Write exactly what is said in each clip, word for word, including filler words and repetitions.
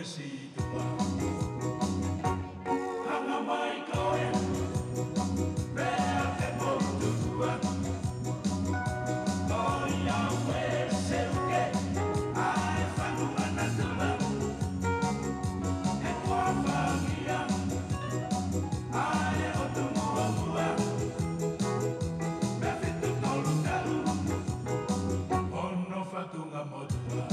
Situa. Hanga mai koe, pea te motutua. ʻOiauē seuke, ʻa e fanu manatua. He kuo fangia, ʻa e ʻotu muʻomuʻa. Pea fitu tolu tolu, ono fatunga motua.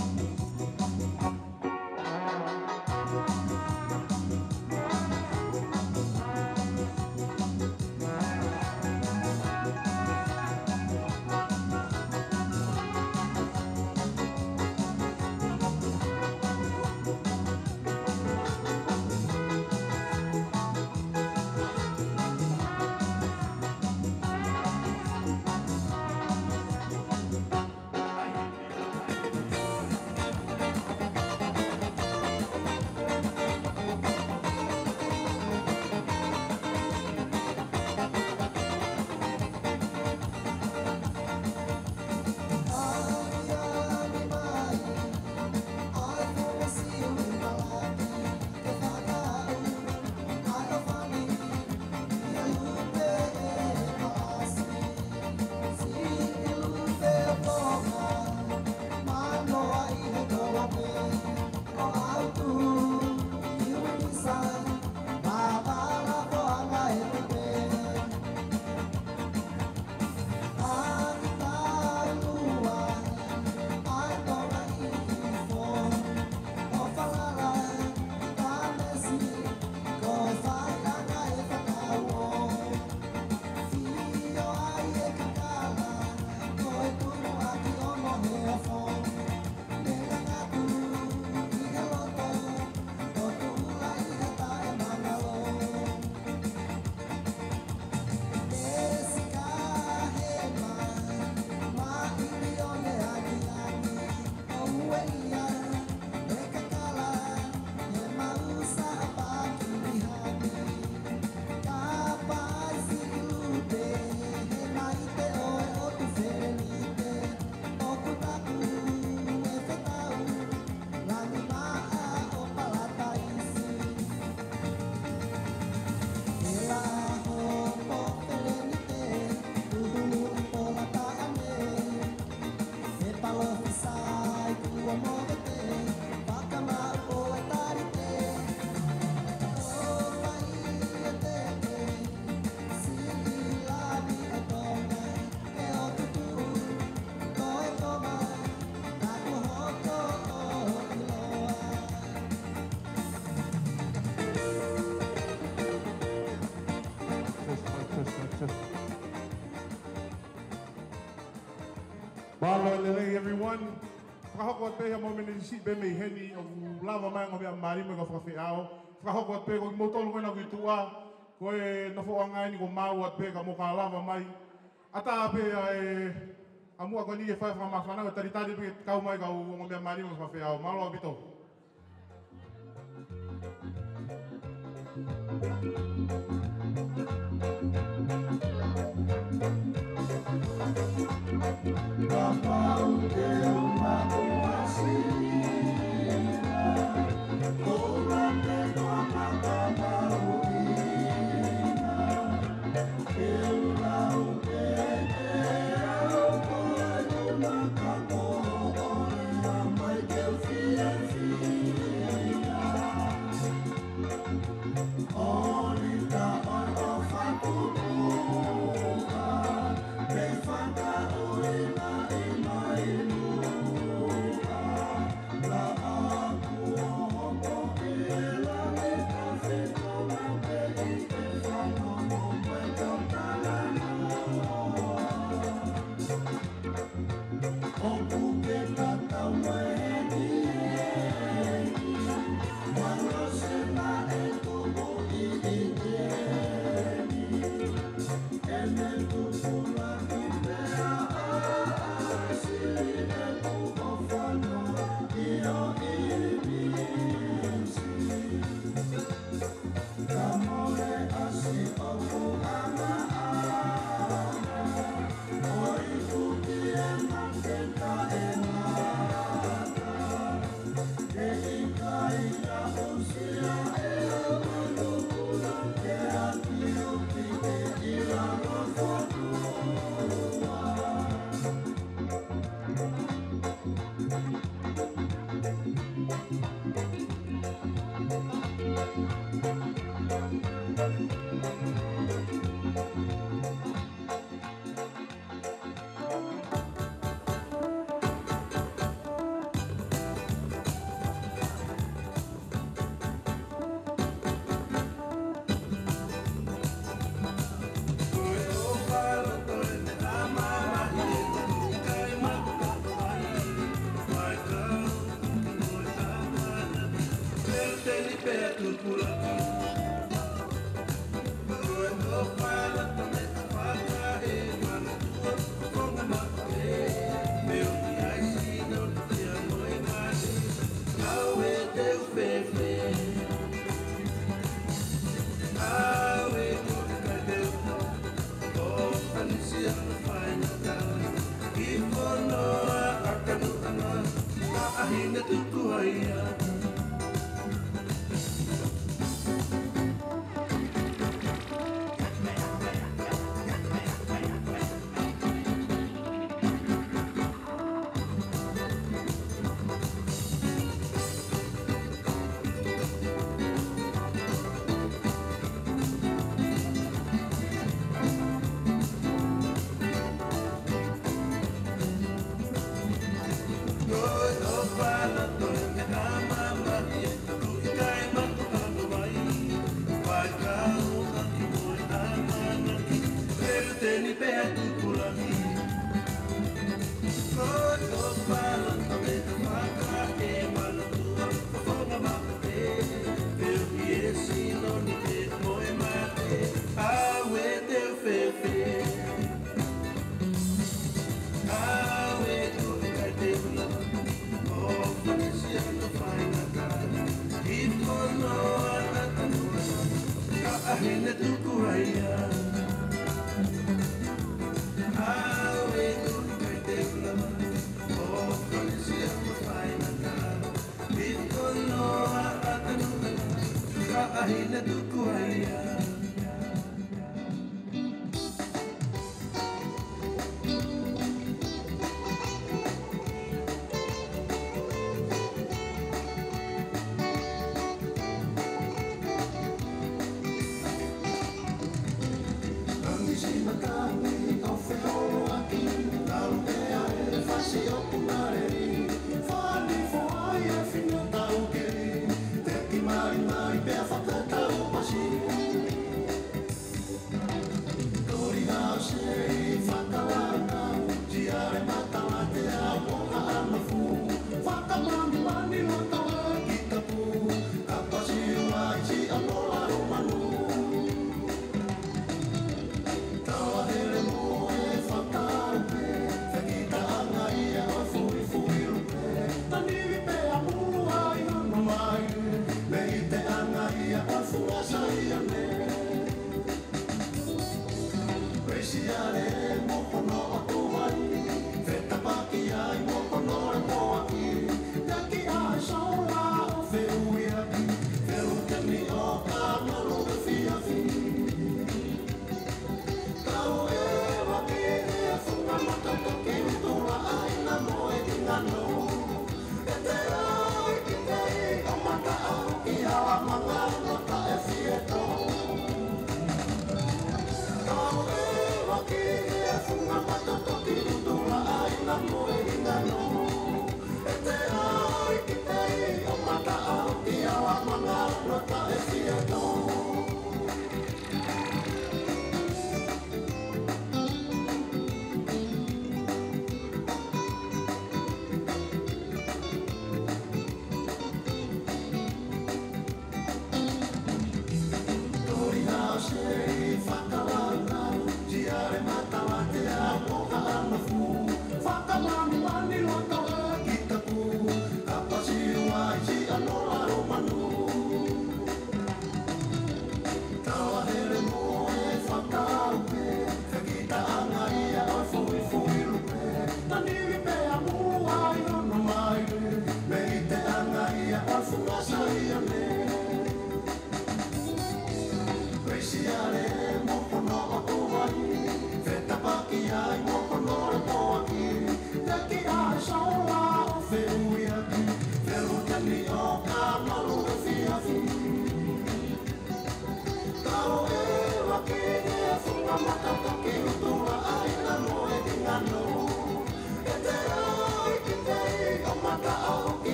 Mālō e lelei, everyone. Fakahoko atu pē ha momeniti siʻi pē mei heni ʻoku lava mai ʻa e ongomeʻa mālie mo e kau fakafeʻao. Fakahoko atu pē ko kimoutolu ko ena ʻoku ʻi tuʻa, ko e nofoʻanga eni kuo maau atu pē ka mou ka lava mai. ʻAtā pē ʻa e ʻamuʻa ko eni ke fai fakamāfana, ko e talitali pē ke kau mai kau ongomeʻa mālie mo e kau fakafeʻao. Mālō ʻaupito.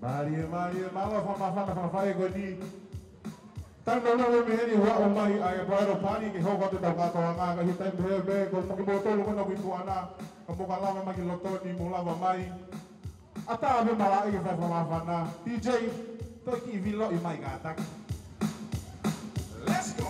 Mālie, mālie, mālō e fakamāfana, fakamāfana ko eni. Taimi ʻoku ʻomai eni ʻo aʻu mai ʻa e Bridal Party ke hoko atu ʻetau kātoanga, ka ʻi he taimi pehē pē, ko mo kimoutolu ko ena ʻoku ʻi tuʻa na, ka mou ka lava mai ki loto ni, mou lava mai. ʻAtā pē malaʻe ke fai fakamāfana. D J, toe kiʻi viloʻi mai kātaki. Let's go.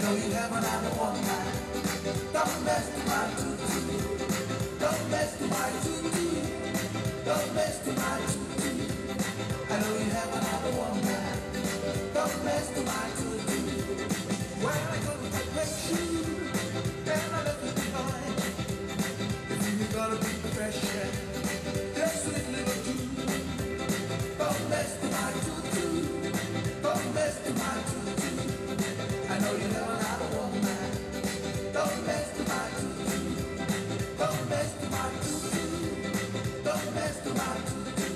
Know you have another woman. Don't mess with my tutu. Don't mess with my tutu. Don't mess with my tutu. I know you have another woman. Don't mess with my tutu. Where I go to get you, and I left you behind. If you gotta be fresh, yeah. Just sweet little Jew. Don't mess with my tutu. Don't mess with my tutu. I know you have another woman. Don't mess with my tutu. Don't mess with my tutu. Don't mess with my tutu.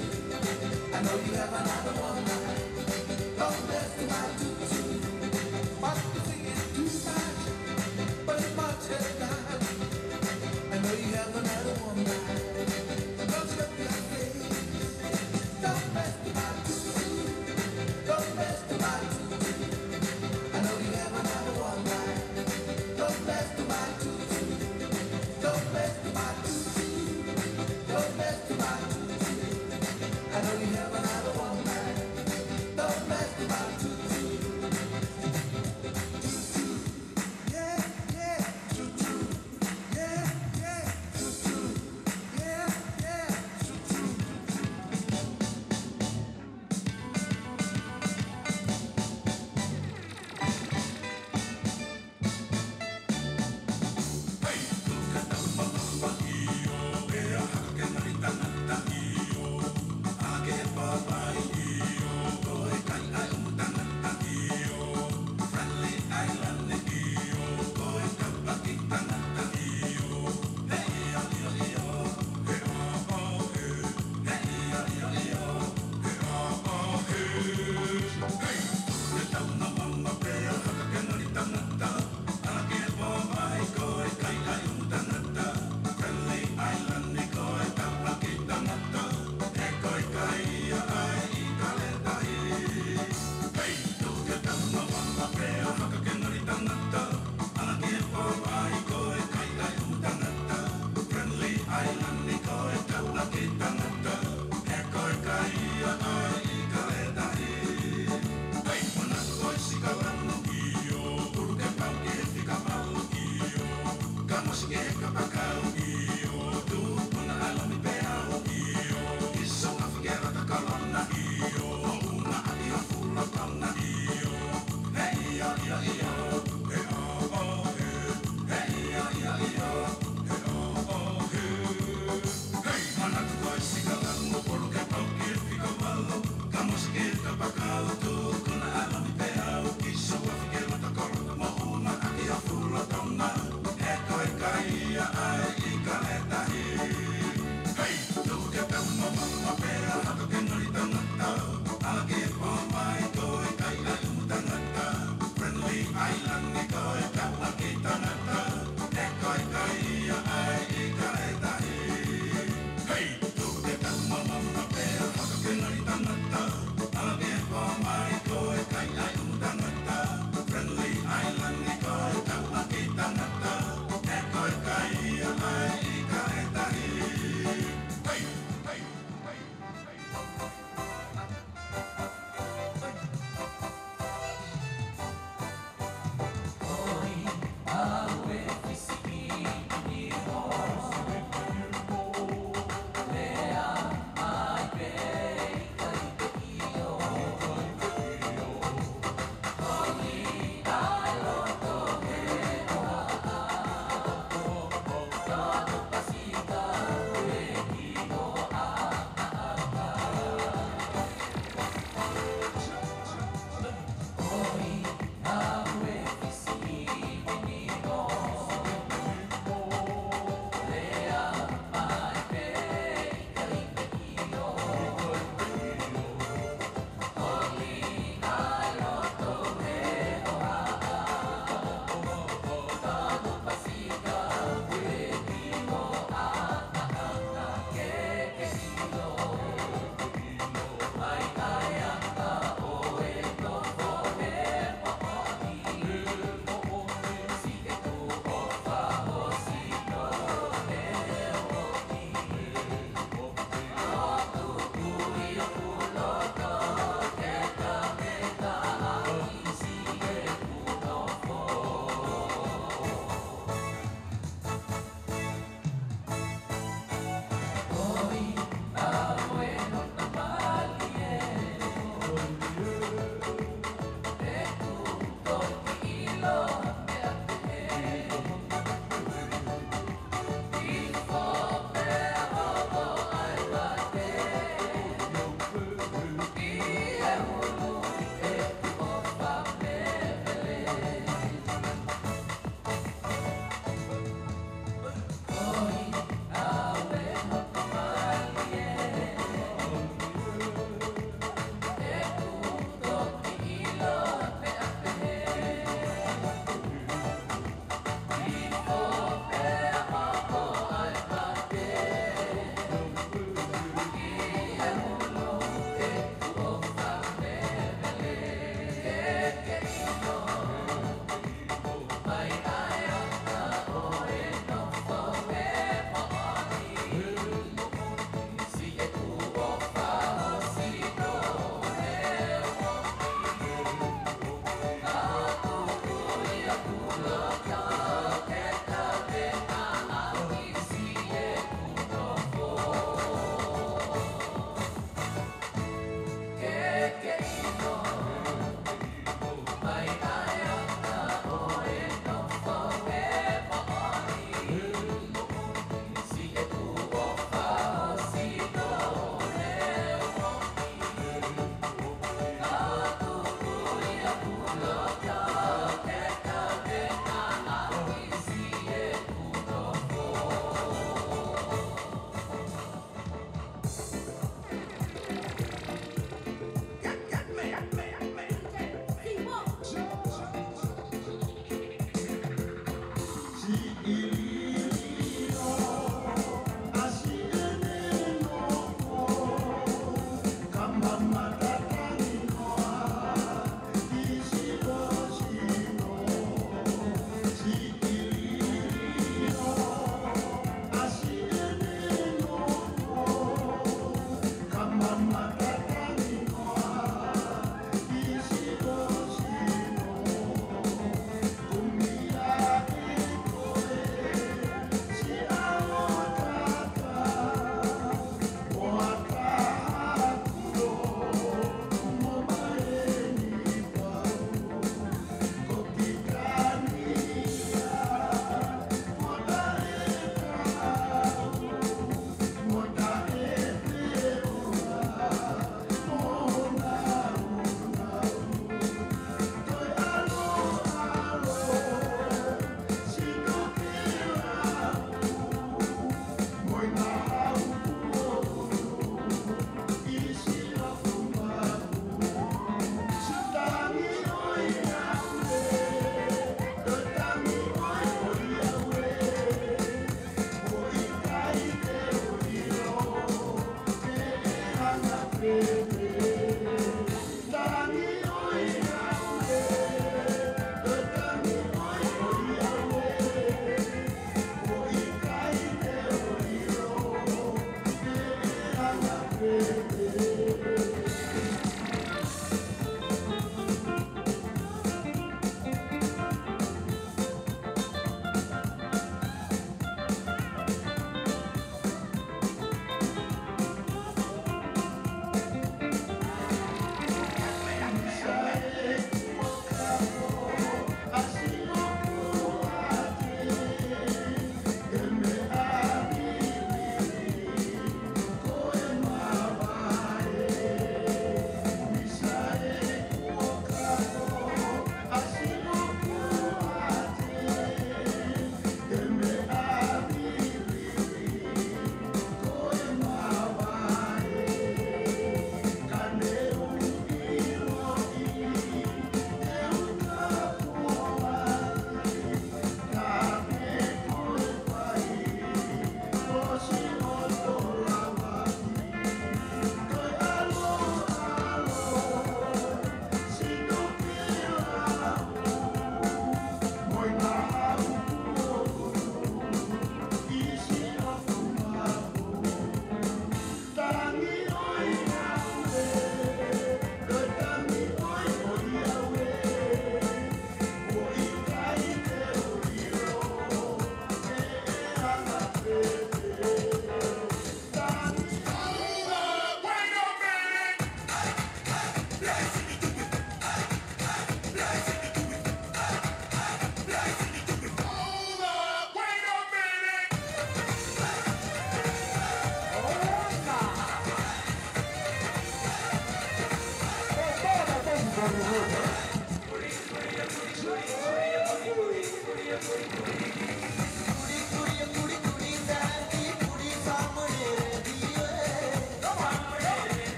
I know you have another woman. Don't mess with my tutu. What you singing to?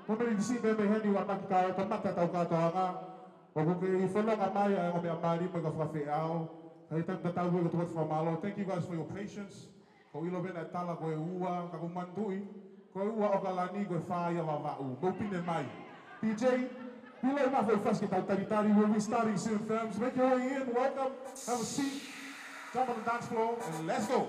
Mo e meʻa ni siʻi pē mei heni ua maki ka o kamata tau kātoanga. ʻOku kei fononga mai ʻa e ongo meʻa mali mo e kau fakafeʻao. Ka ʻi he taimi tatau ko e tuku atu fakamālō. Thank you guys for your patience. Ko e ʻilo pē naʻe tala ko e ua, ka ʻoku ou manatuʻi ko e ua ʻOkalani, ko e fā ia Vavaʻu. Mou pine mai. D J, pīloi mai e foʻi fasi ke tau talitali. We'll be starting soon, fams. Make your way in. Welcome. Have a seat. Jump on the dance floor and let's go.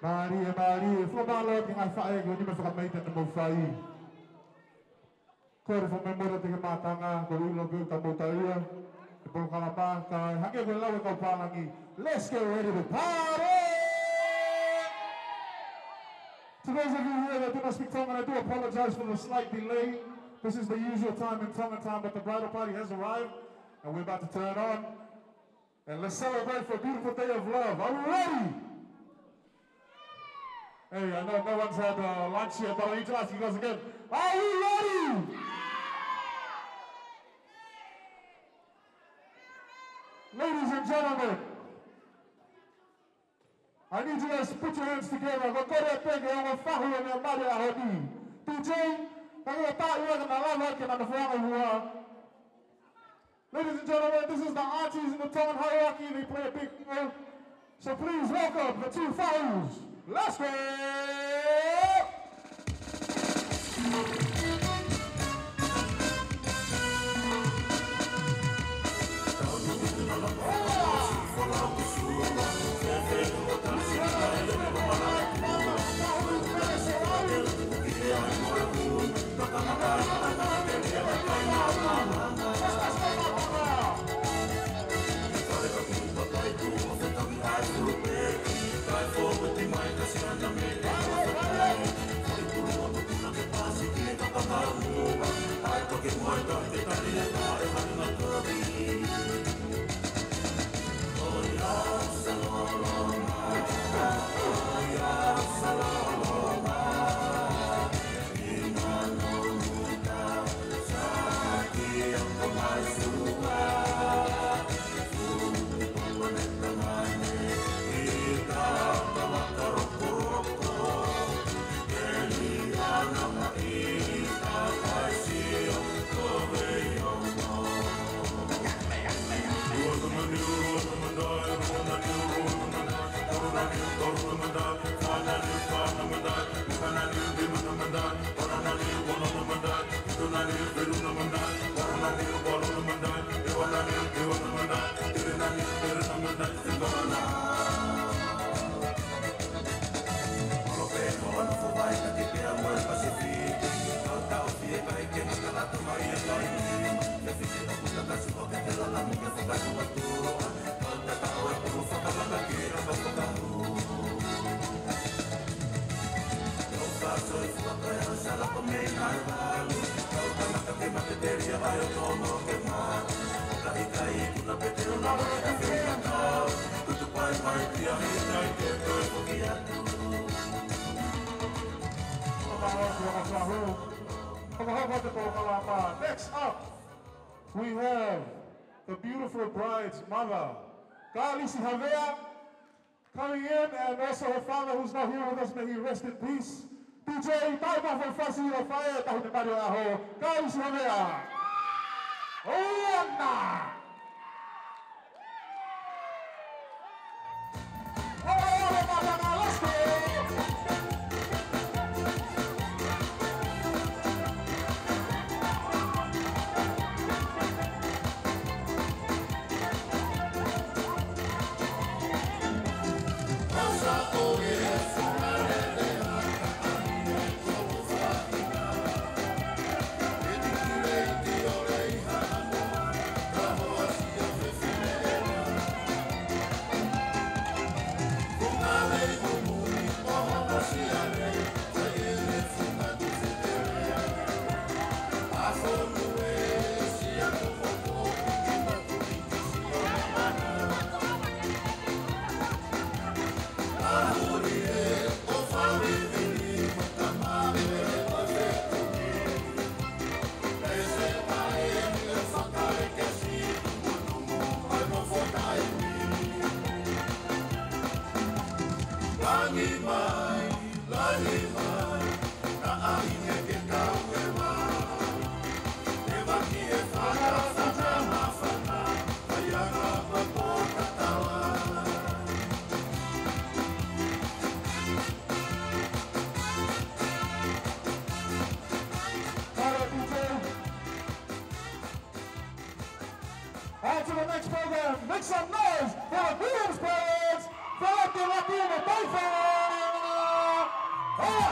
Mālie, mālie, fakamālō ki he ngaahi faʻē ko eni mo e fakamamahi naʻa mou fai. Kole foʻi memory te ke mātanga, ko e ʻilo pē ʻoku mou talia e polokalama, kae hangē ko e lau ʻa e kau pālangi. Let's get ready to party! To those of you here that do not speak Tongan, I do apologize for the slight delay. This is the usual time in Tongan time, but the bridal party has arrived, and we're about to turn on. And let's celebrate for a beautiful day of love. Are we ready? Hey, I know no one's had, uh, lunch yet, but I need to ask you guys again. Are we ready? Ladies and gentlemen, I need you guys to put your hands together. Ko e kole pē ke ongo fahu ʻene mare ʻaho ni. D J, ka ke taʻi ua ke na lava ke na nofoʻanga ua. Ladies and gentlemen, this is the aunties in the Tongan hierarchy. They play a big role. So please welcome the two Fahus. Let's go! Next up, we have the beautiful bride's mother, Kalisi Havea, coming in, and also her father who's not here with us, may he rest in peace. D J, tai mafa fasi o fai e tahu te Mario aho, Kalisi Havea. Oiana! On to the next program. Make some noise for the Williams Brothers. Fala que la tiene, por favor. Hola.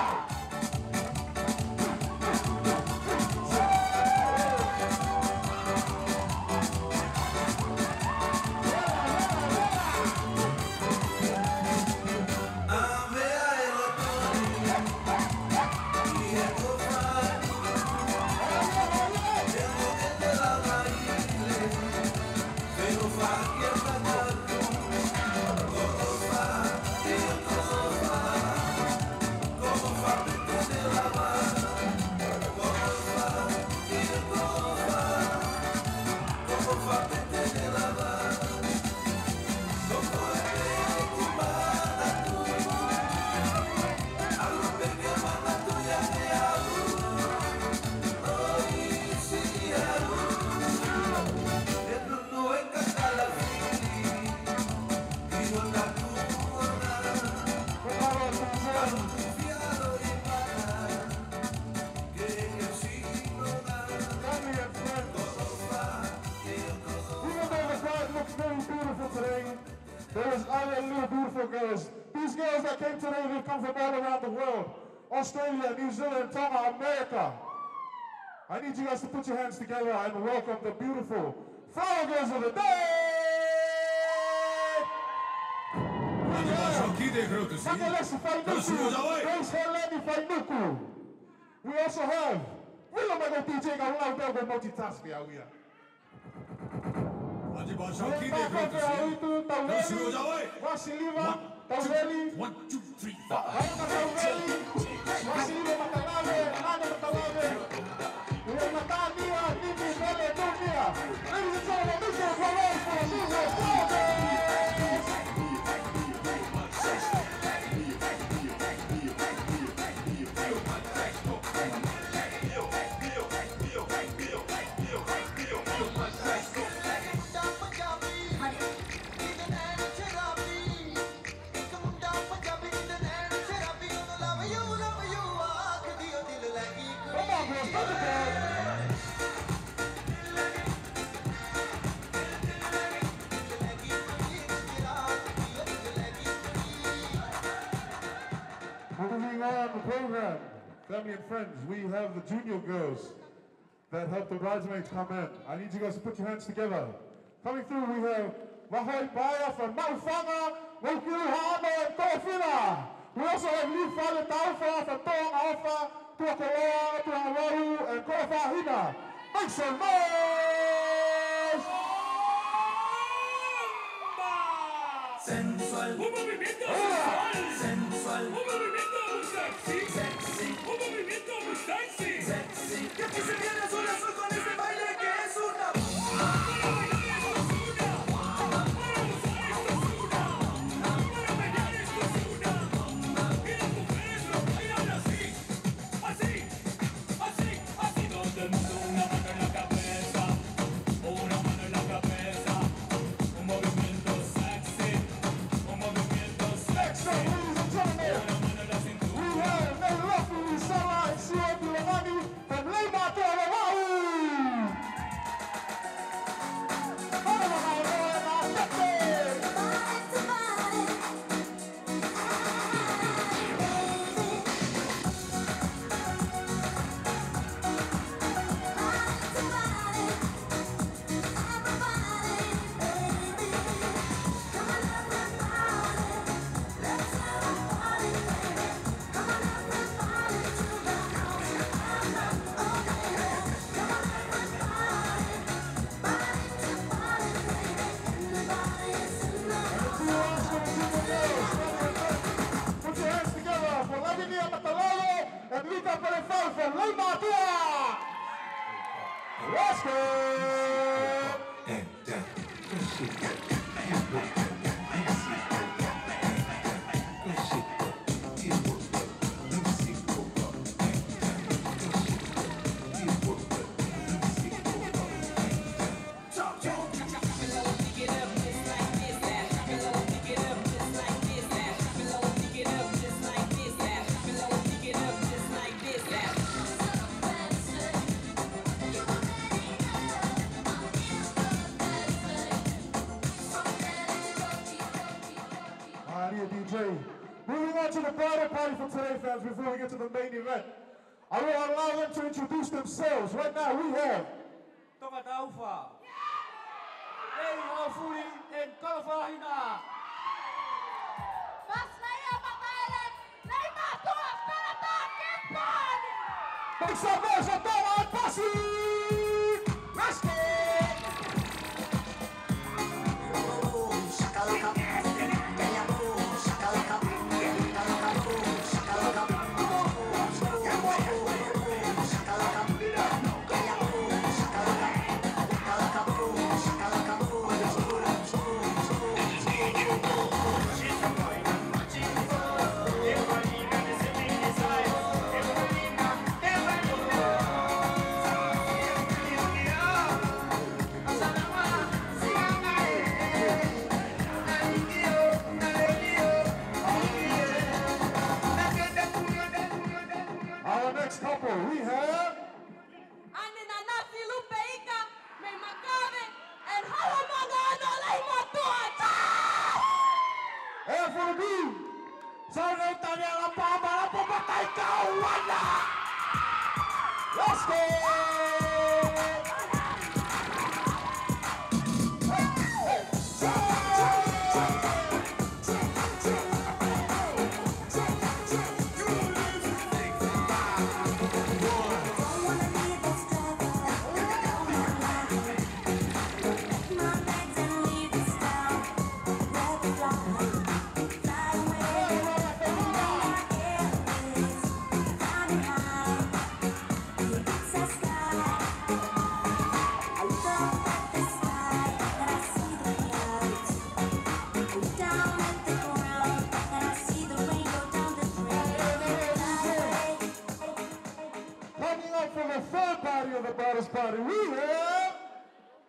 Family and friends, even though the bride looks very beautiful today, there is other little beautiful girls. These girls that came today, they've come from all around the world. Australia, New Zealand, Tonga, America. I need you guys to put your hands together and welcome the beautiful flower girls of the day. We have Makalesi Fainuku, Grace Heleni Fainuku. We also have Vila Michael D J Kaulauta, multitask here. Ua, tau veli. One, two, three, four. Vaina Tauveli, Vasili Matalave, Nana Matalave, Ua Matania, Nini Mele Nunia. Ladies and gentlemen, make some noise for the New Year Brothers. Moving on the program, family and friends, we have the junior girls that helped the bridesmaids come in. I need you guys to put your hands together. Coming through, we have Vahoʻi Paea from Maʻufanga, Moukiuhaʻano and Kōfila. We also have Lifale Taufa from Toʻongaʻofa, Tuʻakoloa, Tuʻangavalu, and Koʻofahina. Make some noise! Un movimiento sensual. Un movimiento muy sexy. Sexy. Un movimiento muy sexy. Sexy. Y aquí se viene azul, azul con este baile que es una bomba. Para bailar esto es una bomba. Para gozar esto es una bomba. Para bailar esto es una bomba. Y las mujeres lo bailan así. Así, así, así. Todo el mundo una mano en la cabeza, una mano en la cabeza. Un movimiento sexy, un movimiento sexy. Next up, ladies and gentlemen, una mano en la cintura. We have Neilafi Sala and Siua Pilanani from Leimātuʻa, Vavaʻu. Hala mai, hala mai, hala mai. Put your hands together for Lavinia Matalolo and Luka Perefal from Leimātuʻa. Let's go! Alrighty, D J. Moving on to the bridal party for today, fans, before we get to the main event. I will allow them to introduce themselves. Right now, we have Tokataufa. Ei, Ofuli and Kalafahina. Pasi Laia Mataele, Leimātuʻa, Fānata, Kepani. Make some noise for Tonga and Pasi. Let's go. Our next couple, we have ʻAne Nanafi Lupeika mei Makave, and Halamonga ʻAno Leimātuʻa. Ē, Fulubi. Sauna Taniela Pamala Popatai Kauana. Let's go. Coming up for the third party of the bridal party, we have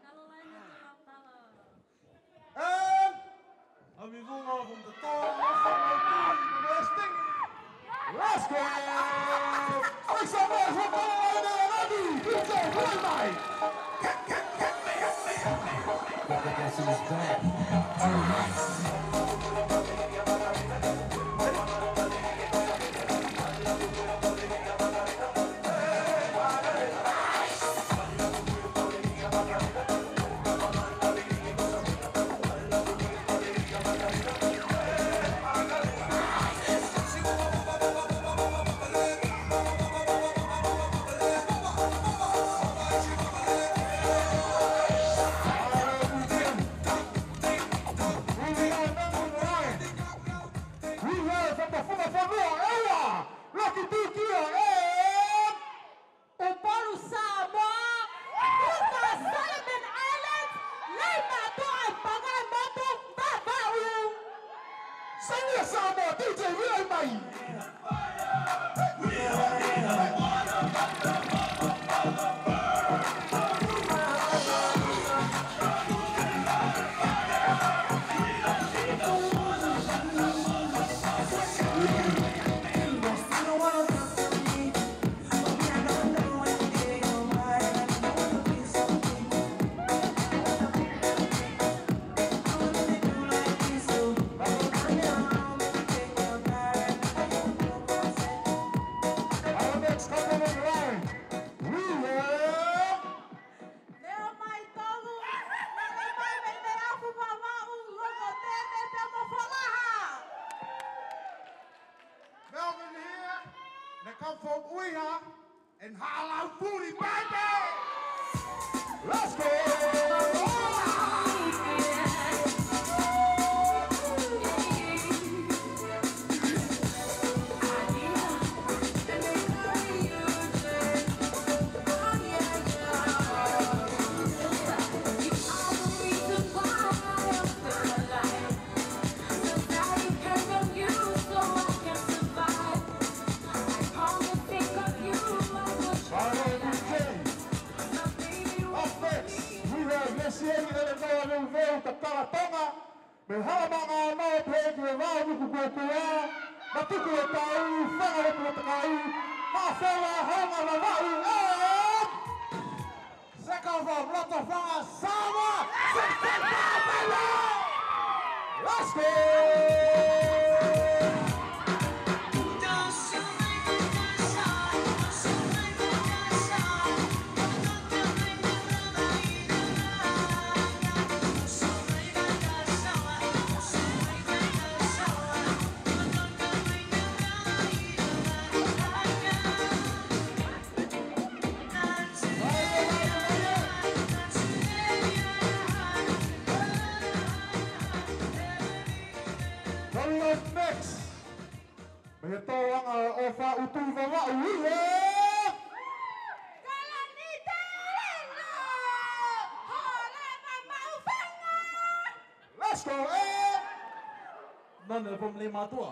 Carolina Tuatala. And Ami Vunga from the Tonga National Team, Wrestling. Let's go! Make some noise for Carolina and Ami, D J Roy Mike. Hit, hit, hit me, hit me, hit me. But the blessing is back. All right. Samoa, D J, relay mai. Our next couple in line, we have Leo mai tolu, lele mai mei Nerafu Vavaʻu, Loko Tene pea mo Falaha. Melvin here, they come from Uiha and Halaupuni, baby! Let's go! Up next, we have Lesieli ʻElenoa Leuveu, Tatala Tonga. Mei Halamanga Ono, pehē ki he Vaonuku Kuakua, Matuku ʻo Tau, Fanga Lotu ʻo Takai, Mafela Honga Vavaʻu, and Seka from Loto Fanga Samoa, six six five, baby! Let's go! Coming up next, mei he tōʻonga ʻo Faʻutu Vavaʻu, we have Kalani Telelo, Hōleva Maʻufanga. Let's go, eh! None from Leimātuʻa.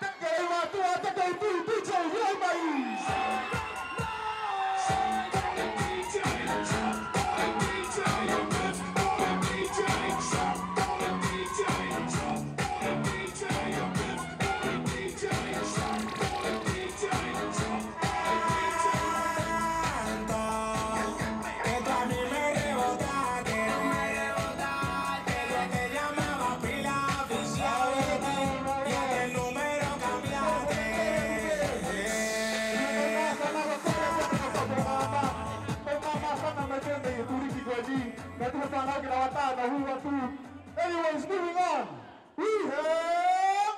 Teke Leimātuʻa, teke Utu, D J, relay mai. Anyways, moving on. We have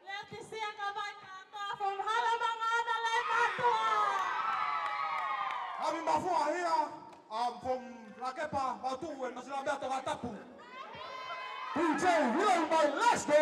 Leotisia Kavai Katoa from Halamanga Ono, Leimātuʻa. Haʻu mai Mafua here, um, from Lakepa, Vavaʻu, and Masilabea Tongatapu. D J, relay mai, let's go!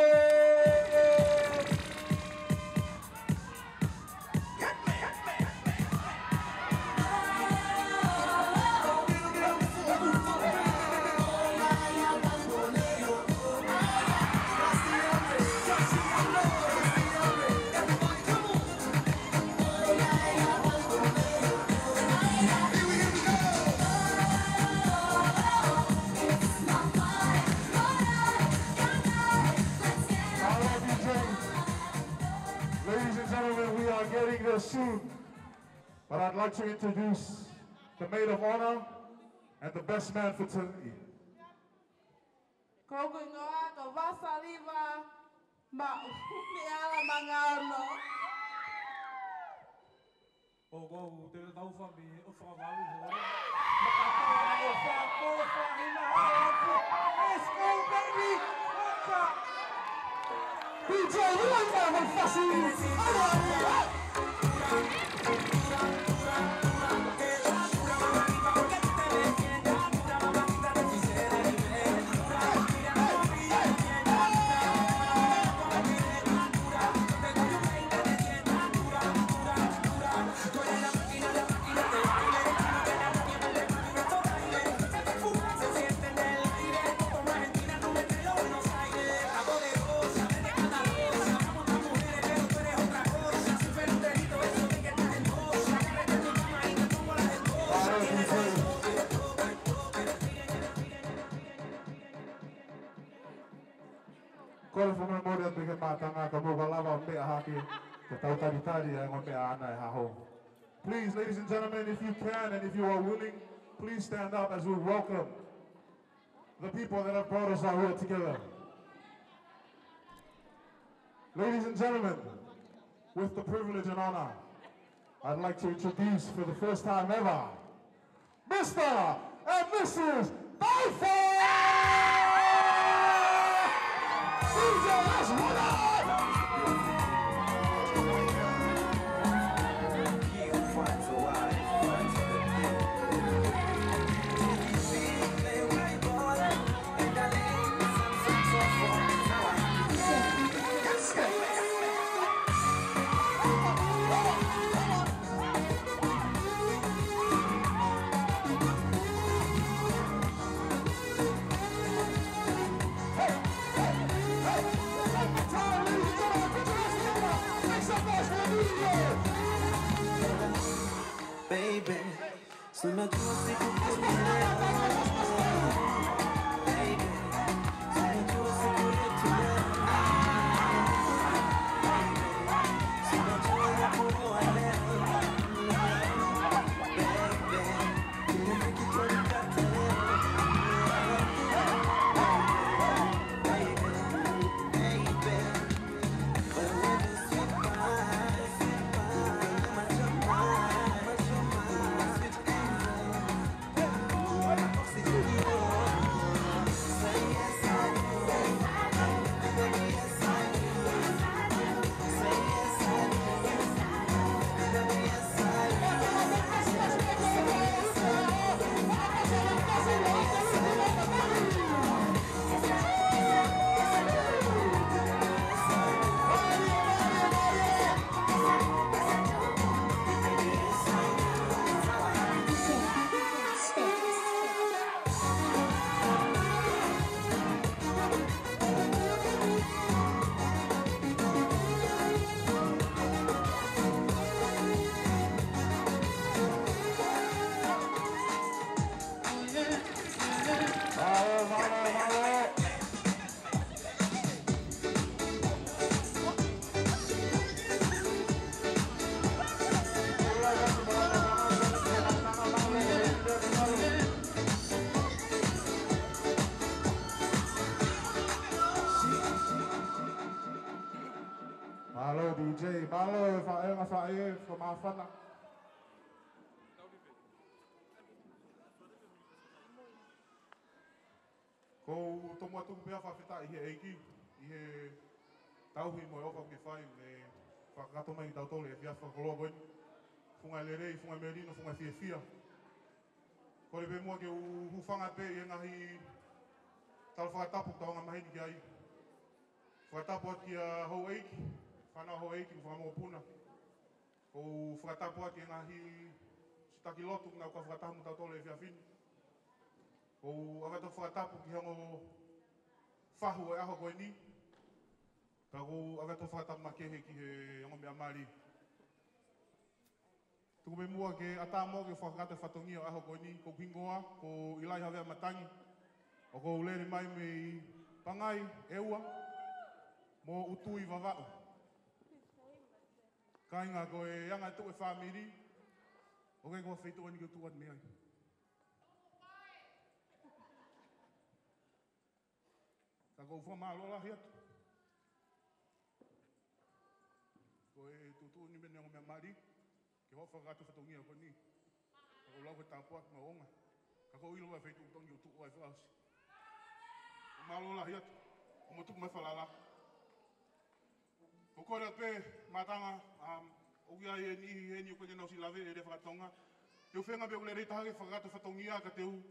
All right, D J. Ladies and gentlemen, we are getting there soon. But I'd like to introduce the maid of honor and the best man for tonight. Ko hoku hingoa ko Vasaliva Maʻu, mei Halamanga Ono. ʻOku ou tele tau fami, ʻo fakavalu hore. Makatona ʻo fako, ʻo fahina, ʻo fu. Let's go, baby! Waka! D J, we like that one, Fasi. All right. Kole fakamolemole atu ki he mātanga ka mou ka lava ʻo meʻa hake, ke tau talitali ʻa e ongo meʻa ʻaʻana he ʻaho. Please, ladies and gentlemen, if you can and if you are willing, please stand up as we welcome the people that have brought us out here together. Ladies and gentlemen, with the privilege and honor, I'd like to introduce for the first time ever, Mister and Missus Daifa! D J, let's run it! Baby, si unajua siku kumi leo. Baby, si unajua siku yetu leo. Baby, si unajua uko leo. Baby, kile kitu nikate leo. Baby, baby. Mālō D J, mālō e faʻē, ngaahi faʻē, fakamāfana. Ko u tomuʻa tuku pē ʻa e fakafetaʻi ki he ʻEiki, ʻi he tauhi mo e ʻofa kuo ke fai, mo e fakakakato mai kitautolu he efiafi fakakoloa ko eni. Funga lelei, funga melino, funga fiefia. Kole pē muʻa ke u hūfanga pē ʻi he ngaahi tala fakatapu ʻoku tau anga maheni ki ai. Fakatapu atu kia houʻeiki, fānau houʻeiki, mo e fakamokopuna. ʻOku ou fakatapu atu ki he ngaahi sitaki lotu naʻa nau kau fakataha mo kitautolu he efiafi ni. ʻOku ou ʻoatu ʻa e fakatapu ki he ongo fahu ʻo e ʻaho ko eni. Ka ʻoku ou ʻoatu ʻa e fakatapu makehe ki he ongo meʻa mali. Tuku pē muʻa ke ʻatā muʻa ke fakakakato e fatongia ʻo e ʻaho ko eni, ko hoku hingoa ko ʻIlai Havea Matangi. ʻOku ou lele mai mei Pangai, ʻEua, mo ʻUtui, Vavaʻu. Kāinga, ko e anga e tuʻu e fāmili, ʻoku ʻikai ko ha feituʻu eni ke u tuʻu atu mei ai. Ka ʻoku ou fakamālō lahi atu. Ko e tuʻutuʻuni mei he ongo meʻa mali, ke u fakakakato e fatongia ko eni. Ka ʻoku ou lau ko e tāpuaki mahuʻinga. Ka ʻoku ou ʻilo ʻa e feituʻu totonu ke u tuʻu ai fakaʻosi. Mālō lahi atu. ʻOku mou tuku mai e falala. ʻOku ou kole atu pē, mātanga, um, ʻoku ʻi ai e niʻihi heni ʻoku ʻikai ke nau siʻi lave e lea faka-Tonga. Te u feinga pē ʻoku lelei taha ke fakakakato e fatongia ka te u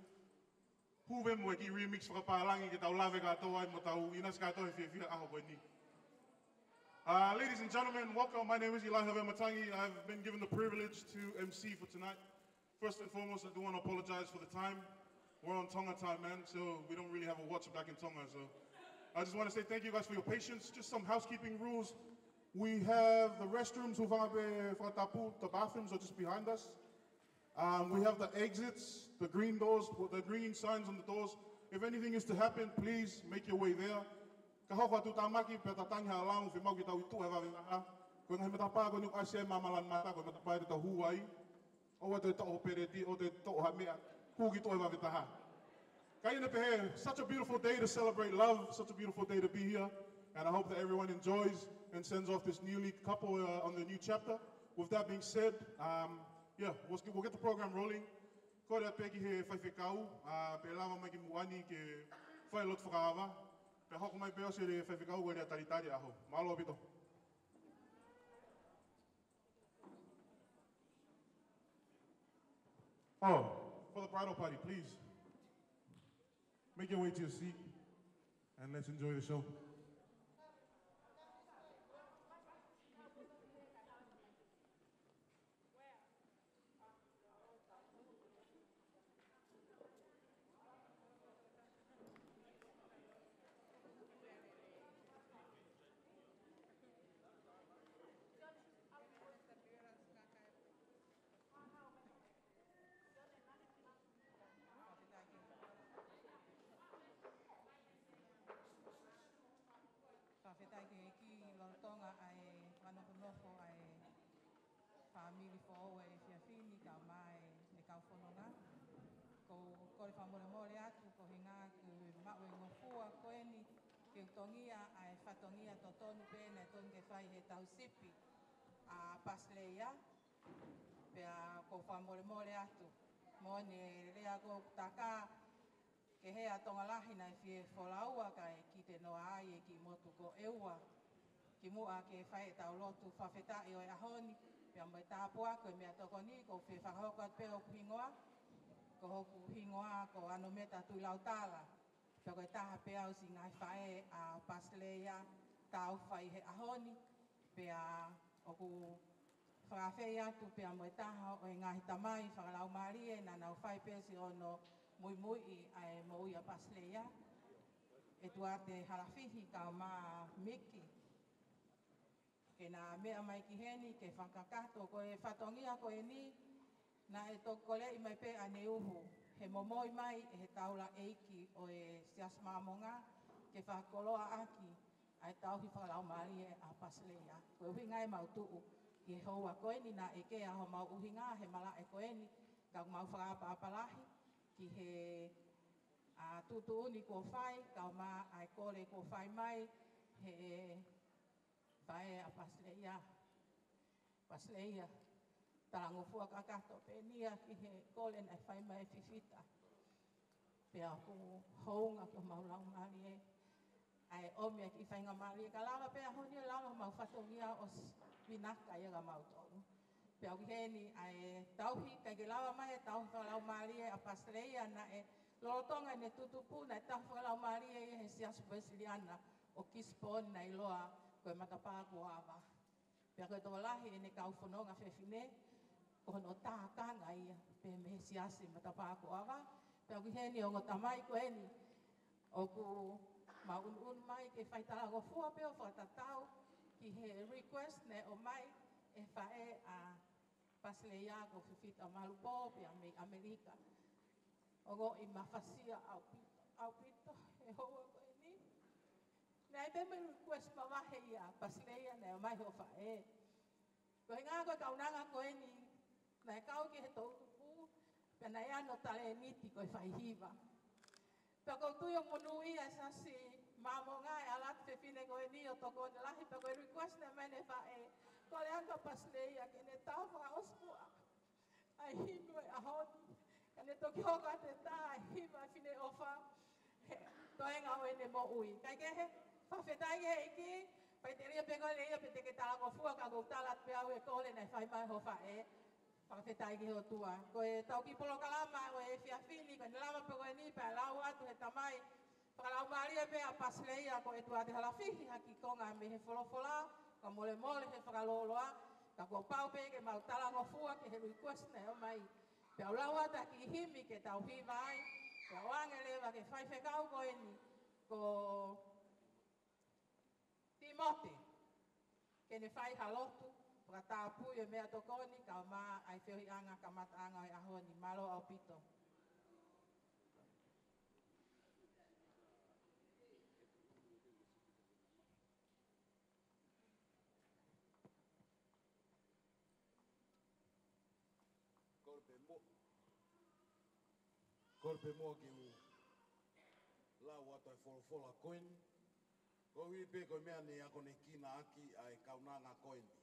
hū pē mo e kiʻi remix fakapālangi ke tau lave kātoa ai mo tau ʻinasi kātoa he fiefia ʻaho ko eni. Uh, ladies and gentlemen, welcome. My name is ʻIlai Havea Matangi. I've been given the privilege to M C for tonight. First and foremost, I do want to apologize for the time. We're on Tonga time, man, so we don't really have a watch back in Tonga. So I just want to say thank you guys for your patience. Just some housekeeping rules. We have the restrooms, hūfanga pē fakatapu, the bathrooms are just behind us. Um, we have the exits, the green doors, the green signs on the doors. If anything is to happen, please make your way there. Ka hoko atu tāmaki, pea tatangi ha lao, fiemaʻu ke tau ʻi tuʻa he vave taha. Ko e ngaahi matapā ko eni ʻoku ʻasi ai e māmani mata, ko e matapā ʻe tau hū ai. ʻOua te toʻo peleti, ʻoua te toʻo ha meʻa, hū ki tuʻa he vave taha. Ka ʻi heʻene pehē, such a beautiful day to celebrate love, such a beautiful day to be here. And I hope that everyone enjoys and sends off this newly couple, uh, on the new chapter. With that being said, um, yeah, we'll, we'll get the program rolling. Kole atu pē ki he faifekau, uh, pe lava mai ki muʻa ni ke fai lotu fakaava. Pea hoko mai pē ʻosi e faifekau ko e lea talitali ʻaho. Mālō ʻaupito. Oh, for the bridal party, please. Make your way to your seat and let's enjoy the show. Fakafetaʻi ki he ʻEiki lolotonga ʻa e fakanofonofo ʻa e fāmili foʻou ʻa e efiafi ni kae ʻumaʻā e kau fononga. ʻOku ou kole fakamolemole atu ko e ʻuhinga ʻeku maʻu e ngofua ko eni ke u tongia ʻa e fatongia totonu pē naʻe tonu ke fai heʻetau sipi ʻa Pasileia. Pea ʻoku ou fakamolemole atu. Moʻoni e lea ko ē ʻoku taka, ko e hā e Tonga lahi naʻe fie folaua kae kite noa ai e kiʻi motu ko ʻEua. Kimuʻa ke fai ʻetau lotu fakafetaʻi ʻo e ʻaho ni, pea mo e tāpuaki ʻo e meʻatokoni, ʻoku ou fie fakahoko atu pē hoku hingoa, ko hoku hingoa ko Anometa Tuʻilautala. Pea ko e taha pē au siʻi ngaahi faʻē ʻa Pasileia, tau fai he ʻaho ni, pea ʻoku ou fakaafeʻi atu pea mo e taha ʻo e ngaahi tamai fakalaumālie naʻa nau fai pē siʻono muimuiʻi ʻa e moʻui ʻa Pasileia, ʻEtuate Halafihi kae ʻumaʻā Miki. Ke na meʻa mai ki heni ke fakakakato ko e fatongia ko eni, naʻe toki koleʻi mai pē ʻaneuhu he momoi mai ʻe he taulaʻeiki ʻo e Siasi Māmonga ke fakakoloa ʻaki ʻa e tauhi fakalaumālie ʻa Pasileia. Ko e ʻuhinga ia ʻemau tuʻu ki he houa ko eni naʻe ʻikai ke ʻi ai homau ʻuhinga he malaʻe ko eni, ka ʻoku mau fakaʻapaʻapa lahi ki he, ʻa, tuʻutuʻuni kuo fai, kae ʻumaʻā e kole kuo fai mai he faʻē ʻa Pasileia. Pasileia, talangofua kakato pē eni ia ki he kole naʻe fai mai ʻe Fifita. Pea ʻoku hounga ki homau laumālie ʻa e ʻomi ʻa e kiʻi faingamālie ka lava pē ʻaho ni ʻo lava homau fatongia ʻo s-, vinaka ia kia mautolu. Pea ʻoku ʻi heni ʻa e tauhi, ʻikai ke lava mai e tauhi fakalaumālie ʻa Pasileia naʻe lolotonga ʻene tutupu, naʻe tauhi fakalaumālie ia he Siasi Uēsiliana ʻo Gisborne naʻe ʻiloa ko e Matapā Kuo Ava. Pea ko e tokolahi ʻene kau fononga fefine, ko hono tākanga ia pē mei he Siasi Matapā Kuo Ava. Pea ʻoku ʻi heni e ongo tamai ko eni ʻoku mau ʻunuʻunu mai ke fai talangofua pē ʻo fakatatau ki he request naʻe ʻomai ʻe he faʻē ʻa Pasileia ko Fifita Malupō pea mei ʻAmelika. Ongoʻi mafasia ʻaupito, ʻaupito he houa ko eni. Naʻe ʻi ai pē mo e request mavahe ia ʻa Pasileia naʻe ʻomai ʻe hoʻo faʻē. Ko e ʻuhinga ko e kaunanga ko eni, naʻe kau ki he toʻutupu, pea naʻe ʻi ai hono talēniti ko e faihiva. Pea ʻoku ou tui ʻoku monūʻia e Siasi Māmonga e ala atu e fefine ko eni ʻo tokoni lahi, pea ko e request naʻe ʻomai ʻe he faʻē, kole ange kia Pasileia ke ne tau fakaʻosi muʻa ʻa e himi ʻo e ʻaho ni, ka ne toki hoko atu e tā ʻa e himi ʻa e Fineʻofa he toenga ʻo ʻene moʻui. Kae kehe, fakafetaʻi ki he ʻEiki, faʻiteliha pē ko e lea ia pea te ke talangofua ka ʻoku ou tala atu pē au e kole naʻe fai mai ʻe hoʻo faʻē. Fakafetaʻi ki he ʻOtua. Ko ʻetau kiʻi polokalama ʻo e efiafi ni, ko ʻene lava pē ko eni pea lau atu ʻe he tamai fakalaumālie pē ʻa Pasileia ko ʻEtuate Halafihi ha kiʻi konga mei he folofola, ka molemole he fakalōloa, ka kuo pau pē ke mau talangofua ki he request naʻe ʻomai. Pea u lau atu ha kiʻi himi ke tau hiva ai, pea ʻoange leva ki he faifekau ko eni, ko Timote, ke ne fai ha lotu fakatapui e meʻatokoni, kae ʻumaʻā e feohiʻanga kamataʻanga ʻo e ʻaho ni. Mālō ʻaupito. Kole pē muʻa ke u lau atu e folofola ko eni. Koeʻuhi pē ko e meʻa ne akonekina ʻaki ʻa e kaunanga ko eni.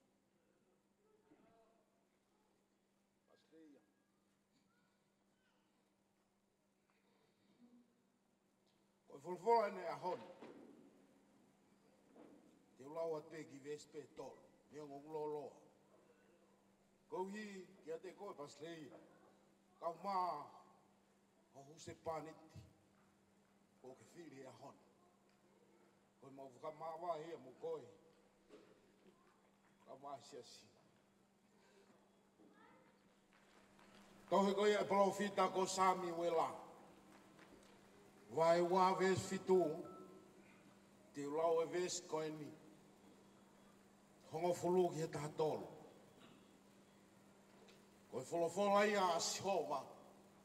Pastor Leia. Ko e folofola ʻeni ʻaho ni. Te u lau atu pē ki he veesi pē ʻe tolu, neongo ʻoku lōloa. Koeʻuhi kiate koe Pastor Leia, kae ʻumaʻā ho husepāniti, ʻoku ke fili he ʻaho ni. Ko ʻemau fakamāvae ia mo koe, kae ʻumaʻā e siasi. Tohi ko ia ʻa e palōfita ko Samiuela, vahe ua veesi fitu, te u lau e veesi ko eni, hongofulu ki he taha tolu. Ko e folofola ia ʻa Sihova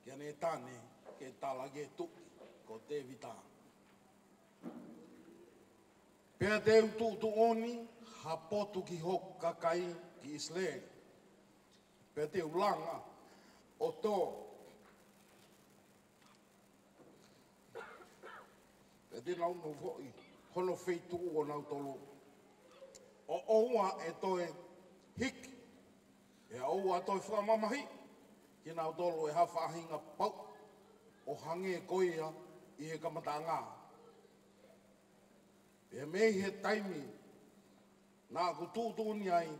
kia Nētane, ke tala ki he tuʻi ko Tēvita. Pea te u tuʻutuʻuni ha potu ki hoku kakai ki ʻIsileli. Pea te u langa ʻo tō. Pea te nau nofoʻi hono feituʻu ʻo nautolu. ʻO ʻoua ʻe toe hiki, ʻe ʻoua ʻe toe fakamamahiʻi kinautolu ʻe ha faʻahinga pau, ʻo hangē ko ia ʻi he kamataʻanga. Pea mei he taimi naʻa ku tuʻutuʻuni ai,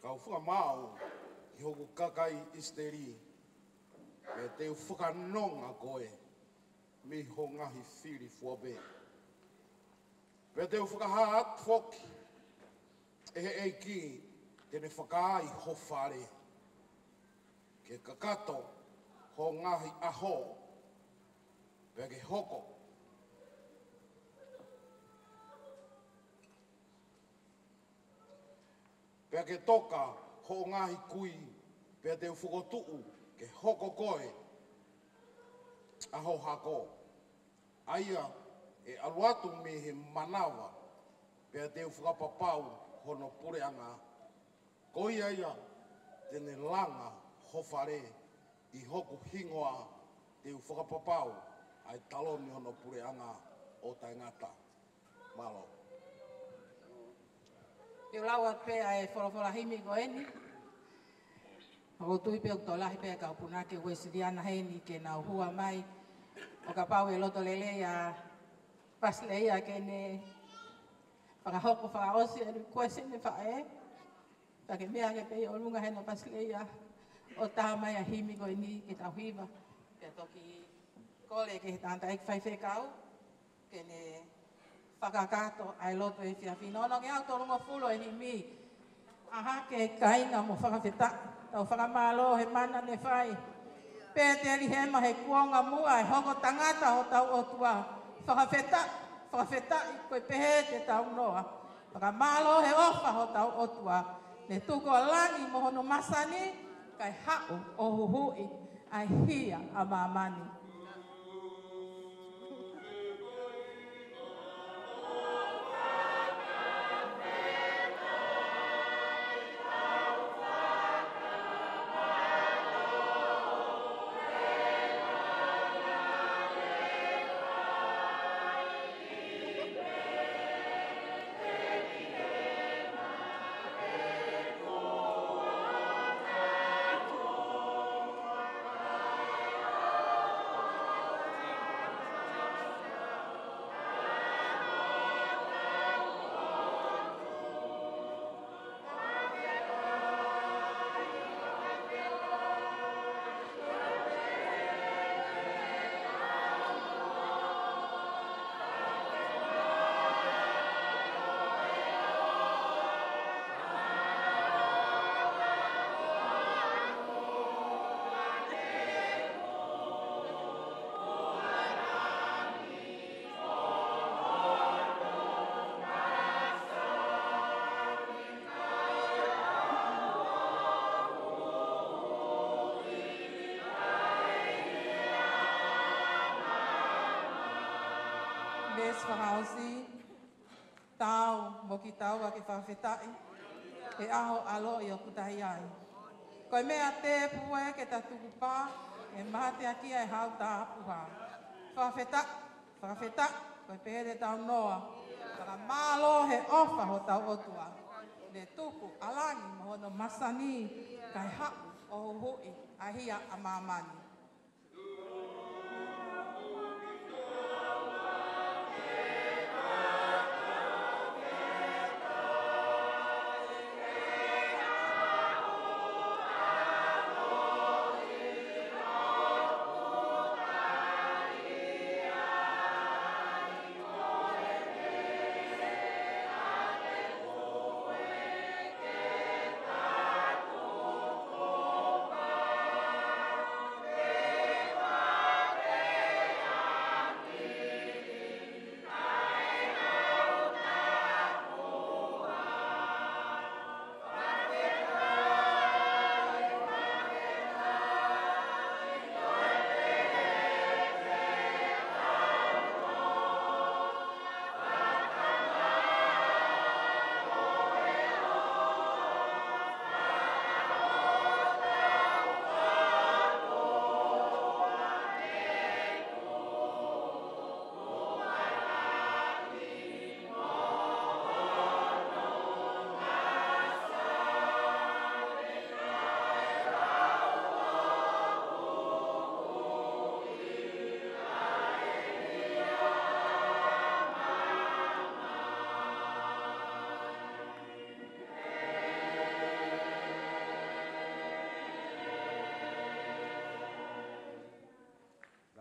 kau fakamaau ki hoku kakai ʻIsileli, pea te u fakanonga koe mei ho ngaahi fili fua pē. Pea te u fakahā atu foki ʻe he ʻEiki te ne fakaai ho fale ke kakato ho ngaahi ʻaho, pea ke hoko, pea ke toka hoʻo ngaahi kui, pea te u fokotuʻu ke hoko koe ʻa ho hako, ʻa ia ʻe ʻalu atu mei he manava, pea te u fakapapau hono puleʻanga. Ko ia ia te ne langa ho fale ʻi hoku hingoa, te u fakapapau ʻa e taloni hono puleʻanga ʻo taʻengata. Mālō. Te u lau atu pē ʻa e folofola himi ko eni. ʻOku ou tui pē ʻoku tokolahi pē kau punake Uēsiliana heni ke nau hua mai. ʻO kapau ʻe loto lelei ʻa Pastor Leia ke ne fakahoko fakaʻosi ʻa e request ʻene faʻē. Pea ke meʻa ke pei ʻolunga hena Pastor Leia ʻo tā mai ʻa e himi ko eni ke tau hiva. Pea toki kole ki he tangataʻeiki faifekau ke ne fakakakato ʻa e lotu he efiafi ni. Ono ngeau tolungofulu e himi. ʻAhake kāinga mo fakafetaʻi. Tau fakamālō he mana ne fai. Petelihema he kuonga muʻa ʻe hoko tangata hotau ʻOtua. Fakafetaʻi, fakafetaʻi ko e pehē te tau noa. Fakamālō he ʻofa hotau ʻOtua. Ne tuku ʻa langi mo hono masani, kae haʻu ʻo huhuʻi ʻa e hia ʻa māmani. Veesi fakaʻosi, tau mo kitaua ke fakafetaʻi he ʻaho ʻaloʻi ʻoku tau ʻi ai. Ko e meʻa tēpue ke ta tukupā, ʻe mateakia e hau tāpuhā. Fakafetaʻi, fakafetaʻi, ko e pehē te tau noa. Fakamālō he ʻofa hotau ʻOtua. Ne tuku ʻa langi mo hono masani, kae haʻu ʻo huhuʻi ʻa e hia ʻa māmani.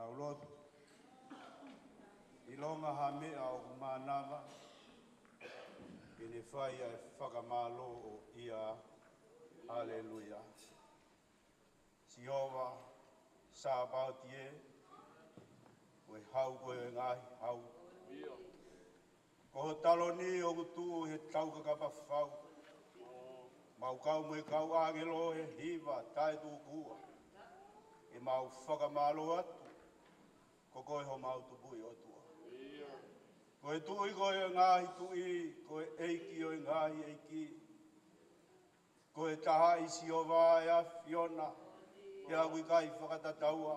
Tau lotu. ʻIlonga ha meʻa ʻoku mānava, ke ne fai ʻa e fakamālōʻia. Haleluia. Sihova Sāpaoti ē, ko e hau ko e ngaahi hau. Ko ho taloni ʻoku tuʻu he taukakapa fau. Mau kau mo e kau ʻāngelo he hiva taʻetūkua. ʻE mau fakamālō atu, ko koe homau Tupuʻi ʻOtua. Ko e Tuʻi ko e ngaahi tuʻi, ko e ʻEiki ʻo e ngaahi ʻeiki. Ko e taha ʻi Sihova ʻa e ʻAfiona, pea ʻoku ʻikai fakatataua.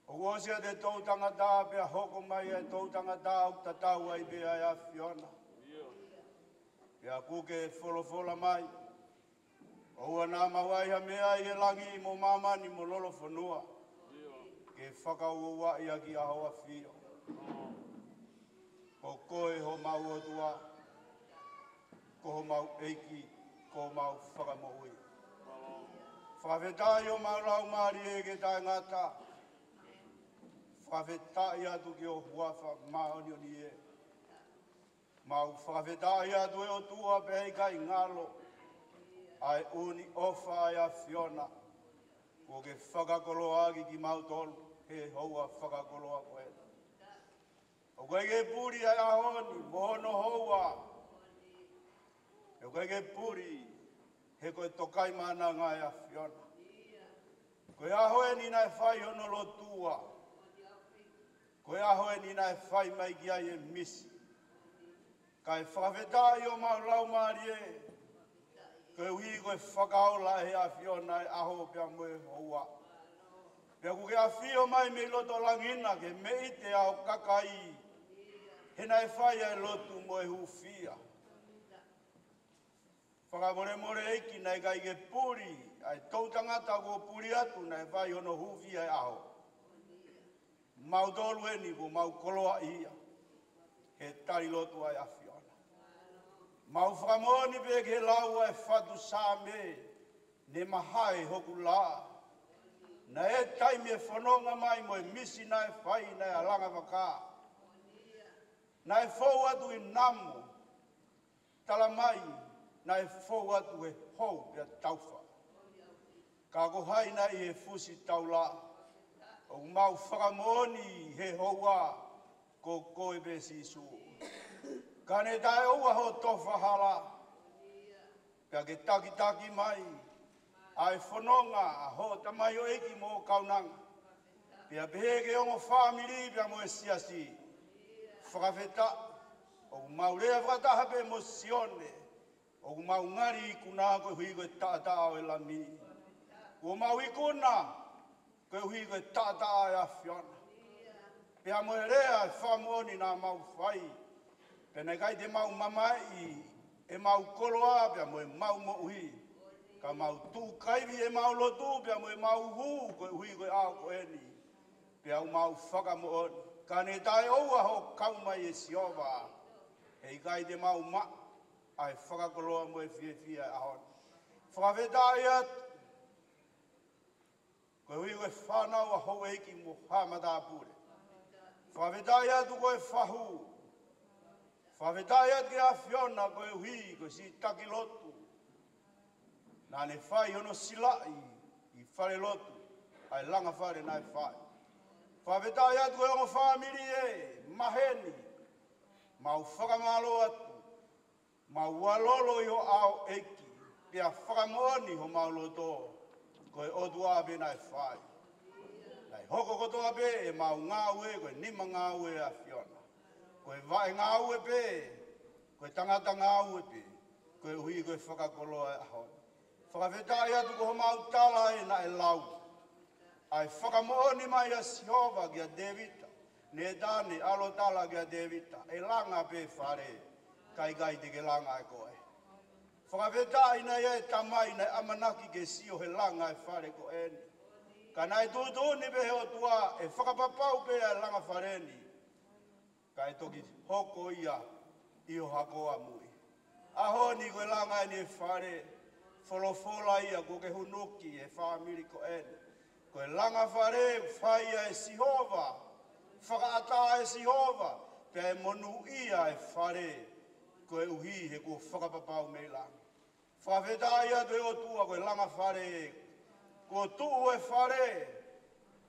ʻOku ʻosi ʻa e toʻutangata pea hoko mai ʻa e toʻutangata ʻoku tatau ai pē ʻa e ʻAfiona. Pea ʻoku ke folofola mai, ʻoua naʻa maʻu ai ha meʻa ʻi he langi mo māmani mo lolofonua, ke fakauouaʻi ʻaki ʻa ho ʻAfio. Ko koe homau ʻOtua, ko homau ʻEiki, ko homau Fakamoʻui. Fakafetaʻi homau laumālie ke taʻengata. Fakafetaʻi atu ki ho huafa māʻoniʻoni ē. Mau fakafetaʻi atu ʻe ʻOtua pea ʻikai ngalo ʻa e ʻū ʻofa ʻa e ʻAfiona kuo ke fakakoloa ʻaki kimautolu he houa fakakoloa ko ē. ʻOku ʻikai ke puli ʻa e ʻaho ni mo hono houa. ʻOku ʻikai ke puli he ko e tokaimaʻananga ʻa e ʻAfiona. Ko e ʻaho eni naʻe fai hono lotua. Ko e ʻaho eni naʻe fai mai ki ai e misi. Kae fakafetaʻi homau laumālie, koeʻuhi ko e fakaola ʻe he ʻAfiona e ʻaho pea mo e houa. Pea ʻoku ke ʻafio mai mei loto langi na ke meʻite ʻa ho kakai, he naʻe fai ʻa e lotu mo e hūfia. Fakamolemole ʻEiki naʻe ʻikai ke puli ʻa e toʻutangata kuo puli atu naʻe fai hono hūfia e ʻaho. Mautolu eni kuo mau koloaʻia he tali lotu ʻa e ʻAfiona. Mau fakamoʻoni pē ke lau ʻa e fatu Saame, ne mahae hoku lā. Naʻe taimi e fononga mai mo e misi naʻe fai naʻe alanga vaka. Naʻe fou atu ʻi namo, tala mai naʻe fou atu he hou pea taufa. Ka ko hai naʻe ʻi he fusi taula, ʻoku mau fakamoʻoni he houa, ko koe pē Sīsū. Ka ne taʻeʻoua ho tofa hala, pea ke takitaki mai ʻa e fononga ʻa hoʻo tamaioʻeiki mo e kaunanga. Pea pehē ki he ongo fāmili pea mo e siasi. Fakafetaʻi, ʻoku mau lea fakataha pē mo Sione, ʻOku mau ngali ikuna koeʻuhi ko e taʻataʻa ʻo e Lami. Kuo mau ikuna koeʻuhi ko e taʻataʻa ʻo e ʻAfiona. Pea mo e lea ʻo e fakamoʻoni naʻa mau fai. Pea naʻe ʻikai te mau mamaeʻi ʻemau koloa pea mo ʻemau moʻui. Ka mau tuʻu kaivi ʻemau lotu pea mo ʻemau hū koeʻuhi ko e ʻaho ko eni. Pea ʻoku mau fakamoʻoni. Ka ne taʻeʻoua hoʻo kau mai ʻe Sihova. He ʻikai te mau maʻu ʻa e fakakoloa mo e fiefia ʻo e ʻaho ni. Fakafetaʻi atu. Koeʻuhi ko e fānau ʻa houʻeiki mo haʻa matāpule. Fakafetaʻi atu ko e fahu. Fakafetaʻi atu ki he ʻAfiona koeʻuhi ko e siʻi taki lotu. Naʻa ne fai hono silaʻi ʻi fale lotu ʻa e langa fale naʻe fai. Fakafetaʻi atu ko e ongo fāmili ʻe maheni. Mau fakamālō atu. Mau ʻalolo ʻi ho ʻao ʻEiki, pea fakamoʻoni homau loto, ko e ʻOtua pē naʻe fai. Naʻe hoko kotoa pē ʻemau ngāue, ko e nima ngāue ʻa e ʻAfiona. Ko e vaʻe ngāue pē, ko e tangata ngāue pē, koeʻuhi ko e fakakoloa ʻo e ʻaho ni. Fakafetaʻi atu ko homau tala ē naʻe lau. ʻA e fakamoʻoni mai ʻa Sihova kia Tēvita. Nātane, ʻalu ʻo tala kia Tēvita. ʻE langa pē fale. Ka ʻikai te ke langa ʻe koe. Fakafetaʻi naʻe ʻi ai e tamai naʻe ʻamanaki ke sio he langa ʻo e fale ko eni. Ka naʻe tuʻutuʻuni pē he ʻOtua ʻe fakapapau pē ʻa e langa fale ni. Kae toki hoko ia ʻi ho hako ʻamui. ʻAho ni ko e langa eni e fale, folofola ia kuo ke hunuki e fāmili ko eni. Ko e langa fale, fai ia ʻe Sihova, fakaʻatā ʻe Sihova, pea ʻe monūʻia e fale, koeʻuhi he kuo fakapapau mei langa. Fakafetaʻi atu ʻe ʻOtua ko e langa fale, kuo tuʻu e fale,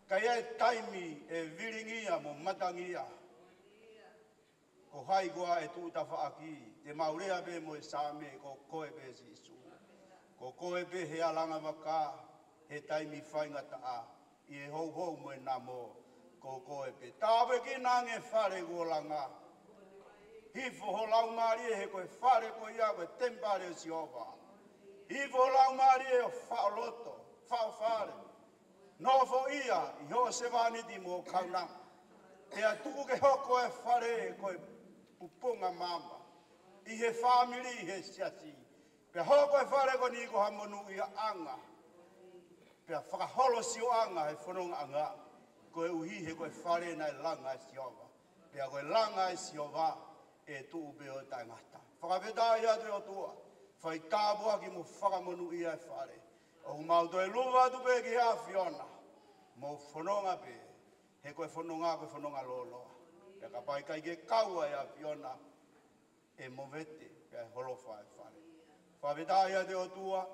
ka ʻi ai e taimi ʻe vilingia mo matangia. Ko hai koā ʻe tuʻu tafaʻaki, te mau lea pē mo e Saame, ko koe pē Sīsū. Ko koe pē he alanga vaka, he taimi faingataʻa. ʻI he houhou mo e namo, ko koe pē. Tāpuekina ange fale kuo langa. Hifo ho laumālie he ko e fale ko ia ko e temipale ʻo Sihova. Hifo ho laumālie ʻo faʻo loto, faʻo fale. Nofoʻia ʻi hoʻo sevāniti mo e kaunanga. Pea tuku ke hoko e fale ko e pupunga maama. ʻI he fāmili, ʻi he siasi. Pea hoko e fale ko eni ko ha monūʻiaʻanga. Pea fakaholosioʻanga he fonongaʻanga. Koeʻuhi he ko e fale naʻe langa ʻe Sihova. Pea ko e langa ʻe Sihova ʻe tuʻu pē ʻo taʻengata. Fakafetaʻi atu ʻe ʻOtua. Fai tāpuaki mo fakamonūʻia e fale. ʻOku mau toe luva atu pē ki he ʻAfiona. Mo fononga pē. He ko e fononga ko e fononga lōloa. Pea kapau ʻe ʻikai ke kau ai ʻa e ʻAfiona. ʻE movete, pea ʻe holofa e fale. Fakafetaʻi atu ʻe ʻOtua,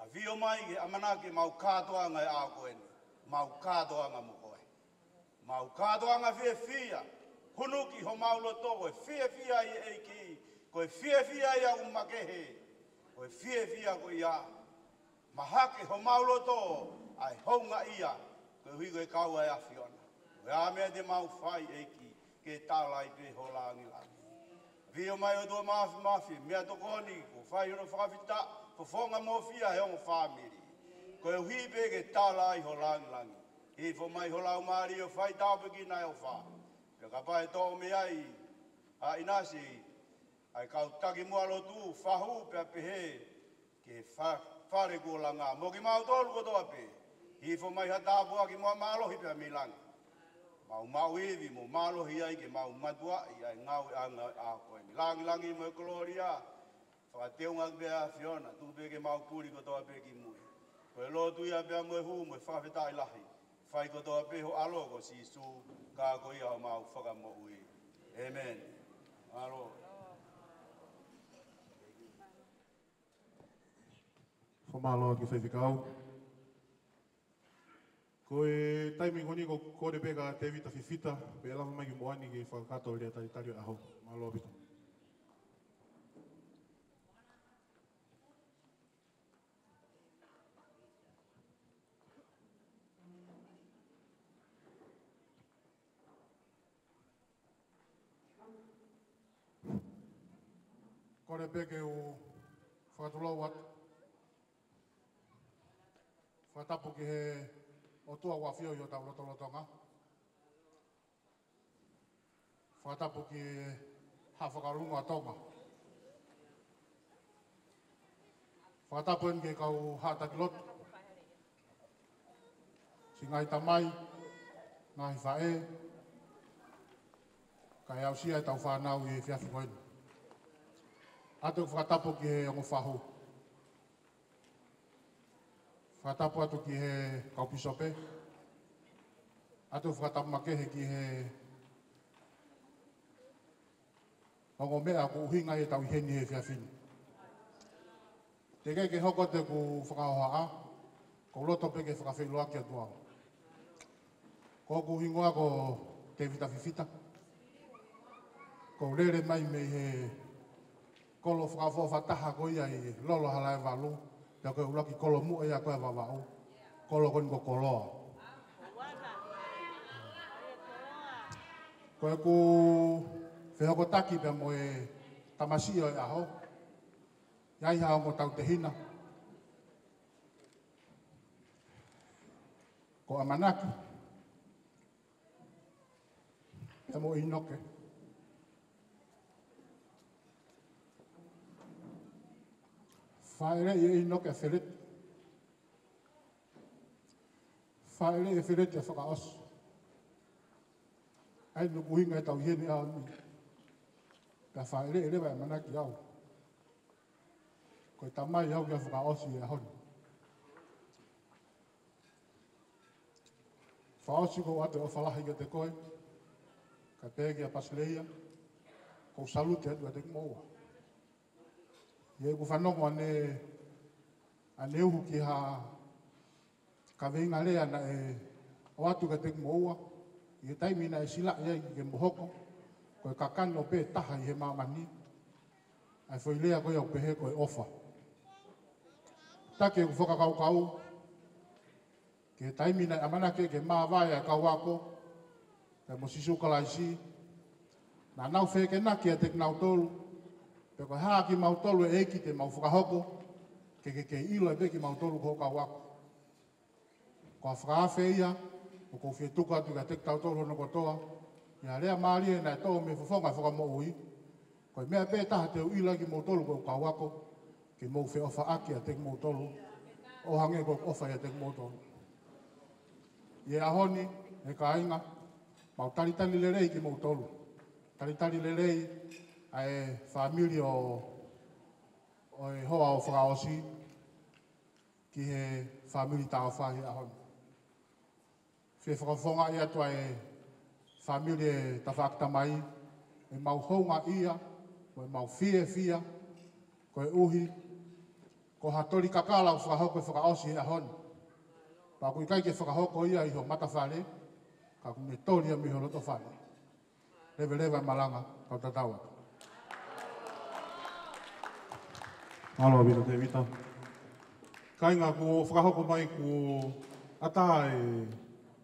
ʻafio mai ke ʻamanaki ʻemau kātoanga ʻi he ʻaho ko eni. Mau kātoanga mo koe. Mau kātoanga fiefia, hunuki homau loto ko e fiefia ʻi he ʻEiki, ko e fiefia ʻi he ʻaho makehe, ko e fiefia ko ia. Mahaki homau loto, ʻa e houngaʻia, koeʻuhi ko e kau ʻa e ʻAfiona. Ko e hā e meʻa te mau fai ʻEiki, ke tala ai pē ho langilangi. ʻAfio mai ʻOtua Māfimafi, meʻatokoni, kuo fai hono fakafetaʻi, fofonga mo e fiefia he ongo fāmili. Koeʻuhi pē ke tala ai ho langilangi. Hifo mai ho laumālie ʻo fai tāpuekina e ʻofa. Pea kapau ʻe toʻo mei ai, ʻa ʻinasi, ʻa e kau taki muʻa lotu, fahu, pea pehē, ki he fa-, fale kuo langa, mo kimautolu kotoa pē. Hifo mai ha tāpuaki mo ha mālohi pea mei langi. Mau maʻu ivi mo mālohi ai ke mau matuaʻi ʻa e ngāueʻanga ʻo e ʻaho ko eni. Langilangi mo e kolōlia, fakateunga pē ʻa e ʻAfiona, tuku pē ke mau puli kotoa pē ki mui. Ko e lotu ia pea mo e hū mo e fakafetaʻi lahi. Fai kotoa pē ho ʻAlo ko Sīsū, ka ko ia homau Fakamoʻui. ʻĒmeni. Mālō. Fakamālō ki he faifekau. Ko e taimi ko eni ko e kole pē kia Tēvita Fifita, pea lava mai ki muʻa ni ke fakakakato e lea talitali ʻo e ʻaho. Mālō ʻaupito. Kole pē ke u fakatulou atu. Fakatapu ki he ʻOtua ʻoku ʻafio ʻi hotau lotolotonga. Fakatapu ki he Haʻa Fakalūnga ʻo Tonga. Fakatapu heni ki he kau haʻa taki lotu, siʻi ngaahi tamai, ngaahi faʻē, kae aʻusia ʻetau fānau ʻi he efiafi ko eni. ʻOatu e fakatapu ki he ongo fahu. Fakatapu atu ki he kau pīsope. ʻOatu e fakatapu makehe ki he ongo meʻa ʻoku ʻuhinga ʻetau ʻi heni he efiafi ni. Teʻeki ke hoko atu ʻeku fakahohaʻa, ʻoku ou loto pē ke fakafeʻiloaki atu au. Ko hoku hingoa ko Tevita Fifita. ʻOku ou lele mai mei he kolo fakaʻofoʻofa taha ko ia ʻi Lolo Halaevalu, pea ko e ʻuluaki kolo muʻa ia ko ē ʻa Vavaʻu. Kolo ko eni ko Koloa. Ko ʻeku fehokotaki pea mo e tamasiʻi ʻo e ʻaho, ʻi ai ha ongo tautehina ko ʻAmanaki pea mo ʻInoke. Fāʻeleʻi ʻe ʻInoke ʻa Feleti. Fāʻeleʻi ʻe Feleti ʻa Fakaʻosi. ʻA ia ʻoku ʻuhinga ʻetau ʻi heni he ʻaho ni. Pea fāʻeleʻi leva ʻe ʻAmanaki au. Ko e tamai au kia Fakaʻosi he ʻaho ni. Fakaʻosi, ʻoku ou ʻoatu e ʻofa lahi kiate koe, kae pehē kia Pasileia, ʻoku ou salute atu kiate kimoua. ʻI heʻeku fanongo ʻaneuhu ki ha kaveinga lea naʻe ʻoatu kiate kimoua ʻi he taimi naʻe silaʻi ai ke mo hoko ko e kakano pē taha ʻi he māmani, ʻa e foʻi lea ko ia ʻoku pehē ko e ʻofa. Taki ʻeku fakakaukau ki he taimi naʻe ʻamanaki ke māvae ʻa e kau ako pea mo Sīsū Kalaisi, naʻa nau fekenaki ʻiate kinautolu pe ko e hā kimautolu ʻe ʻEiki te mau fakahoko, ke ke kei ʻilo ai pē kimautolu ko hoʻo kau ako. Ko e fakaafe ia ʻoku ou fie tuku atu kiate kitautolu hono kotoa, ʻi he lea mālie naʻe tō mei he fofonga ʻo e Fakamoʻui. Ko e meʻa pē taha te u ʻilo ai kimoutolu ko hoku kau ako, ke mou feʻofaʻaki ʻiate kimoutolu ʻo hangē ko ʻeku ʻofa ʻiate kimoutolu. ʻI he ʻaho ni, ʻe kāinga, mau talitali lelei kimoutolu. Talitali lelei ʻa e fāmili ʻo, ʻo e hoa ʻo Fakaʻosi ki he fāmili Taofa he ʻaho ni. Fie fakafofongaʻi atu ʻa e fāmili ʻa e tafaʻaki tamai, ʻemau houngaʻia, mo ʻemau fiefia, koeʻuhi ko ha toli kakala ʻoku fakahoko ʻe Fakaʻosi he ʻaho ni. Pea ʻoku ʻikai ke fakahoko ia ʻi ho matafale, ka ʻoku ne toli ia mei ho loto fale. Leveleva e malanga, kau tatau atu. Mālō ʻaupito Tevita. Kāinga, kuo fakahoko mai, kuo ʻatā e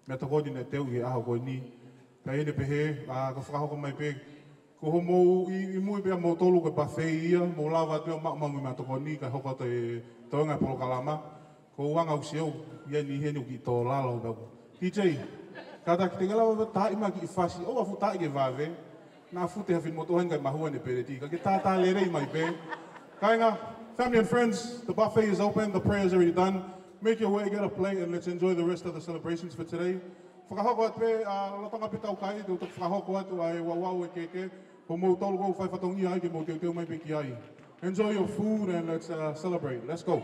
meʻatokoni naʻe teuʻi he ʻaho ko eni. Pea ʻi heʻene pehē, ʻa, kuo fakahoko mai pē, ko hoʻomou ʻi, ʻi mui pē ʻa moutolu ko e buffet ia, mou lava atu ʻo maʻu maʻu e meʻatokoni, kae hoko atu e toenga e polokalama. Ko e anga ʻoku ou sio, ia ni heni ʻoku kiʻi tō lalo pē au. D J, kātaki te ke lava pē ʻo taaʻi mai kiʻi fasi, ʻoua fuʻu taaʻi ke vave. Naʻa fute ha finemotuʻa heni kae mahua ʻene peleti, ka ke tātā lelei mai pē. Kāinga, family and friends, the buffet is open, the prayer is already done. Make your way, get a plate, and let's enjoy the rest of the celebrations for today. Fakahoko atu pē, ʻa, lolotonga pē ʻetau kai, te u toki fakahoko atu ʻa e ouau ʻa e keke, ko moutolu ʻoku fai fatongia ai ke mou teuteu mai pē ki ai. Enjoy your food and let's, uh, celebrate. Let's go.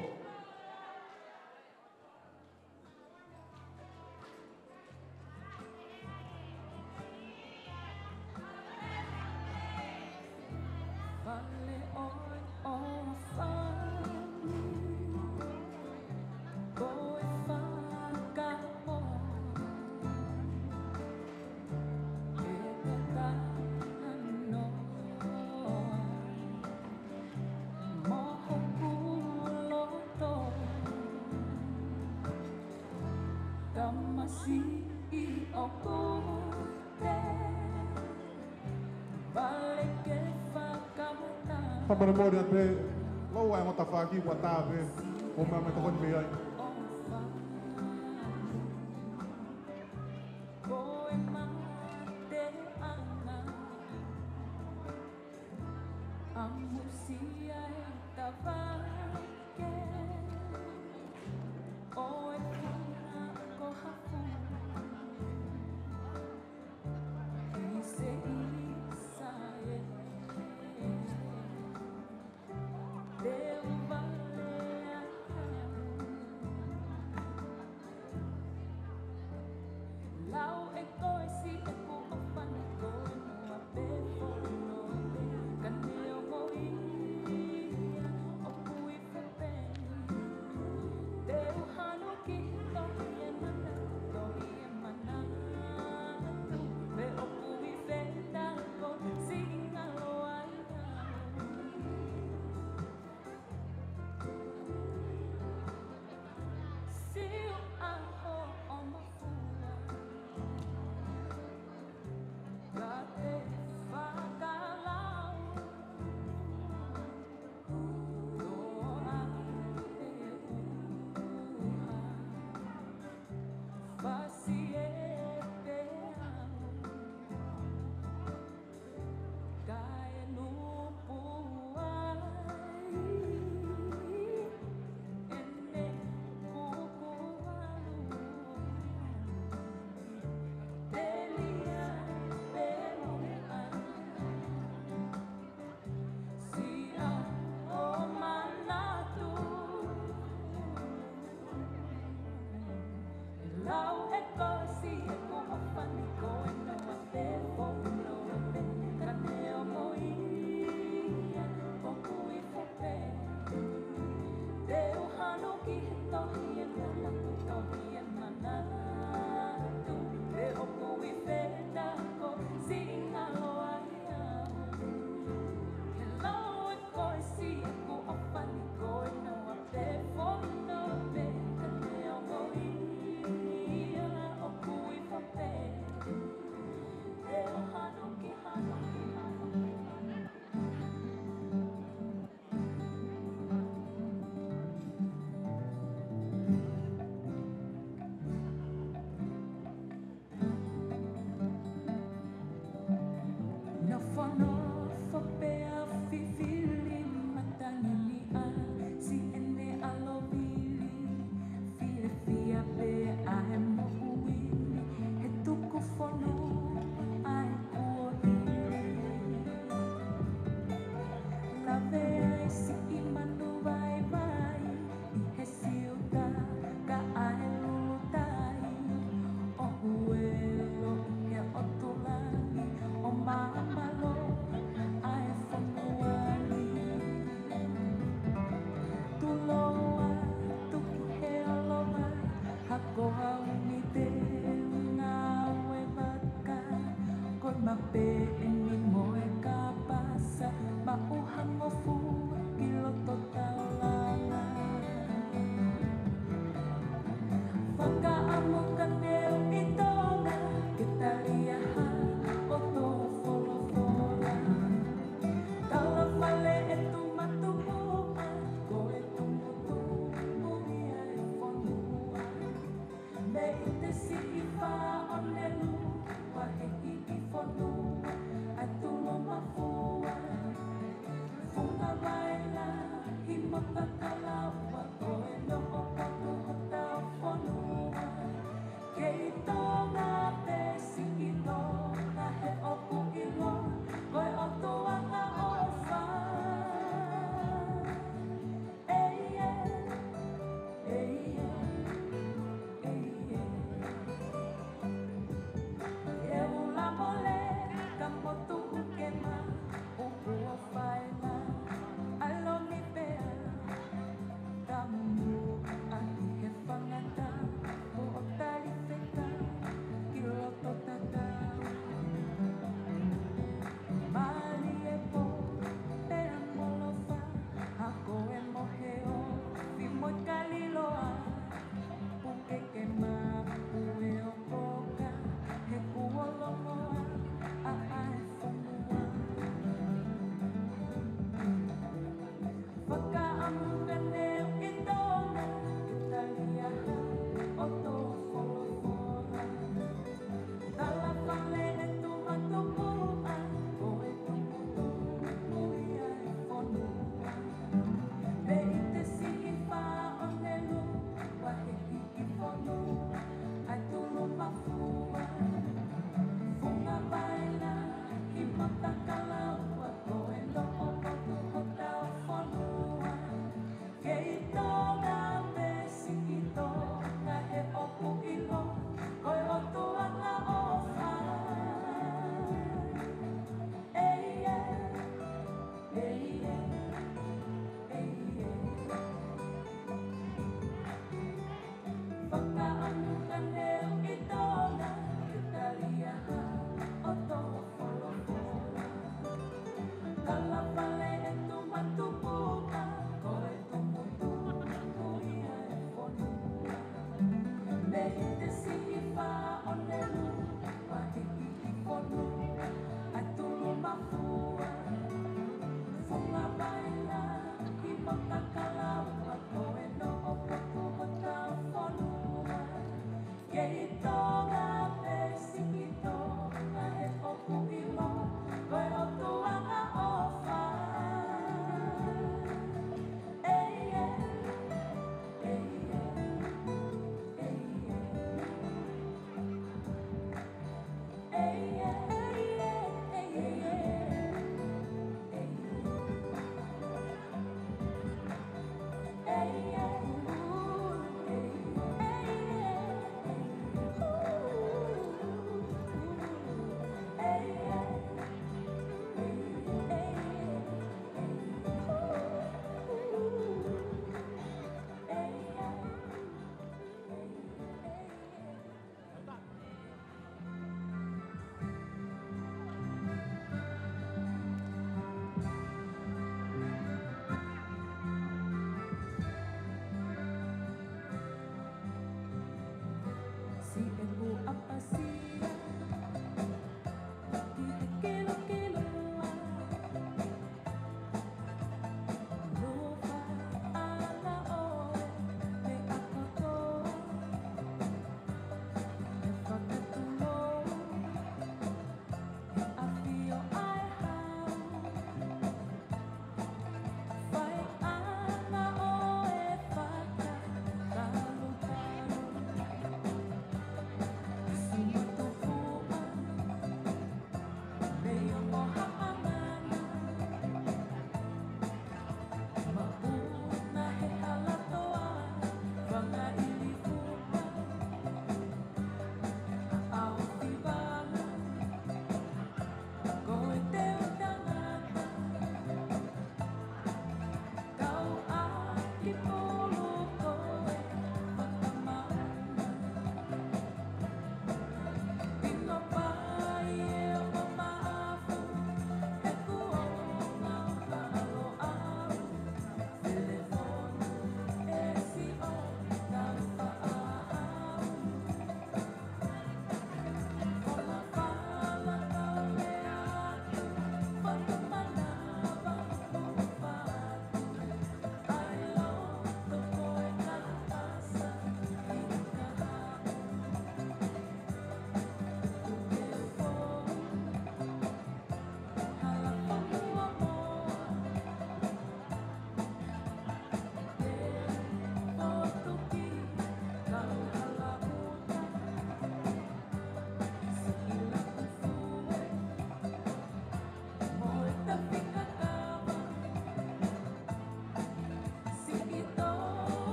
Fakamolemole atu pē, lau ʻa e ongo tafaʻaki ʻoku ʻatā pē, ʻo meʻa mai tokoni mei ai. Nofonofo pea fifili matangi ni ʻa si ʻene ʻalovili, fiefia pē ʻa e moʻui ni, he tuku fonu ʻa e kuohili. Lave ai siʻi manu vaivai ʻi he siuta ka ʻai lulutai, ʻo huelo ʻi he ʻotu langi, ʻo māmalo ʻa e fonua ni. Tuloa tuki he ʻalovā, hako haumi te ngāue vaka, ko e mape eni mo e kapasa, maʻu hangofua ki loto taulanga. Fakaʻamu ka neu ʻi Tonga, ke tali ʻa ha ʻoto folofola. Tala fale e tūmatuʻa, ko e tumutumu ia e fonua. Mei te siʻi fā ʻo Nelu, ua he hiʻi fonua,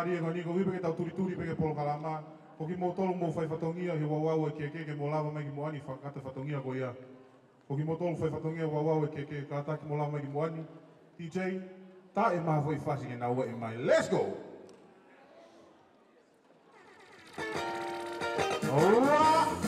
Mālie ko eni, ko e ʻuhi pē ke tau tulituli pē ki he polokalama. Ko kimoutolu mou fai fatongia he ʻoku ʻi ai e keke, ke mou lava mai ki muʻa ni ʻo fakakakato e fatongia ko ia. Ko kimoutolu fai fatongia he ʻoku ʻi ai e keke, kātaki mou lava mai ki muʻa ni. D J, tā e maha foʻi fasi ke nau ō mai. Let's go! All right.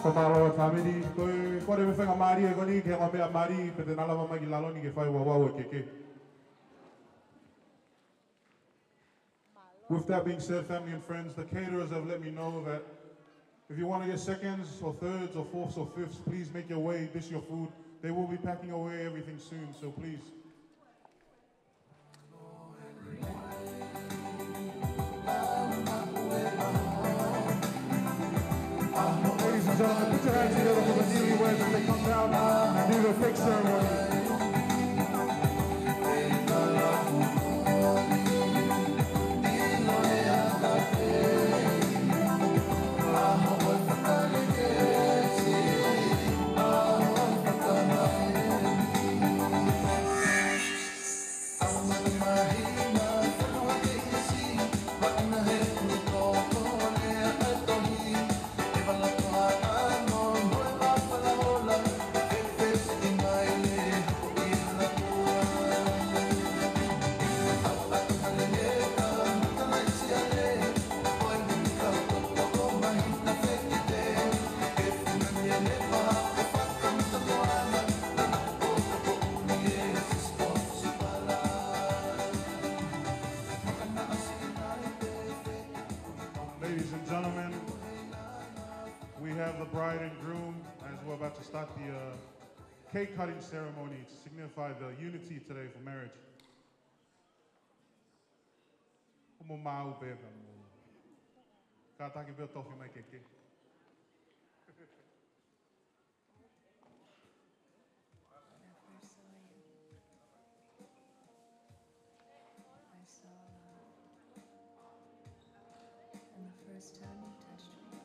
Ko e mālō e fāmili, ko e kole mo e faingamālie ko eni ke ʻomai e meʻa mali, pea te na lava mai ki lalo ni ke fai e vavau e keke. With that being said, family and friends, the caterers have let me know that if you want to get seconds or thirds or fourths or fifths, please make your way. This is your food. They will be packing away everything soon, so please. Ladies and gentlemen, put your hands together for the newlyweds as they come down and do the fake ceremony. Start the uh, cake cutting ceremony to signify the unity today for marriage. Ko mo mau pē ka mo. Kātaki pē ʻo tofi mai keke. When I first saw you, I saw love. And the first time you touched me,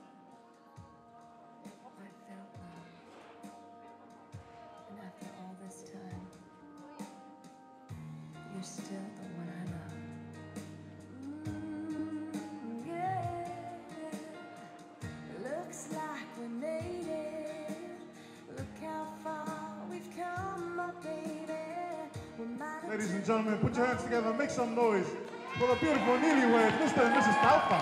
I felt love. And after all this time, you're still the one I love. Mm, yeah. Looks like we made it. Look how far we've come, my baby. We might have Ladies and gentlemen, put your hands together, make some noise for the beautiful newlyweds, Mister and Missus Taufa.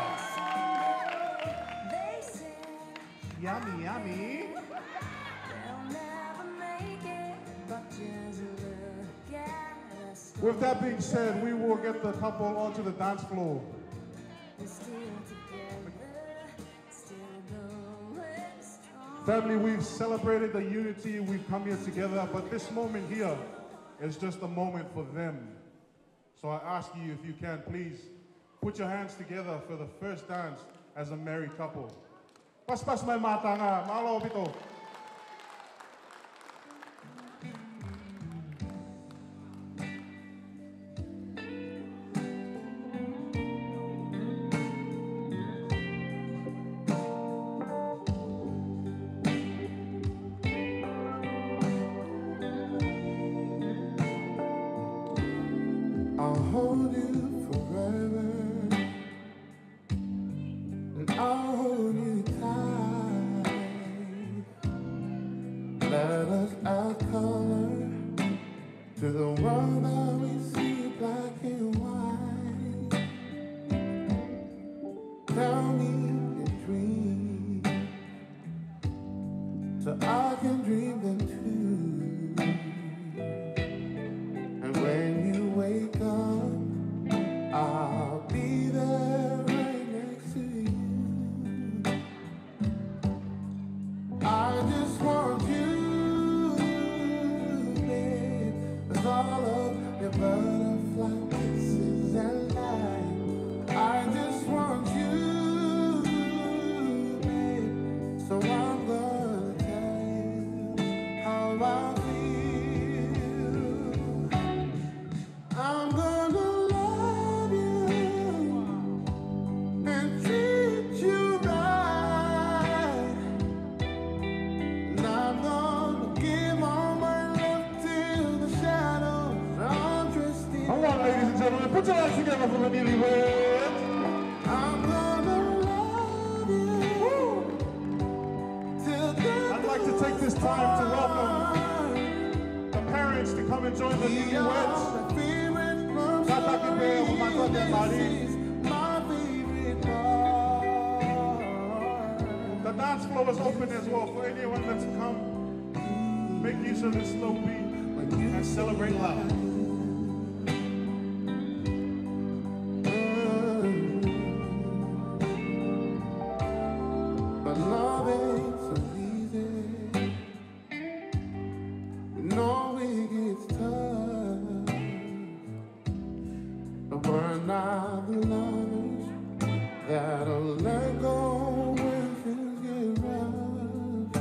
They said, yummy, yummy. They'll never make it, but just look at us. With that being said, we will get the couple onto the dance floor. We're still together. Family, we've celebrated the unity, we've come here together, but this moment here is just a moment for them. So I ask you, if you can, please put your hands together for the first dance as a married couple. Paspas mai mātanga, mālō ʻaupito. I'll hold you forever, and I'll hold you tight. Let us add color to the world that we see black and white. Tell me your dreams, so I can dream them too. And when you wake up, I'll be there right next to you. I just want you, babe, with all of your butterfly kisses and light. I just want you, babe, so I'm gonna tell you how I feel. I'm gonna love you and treat you right. And I'm gonna give all my love till the shadows are dressed in. Come on, ladies and gentlemen, put your hands together for the newlyweds. I'm gonna love you. Woo! I'd like to take this time to welcome the parents to come and join the newlyweds. Kātaki pē ʻo mātuʻaki ʻa Mari. The dance floor is open as well for anyone that's come. Make use of this slow beat and celebrate love. But love ain't so easy. We know it gets tough. But we're not the lovers that'll let go when things get rough.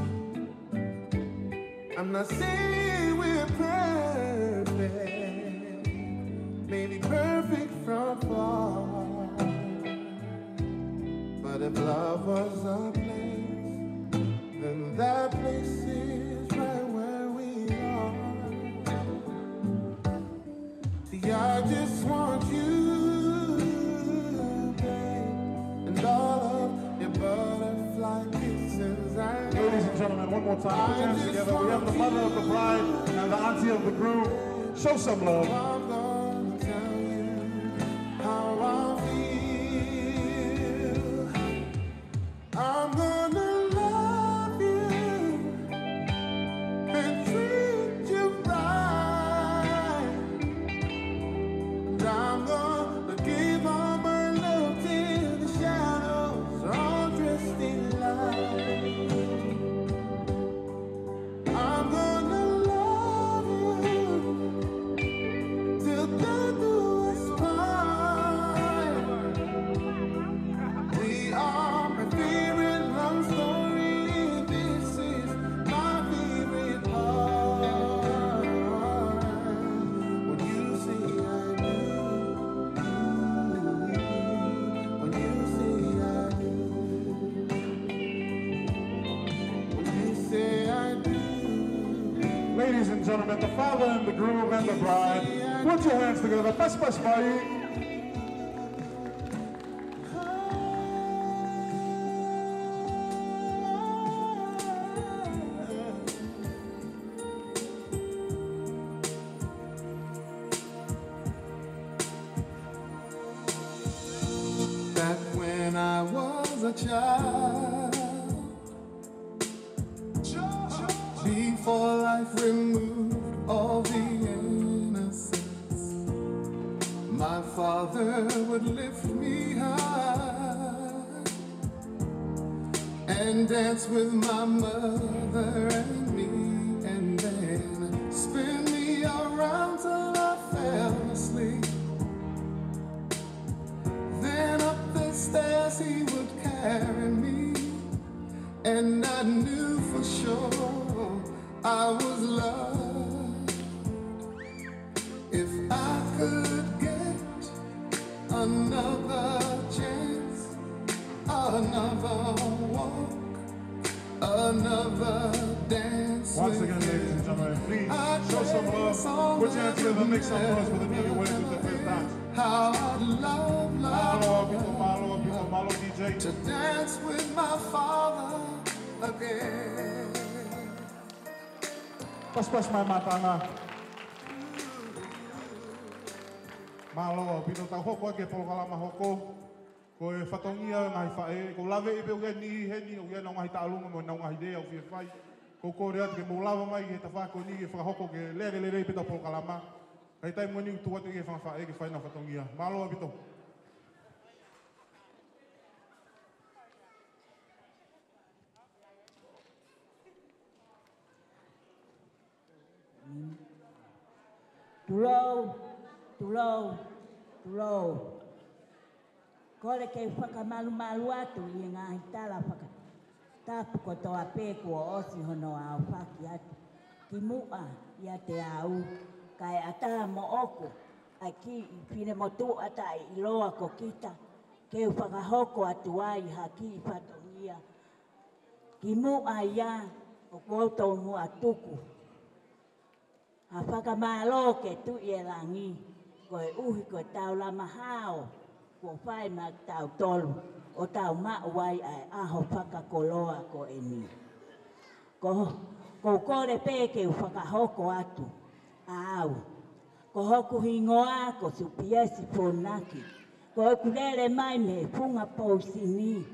I'm not saying we're perfect, maybe perfect from far. But if love was a place, then that place is right where we are. See, I just want you, babe, and all of your butterfly kisses. Ladies and gentlemen, one more time, put your hands together. We have the mother of the bride and the auntie of the groom. Show some love. I'm gonna tell you how I feel. I'm gonna love you and treat you right. And I'm gonna give all my love till the shadows are dressed in light. Gentlemen, the father and the groom and the bride, put your hands together. Pasi, pasi mai. Back when I was a child, before life removed all the innocence, my father would lift me high and dance with my mother and me, and then spin me around till I fell asleep. Then up the stairs he would carry me, and I knew for sure I was loved. If I could get another chance, another walk, another dance. Once again, ladies and gentlemen, please show some love. Put your hands together, make some noise for the newlyweds with the first dance. How I'd love, love, mālō ʻaupito, mālō ʻaupito, mālō D J. To dance with my father again. Pasi, pasi mai Mātanga. Mālō ʻaupito, tau hoko atu ki he polokalama hoko. Ko e fatongia ʻo e ngaahi faʻē, ʻoku ou laveʻi pē ʻoku ʻi ai e niʻihi heni, ʻoku ʻi ai ʻenau ngaahi taʻaluma mo ʻenau ngaahi lea ʻoku fie fai. ʻOku ou kole atu ke mou lava mai ki he tafaʻaki ko eni ke fakahoko ke lele lelei pē ʻetau polokalama. Kae taimi mo eni ʻoku tuku atu ki he fanga faʻē ke fai ʻenau fatongia. Mālō ʻaupito. Tulou, tulou, tulou. Kole ke u fakamalumalu atu ʻi he ngaahi tala fakatapu kotoa pē kuo ʻosi hono aofaki atu kimuʻa ʻiate au, kae ʻatā moʻoku ʻa e kiʻi finemotuʻa taʻeʻiloa ko kita, ke u fakahoko atu ai ha kiʻi fatongia kimuʻa ia ʻoku ou tomuʻa tuku ha fakamālō ki he Tuʻi ʻo Langi, koeʻuhi ko e taulama hao kuo fai maʻatautolu ʻo tau maʻu ai ʻa e ʻaho fakakoloa ko eni. Ko, ʻoku ou kole pē ke u fakahoko atu ʻa au. Ko hoku hingoa ko Supiesi Fonaki. Ko ʻeku lele mai mei he Funga Pousini,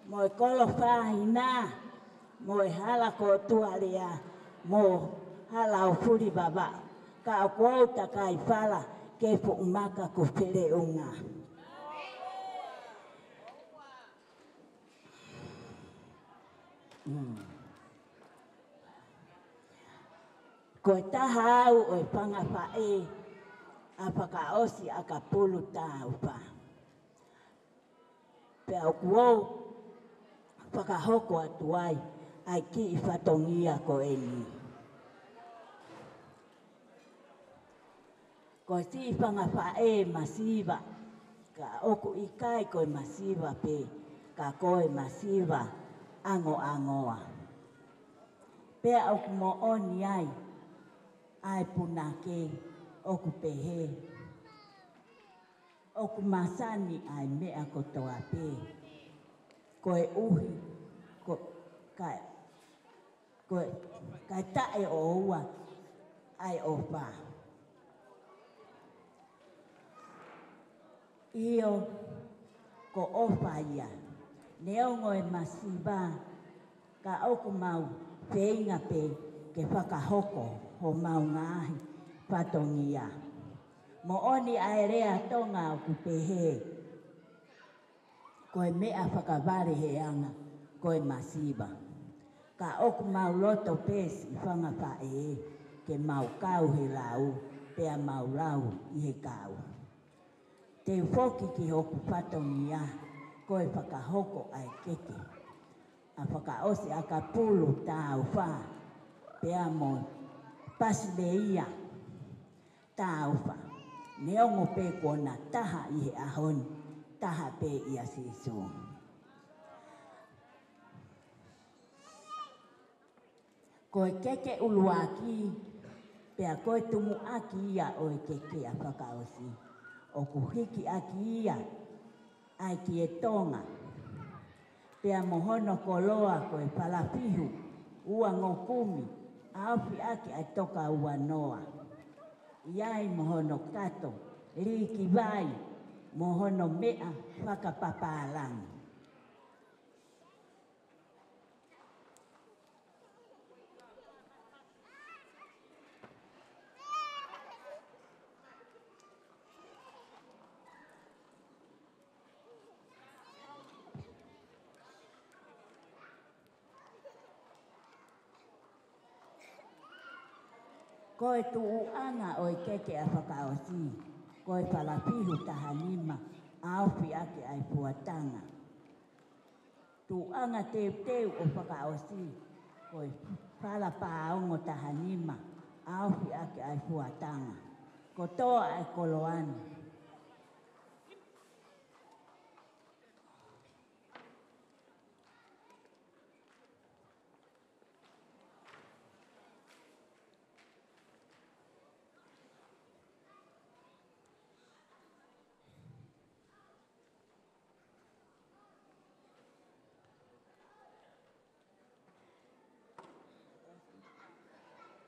mo e Kolo Fahina, mo e Hala ko Tualea, mo Hala ʻo Fulivavaʻu. Ka ʻoku ou takai fala ki he fuʻu maka ko Feleʻunga. Mm. Ko e taha au ʻo e fanga faʻē ʻa Fakaʻosi ʻAkapulu Taufa. Pea ʻoku ou fakahoko atu ai ʻa e kiʻi fatongia ko eni. Ko e siʻi fanga faʻē masiva, ka ʻoku ʻikai ko e masiva pē, ka ko e masiva ʻangoʻangoa. Pea ʻoku moʻoni ai ʻa e punake ʻoku pehē, ʻoku masani ʻa e meʻa kotoa pē. Koeʻuhi, ko, ka, ko, kae taʻeʻoua ʻa e ʻofa. ʻIo, ko e ʻofa ia. Neongo e masiva, ka ʻoku mau feinga pē ke fakahoko homau ngaahi fatongia. Moʻoni ʻa e lea Tonga ʻoku pehē, ko e meʻa fakavaleheʻanga ko e masiva. Ka ʻoku mau loto pē siʻi fanga faʻē ke mau kau he lau, pea mau lau ʻi he kau. Te u foki ki hoku fatongia, ko e fakahoko ʻa e keke ʻa Fakaʻosi ʻAkapulu Taufa, pea mo Pasileia Taufa. Neongo pē kuo na taha ʻi he ʻaho ni, taha pē ʻia Sīsū. Ko e keke ʻuluaki, Pea ko e tumuʻaki ia ʻo e kekeʻa fakaʻosi, ʻoku hiki ʻaki ia ʻa e Kietonga. Pea mo hono koloa ko e Falafihu uangokumi, ʻaofi ʻaki ʻa e Toka Uanoa. ʻI ai mo hono kato, Likivai, mo hono meʻa fakapapālangi. Ko e tuʻuʻanga ʻo e kekeʻa fakaʻosi, ko e Falafihu taha nima, ʻaofi ʻaki ʻa e Fuatanga. Tuʻuʻanga teuteu ʻo fakaʻosi, ko e Falapaongo taha nima, ʻaofi ʻaki ʻa e Fuatanga. Kotoa ʻa e koloa ni.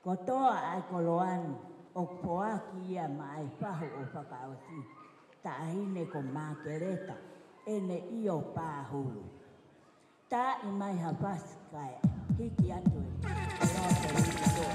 Kotoa ʻa e koloa ni ʻoku foaki ia maʻa e fahu ʻo fakaʻosi, Taʻahine ko Makeleta, ʻene ʻio pāhulu. Taaʻi mai ha fasi kae hiki atu e koloa ko e hiki atu.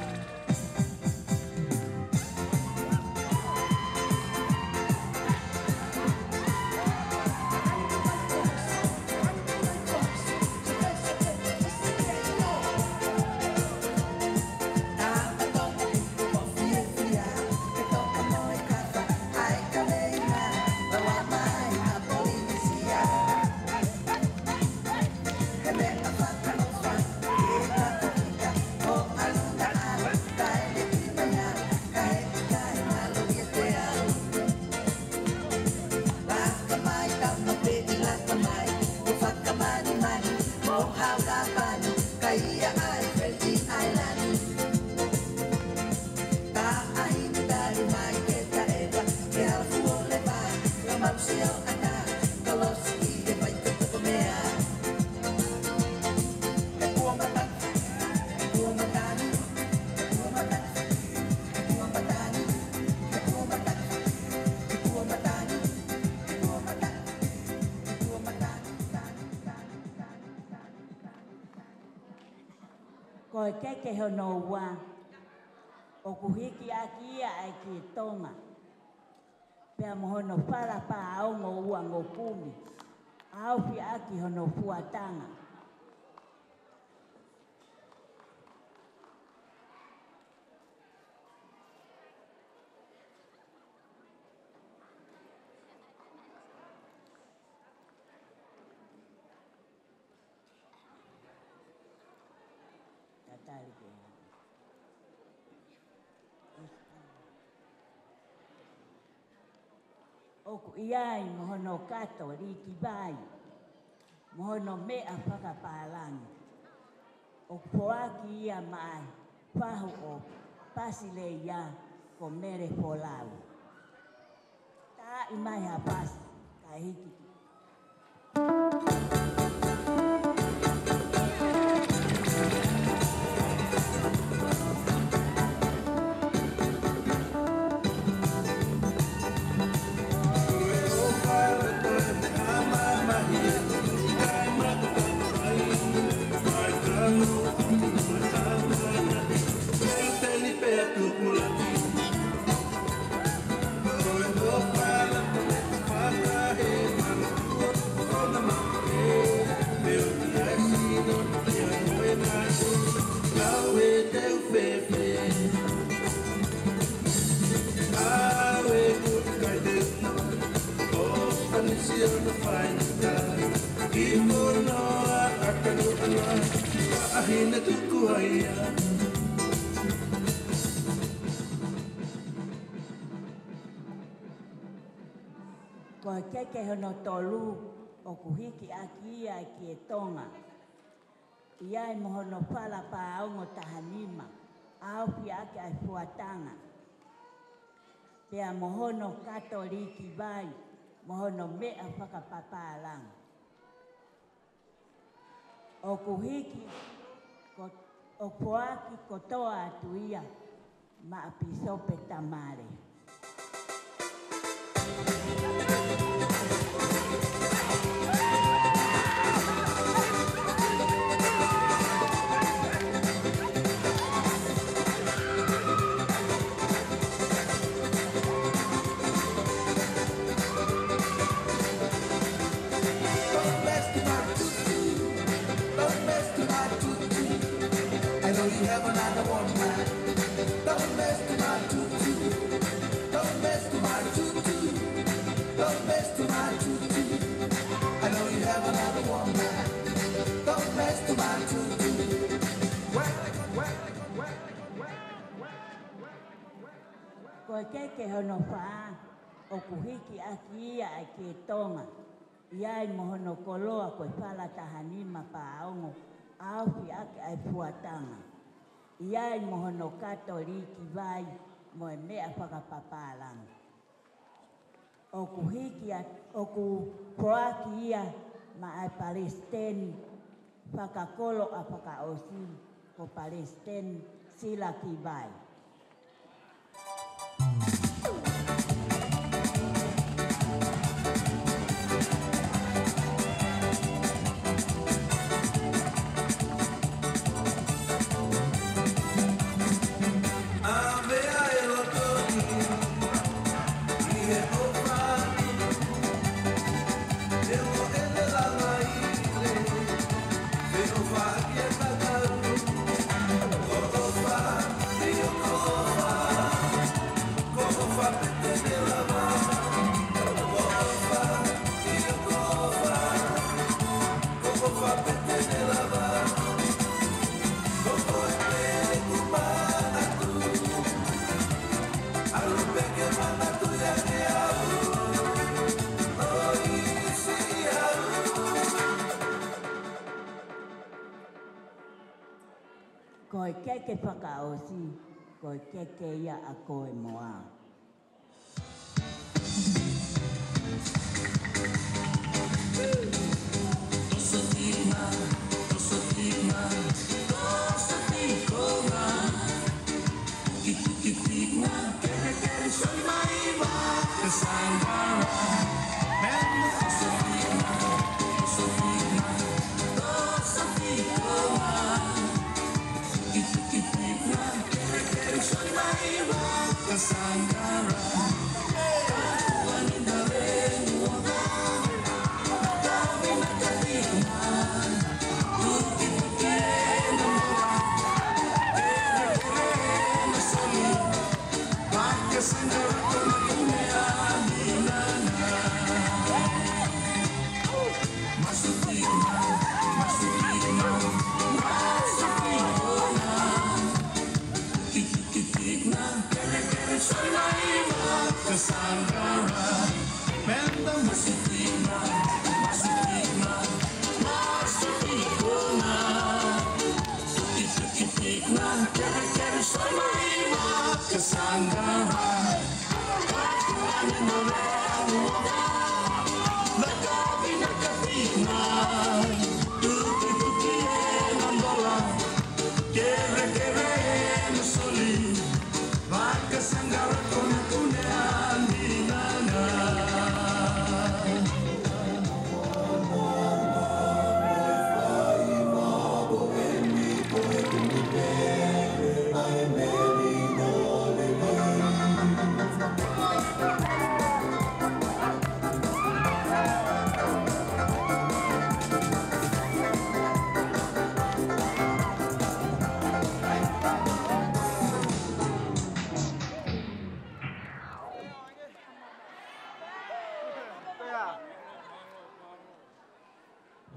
Ko e keke hono ua, ʻoku hiki ʻaki ia ʻa e Kietonga. Pea mo hono Falapaongo uangokumi, ʻaofi ʻaki hono Fuatanga. Tatali ke. ʻOku ʻi ai mo hono kato Likivai, mo hono meʻa fakapālangi. ʻOku foaki ia maʻa e fahu ʻo Pasileia ko Mele Folau. Taaʻi mai ha fasi kae hiki. Ko e keke hono tolu, ʻoku hiki ʻaki ia ʻa e Kietonga. ʻI ai mo hono Falapaongo taha nima, ʻaofi ʻaki ʻa e fuatanga, pea mo hono kato liʻekivai, mo hono meʻa fakapapālangi. ʻOku hiki ko, ʻoku foaki kotoa atu ia maʻa Pīsope Tamale. Don't mess with my tutu. Don't mess with my tutu. I know you have another one, man. Don't mess with my tutu. Don't mess with my tutu. Don't mess with my tutu. I know you have another one, man. Don't mess with my tutu. Ko e keke hono fā, ʻoku hiki ʻaki ia ʻa e Kietonga, ʻi ai mo hono koloa ko e fala taha nima paongo, ʻaofi ʻaki ʻa e fuatanga, ʻi ai mo hono kato liʻekivai mo e meʻa fakapapālangi. ʻOku hiki atu, ʻoku foaki ia maʻa e Palesiteni fakakolo ʻa Fakaʻosi, ko Palesiteni Sila Kivai. Ko e keke fakaʻosi, ko e keke ia ʻa koe mo au.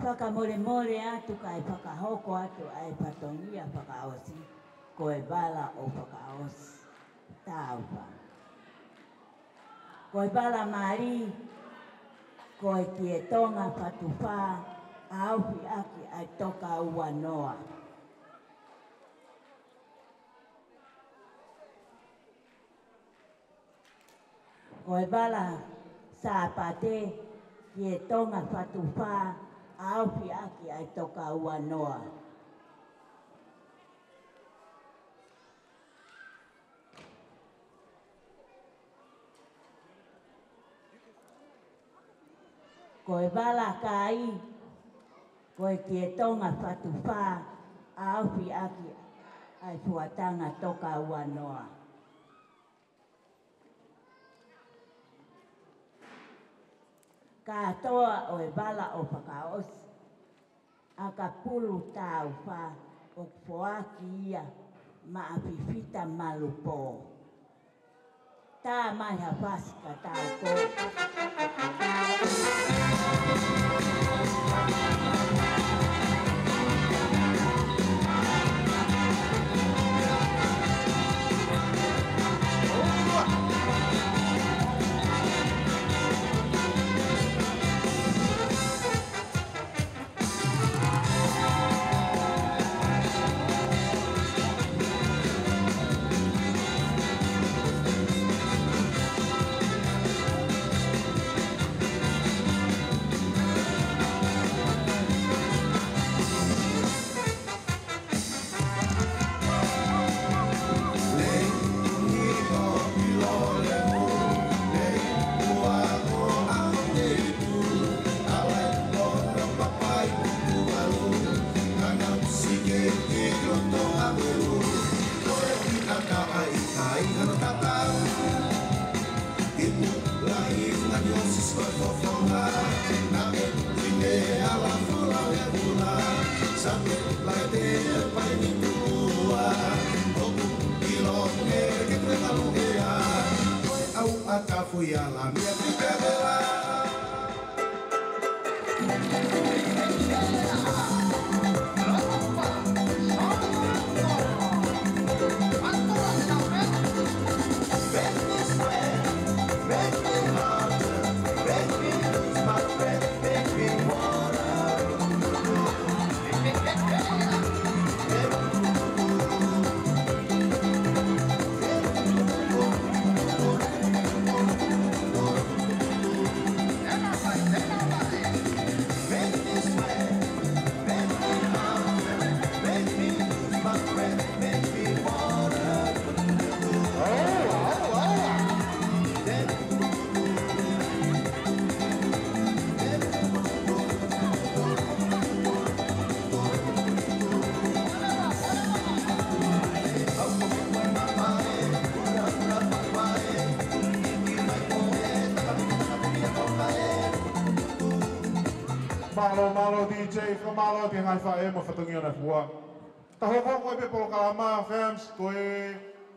Fakamolemole atu kae fakahoko atu ʻa e fatongia fakaʻosi, ko e vala ʻo Fakaʻosi. Tāufa. Ko e vala mali, ko e Kietonga Fatufā, ʻaofi ʻaki ʻa e Toka Uanoa. Ko e vala Sāpate ki he Tonga Fatufā, ʻa e ofi ʻaki ʻa e Toka Uanoa. Ko e vala kai, ko e ki he Tonga Fatufā, ʻa e ofi ʻaki ʻa e fuatanga Toka Uanoa. Kātoa ʻo e vala ʻo fakaʻosi ʻa Kapulu Taufa ʻoku foaki ia maʻa Fifita Malupō. Tā mai ha fasi ka tau ko. Mālō, mālō D J, fakamālō atu ki he ngaahi faʻē mo e fatongia ʻo e fua. Tau hokohoko ai pē polokalama, Fams, ko e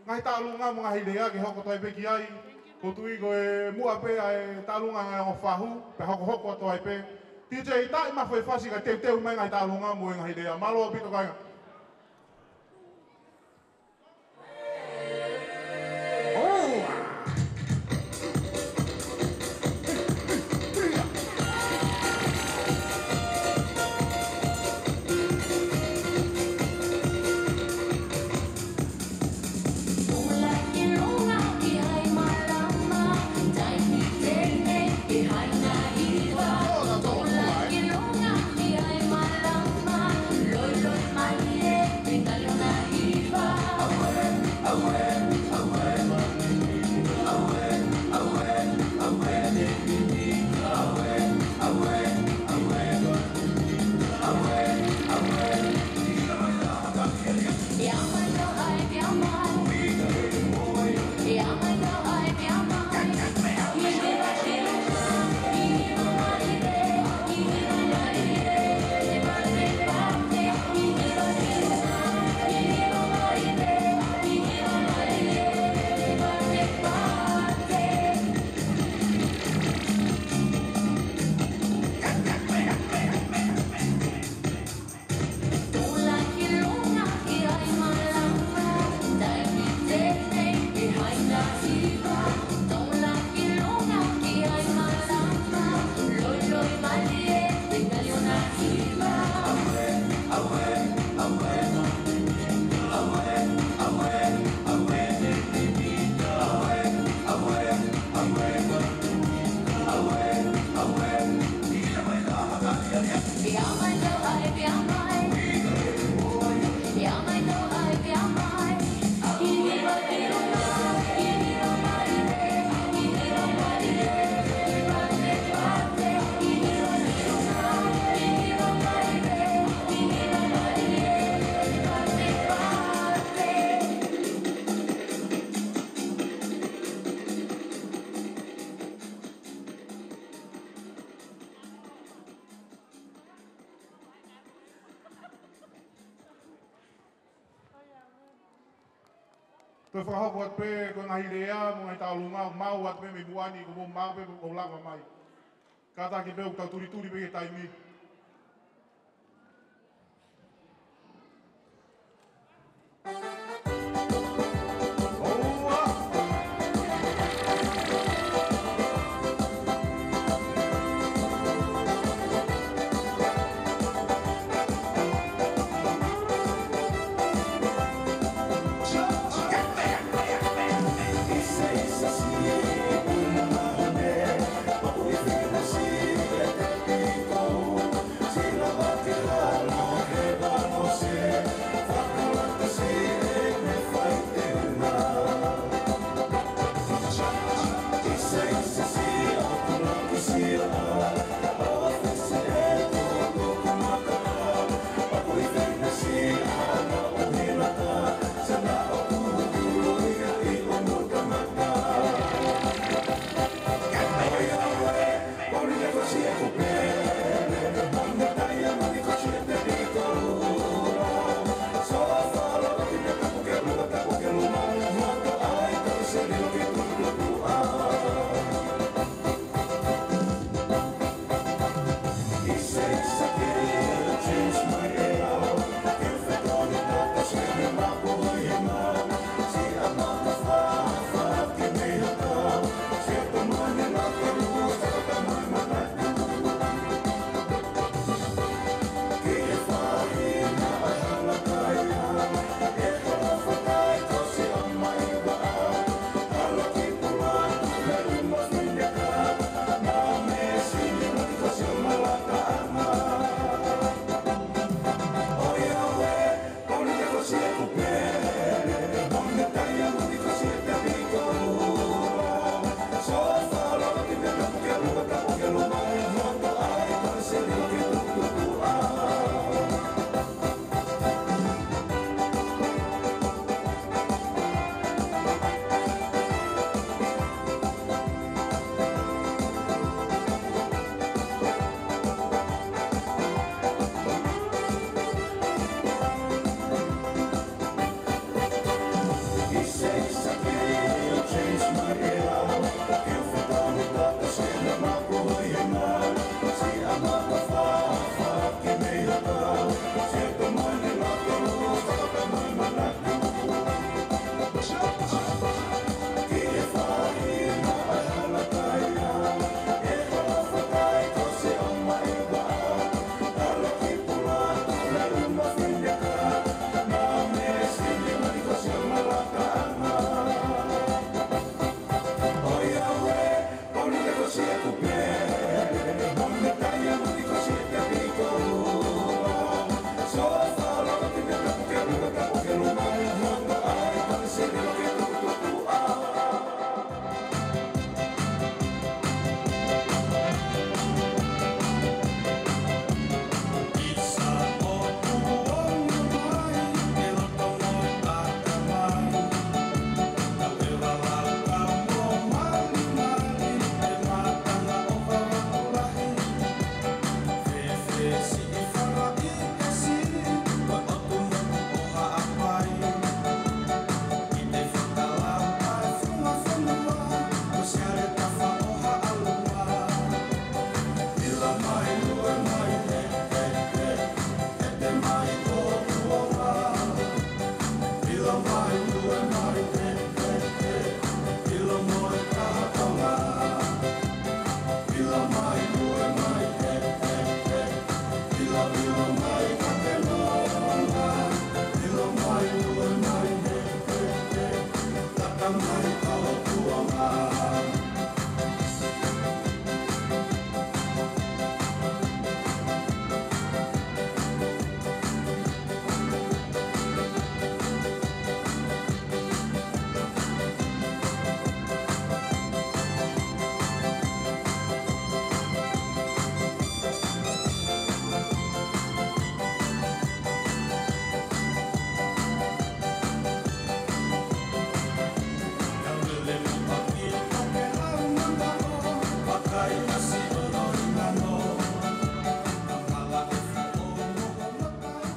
ngaahi taʻalunga mo e ngaahi lea ke hoko atu ai pē ki ai. ʻOku ou tui ko e muʻa pē ʻa e taʻalunga ʻa e ongo fahu, pea hokohoko atu ai pē. D J, tā mai ha foʻi fasi kae teuteu mai e ngaahi taʻalunga mo e ngaahi lea. Mālō ʻaupito kāinga. Toe fakahoko atu pē ko e ngaahi lea mo e ngaahi tauʻolunga, mau atu pē mei muʻa ni, ko e mau pē ʻoku lava mai. Kātaki pē ʻo tau tulituli pē he taimi.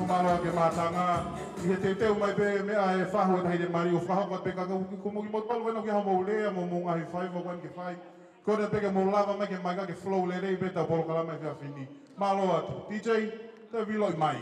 Ko e mālō ʻa e mātanga. ʻI he teuteu mai pē meʻa e fahu ʻo e taʻahine mali ʻo fakahoko atu pē ka ko e kiʻi motuʻa pē ʻoku ʻi ai hoʻomou lea mo hoʻomou ngaahi faiva ʻoku ʻi ai ke fai. Ko ia pē ke mou lava mai ke mai ka ke flow lelei pē ʻetau polokalama he efiafi ni. Mālō atu. D J, toe viloʻi mai.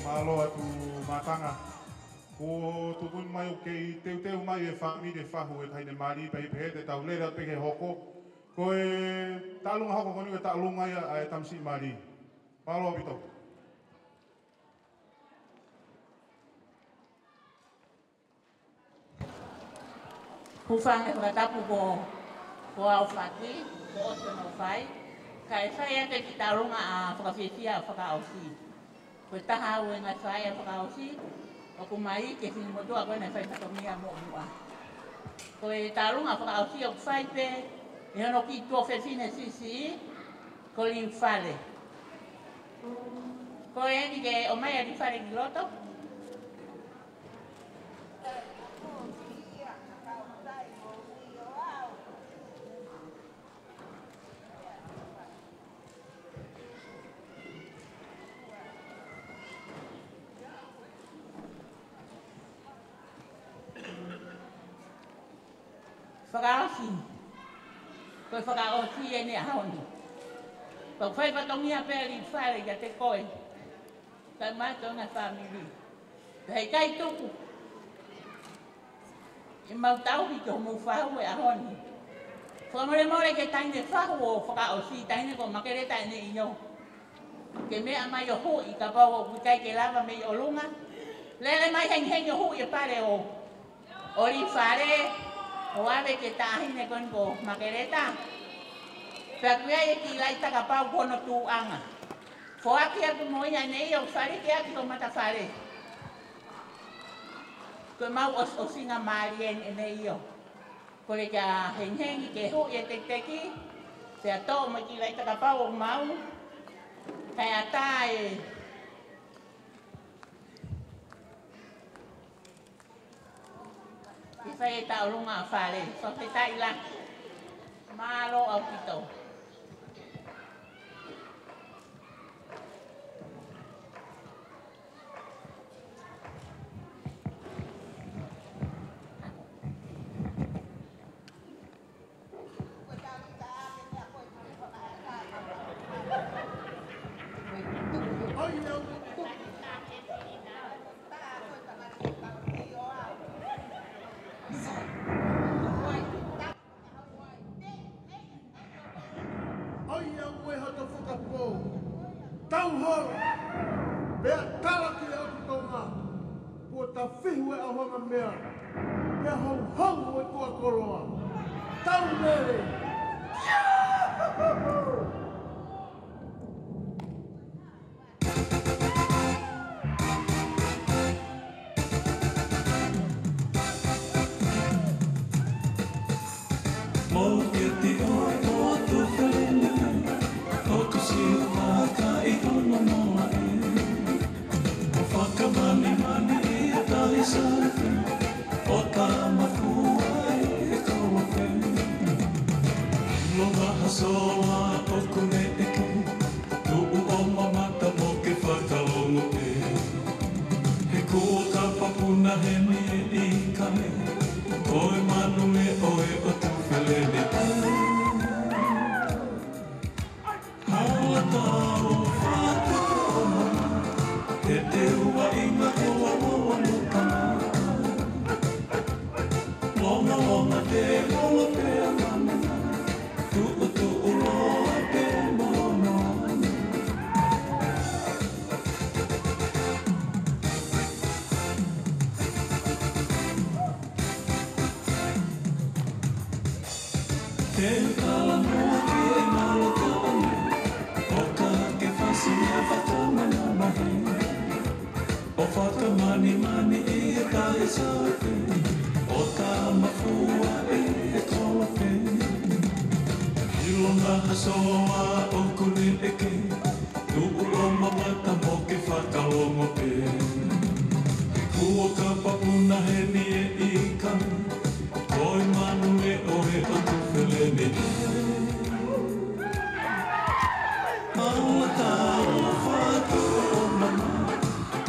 Mālō atu Mātanga. Ko e tuʻutuʻuni mai ʻoku kei teuteu mai e fāmili e fahu ʻo e taʻahine mali pea ʻi he pehē te tau lele atu pē ki he hoko. Ko e taʻalunga hoko ko eni ko e taʻalunga ia ʻa e tamasiʻi mali. Mālō ʻaupito. Hūfanga he fakatapu ko, ko au faki, ko ʻOsi ʻo fai, kae fai atu e kiʻi taʻalunga ʻa fakafiefia ʻa Fakaʻosi. Ko e taha au e ngaahi faʻē ʻa Fakaʻosi, ʻoku mai ke fini motuʻa ko ē naʻe fai fatongia mo muʻa. Ko e taʻalunga ʻa Fakaʻosi ʻoku fai pē, ʻe hono kiʻi tuofefine siʻisiʻi, ko Liufale. Ko eni ke ʻomai ʻa Liufale ki loto. Fakaʻosi. Ko e fakaʻosi eni ʻaho ni. Kuo fai fatongia pē ʻa Liufale kiate koe. Kae ʻumaʻā e ngaahi fāmili. Pea ʻikai tuku ʻemau tauhi ki hoʻomou fahu he ʻaho ni. Fakamolemole ki he taʻahine fahu ʻo Fakaʻosi, taʻahine ko Makeleta ʻEneʻio. Ke meʻa mai ʻo huʻi kapau ʻoku ʻikai ke lava mei ʻolunga. Lele mai hengihengi ʻo huʻi e pale ʻo, ʻo Liufale, ʻo ʻave ki he taʻahine ko eni ko Makeleta. Pea ʻoku ʻi ai e kiʻi laʻi takapau ko hono tuʻuʻanga. Foaki atu mo ia ʻEneʻio, faleʻi atu ki ho matafale. Ko ʻemau ʻos-, ʻosinga mali eni ʻEneʻio. Kole kia hengihengi ke huʻi e tekiteki, pea toʻo mo e kiʻi laʻi takapau ʻoku maʻu. Kae ʻatā e, ke fai e taʻalunga ʻa fale. Fakafetaʻi lahi. Mālō ʻaupito. ʻOiauē hoto fakapō. Tau holo. Pea tala ki he ʻOtu Tonga. Kuo tafihu e ʻaho angamea. Pea houhou e tuʻa koloa. Tau lele. Mou ke tiʻo e potu felele, ʻoku siu pākaʻi hono mamaʻi. ʻO fakamanimani ʻi he tahi safe, ʻo tāmākua ʻi he kolope. Longaʻi ha sola ʻoku ne Heni e ʻikai, ko e manu ē ʻo e ʻotu feleni. Hala tau fatu o mama, he te ua inga ko ua ua muka. Longa longa te mola pea mana, tuʻu tuʻu loa pea mono. Te u talanoa ki he malo taʻane, ʻo ka ke fasi mea fakamanamahi. ʻO fakamanimani ʻi he tahi sape, ʻo tamafua ʻi he kolope. ʻIlonga ha soa ʻoku ne ʻeke, tuʻu ʻo mamata mo ke fakalongo pē. Kuo ka papuna heni e ʻikai, ko e manu ē ʻo e ʻotu feleni. Maua tau fatu o mama,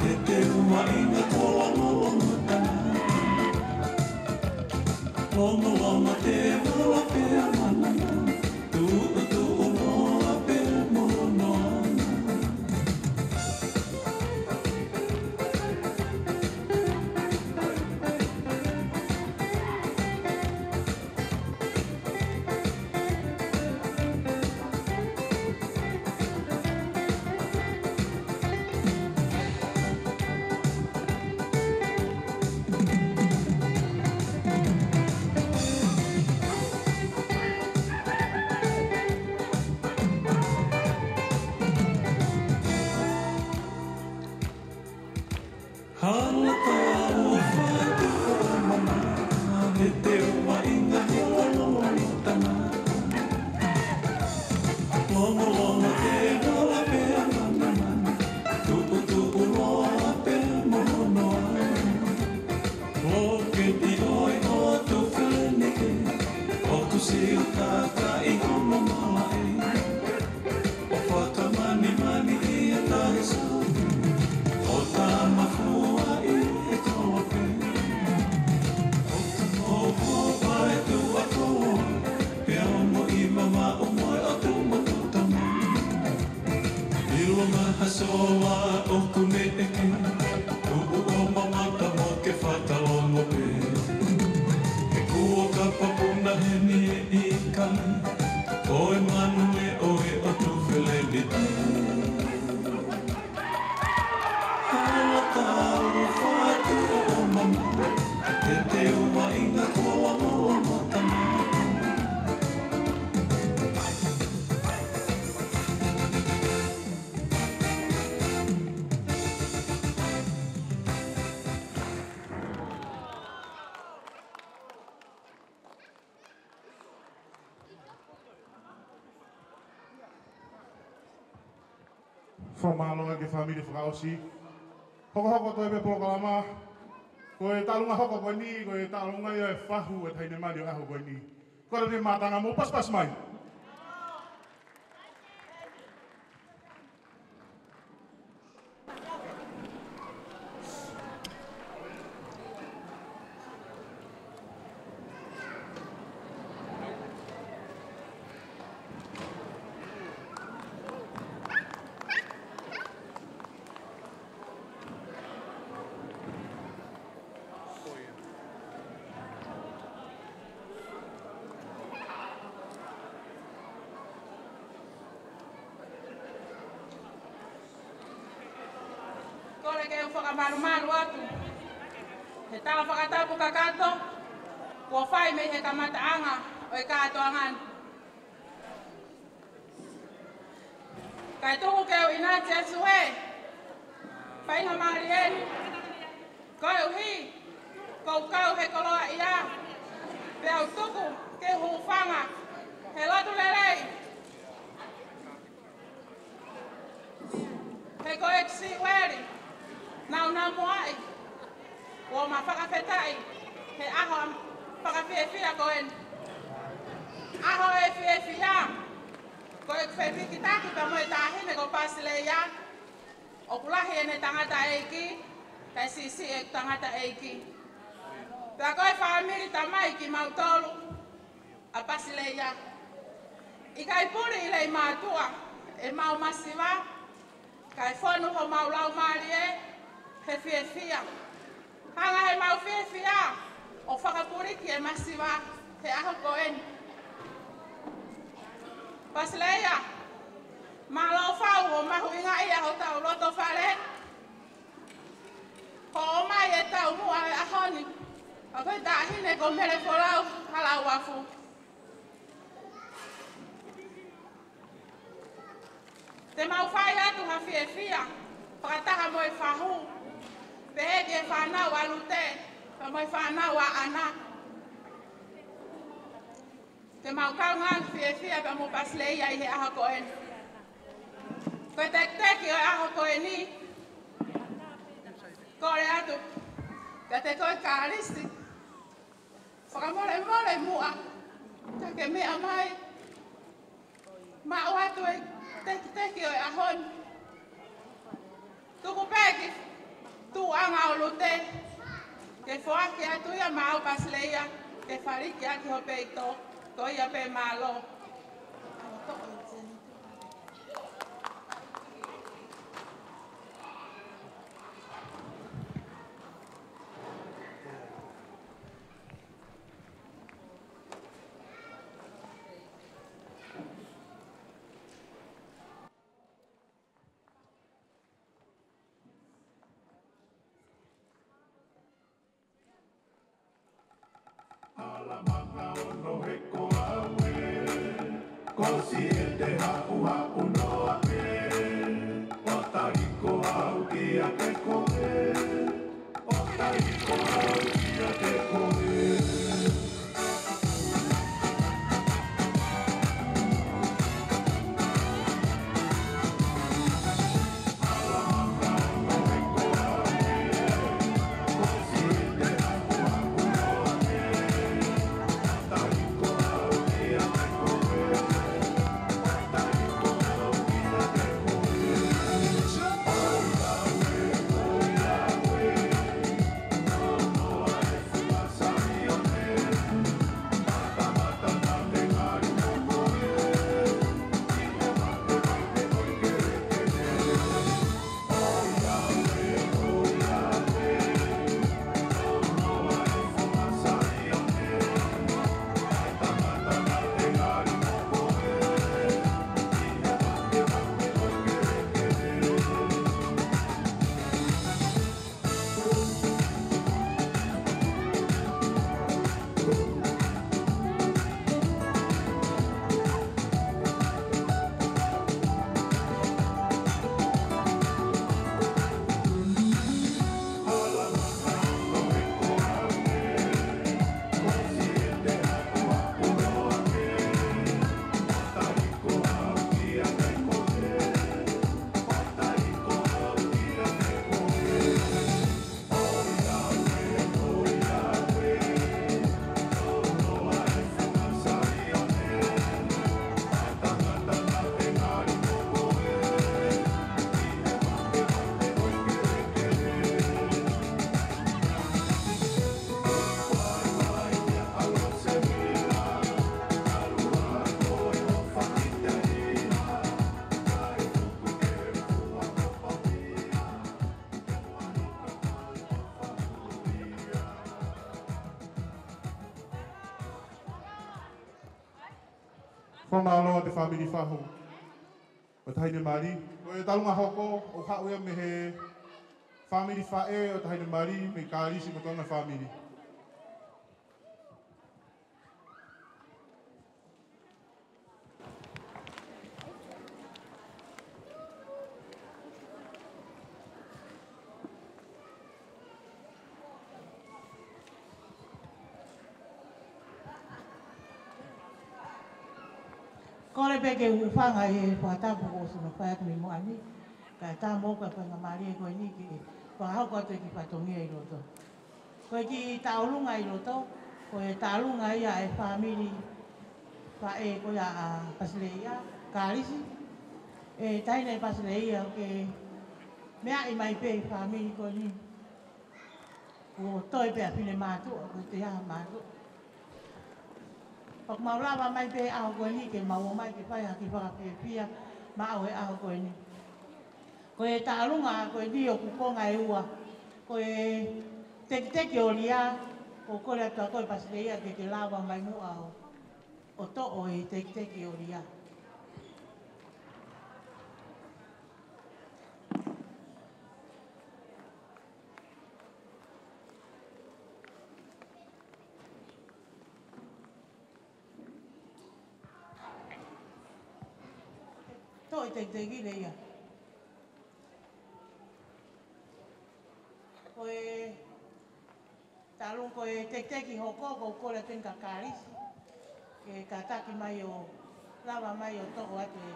he te ua inga ko ua ua muka. Longa longa te mola pea mana, tuʻu tuʻu loa pea mono. Hala tau fatu o mama, he te ua inga he ua ua muka. Longa longa te mola pea mana, tuʻu tuʻu loa pea mono. Loke ti oi ʻotu feleni ke, ʻoku siu kaka ʻi hono malaʻe. ʻO fakamanimani ʻi he tahi sape, ʻo tamafua ʻi he kolope. ʻO ka mou ko pae tuʻa koloa, pea ono i mama o moe ʻotu mo tuta mai. ʻIlonga ha soa ʻoku ne ʻeke, tuʻu ʻo mamata mo ke fakalongo pē. He kuo ka papuna heni e ʻikai, ko e manu ē ʻo e ʻotu feleni. Hala tau fatu o mama, he te ua inga ko ua ua muka. Fakamālō ki he fāmili fakaʻosi. Hokohoko toe pē polokalama. Ko e taʻalunga hoko ko eni, ko e taʻalunga ia e fahu e taʻahine mali ʻo e ʻaho ko eni. Ko e lele mātanga, mou pasipasi mai. Kole ke u fakamalumalu atu he tala fakatapu kakato kuo fai mei he kamataʻanga ʻo e kātoanga ni. Kae tuku ke u ʻinasi atu ē, faingamālie ni, koeʻuhi ko u kau he koloaʻia, pea u tuku ke u hūfanga he lotu lelei. He ko e siʻi veli naʻa ku muʻomuʻa ai, ʻoku ma fakafetaʻi he ʻaho fakafiefia ko eni. ʻAho ʻe fiefia, ko e fepikitaki pea mo e taʻahine ko Pasileia, ʻoku lahi ʻene tangataʻeiki, kae siʻisiʻi ʻeku tangataʻeiki. Pea ko e fāmili tamai kimautolu ʻa Pasileia. ʻIkai puli ʻi Leimātuʻa ʻemau masiva, kae fonu homau laumālie he fiefia. Hanga heʻemau fiefia ʻo fakapuliki e masiva he ʻaho ko eni. Pasileia, mālō fau ʻo mahuʻingaʻia hotau loto fale. Ko e ʻomai e taumuʻa e ʻaho ni, ʻa ko e taʻahine ko Mele Folau Halauafu. Te mau fai atu ha fiefia fakataha mo e fahu, pehē ki he fānau ʻa Lute, pea mo e fānau ʻa ʻAna. Te mau kaungā fiefia pea mo Pasileia ʻi he ʻaho ko eni. Ko e tekiteki ʻo e ʻaho ko eni, kole atu kiate koe Kalisi, fakamolemole muʻa, ka ke meʻa mai, maʻu atu e tekiteki ʻo e ʻaho ni. Tuku pē ki tuʻuʻanga ʻo Lute, ke foaki atu ia maʻau Pasileia, ke faliki ʻaki ho peito, ko ia pē mālō. Alamaka ono he ko au ē, ko siete haʻuhaʻu noa pē, ʻo tahi ko au kiate koe, ʻo tahi ko au kiate koe. Fakamālō atu fāmili fahu ʻo Taʻahine Mali. Ko e talunga hoko, ʻoku haʻu ia mei he fāmili faʻē ʻo Taʻahine Mali, mei Kalisi mo hono fāmili. Kole pē ke u hūfanga he fakatapu kuo ʻosi hono fai atu mei muʻa ni. Kae ʻatā mo au ka ko e faingamālie ko eni ke fakahoko atu e kiʻi fatongia ʻi loto. Ko e kiʻi tauʻolunga ʻi loto, ko e tauʻolunga ia e fāmili faʻē ko ia ʻa Pasileia, Kalisi. ʻE Taʻahine Pasileia, ke meaʻi mai pē fāmili ko eni. Kuo toe pē ʻa Finemātuʻa, ko e Tohi Ā Mātuʻa. Pea ʻoku mau lava mai pē ʻaho ko eni ke mau ō mai ke fai ha kiʻi fakafiefia maʻau he ʻaho ko eni. Ko e taʻalunga ko eni ʻoku konga ʻe ua. Ko e tekiteki ʻo Lia, ʻoku ou kole atu ʻa koe Pasileia ke ke lava mai muʻa ʻo, ʻo toʻo e tekiteki ʻo Lia. Toʻo e tekiteki Lia. Ko e talu ko e tekiteki hoko, ʻoku ou kole atu eni kia Kalisi ke kātaki mai ʻo lava mai ʻo toʻo atu e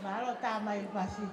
Mālō tā mai Pasi.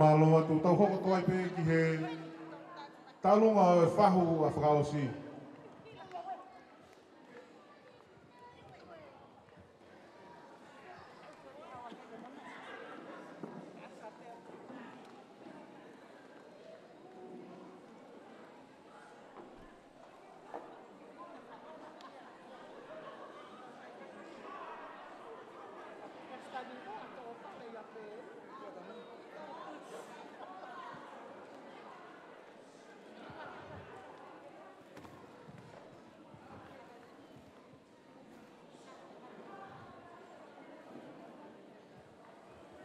Fakamālō atu, tau hoko atu ai pē ki he taʻalunga ʻo e fahu ʻa Fakaʻosi.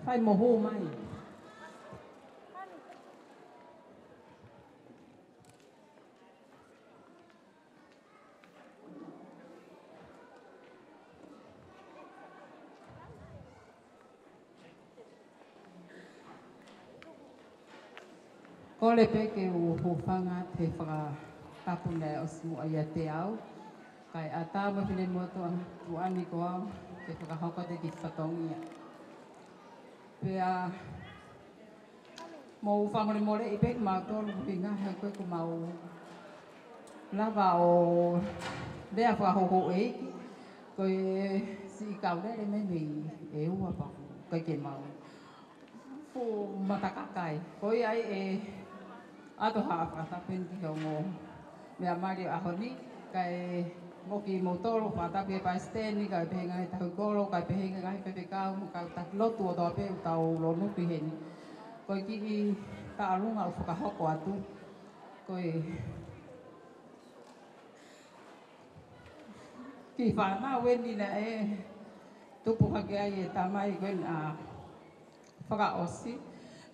Kai mo hū mai. Kole pē ke u hūfanga he fakatapu naʻe ʻosi muʻa ʻiate au. Kae ʻatā mo e finemotuʻa tuʻa ni ko au ke fakahoko atu e kiʻi fatongia. Pea mou fakamolemoleʻi pē kimautolu ko e ʻuhinga he ko e ʻikai ke mau lava ʻo lea fakahouhouʻeiki, ko e siʻi kau lele mei mei ʻEua pea ʻikai ke mau fuʻu matakakai. Ko ia ai ʻe ʻoatu ha fakatapu eni ki he ongo meʻa mali ʻo e ʻaho ni, kae mo kimoutolu, fakatapu ki he palesiteni, kae pehē ngaahi tauhi kolo, kae pehē ngaahi faifekau, mo e kau taki lotu kotoa pē ʻoku tau lonu ki heni. Ko e kiʻi taʻalunga ʻoku fakahoko atu. Ko e kiʻi fānau eni naʻe tupu hake ai e tamai ko eni ʻa Fakaʻosi.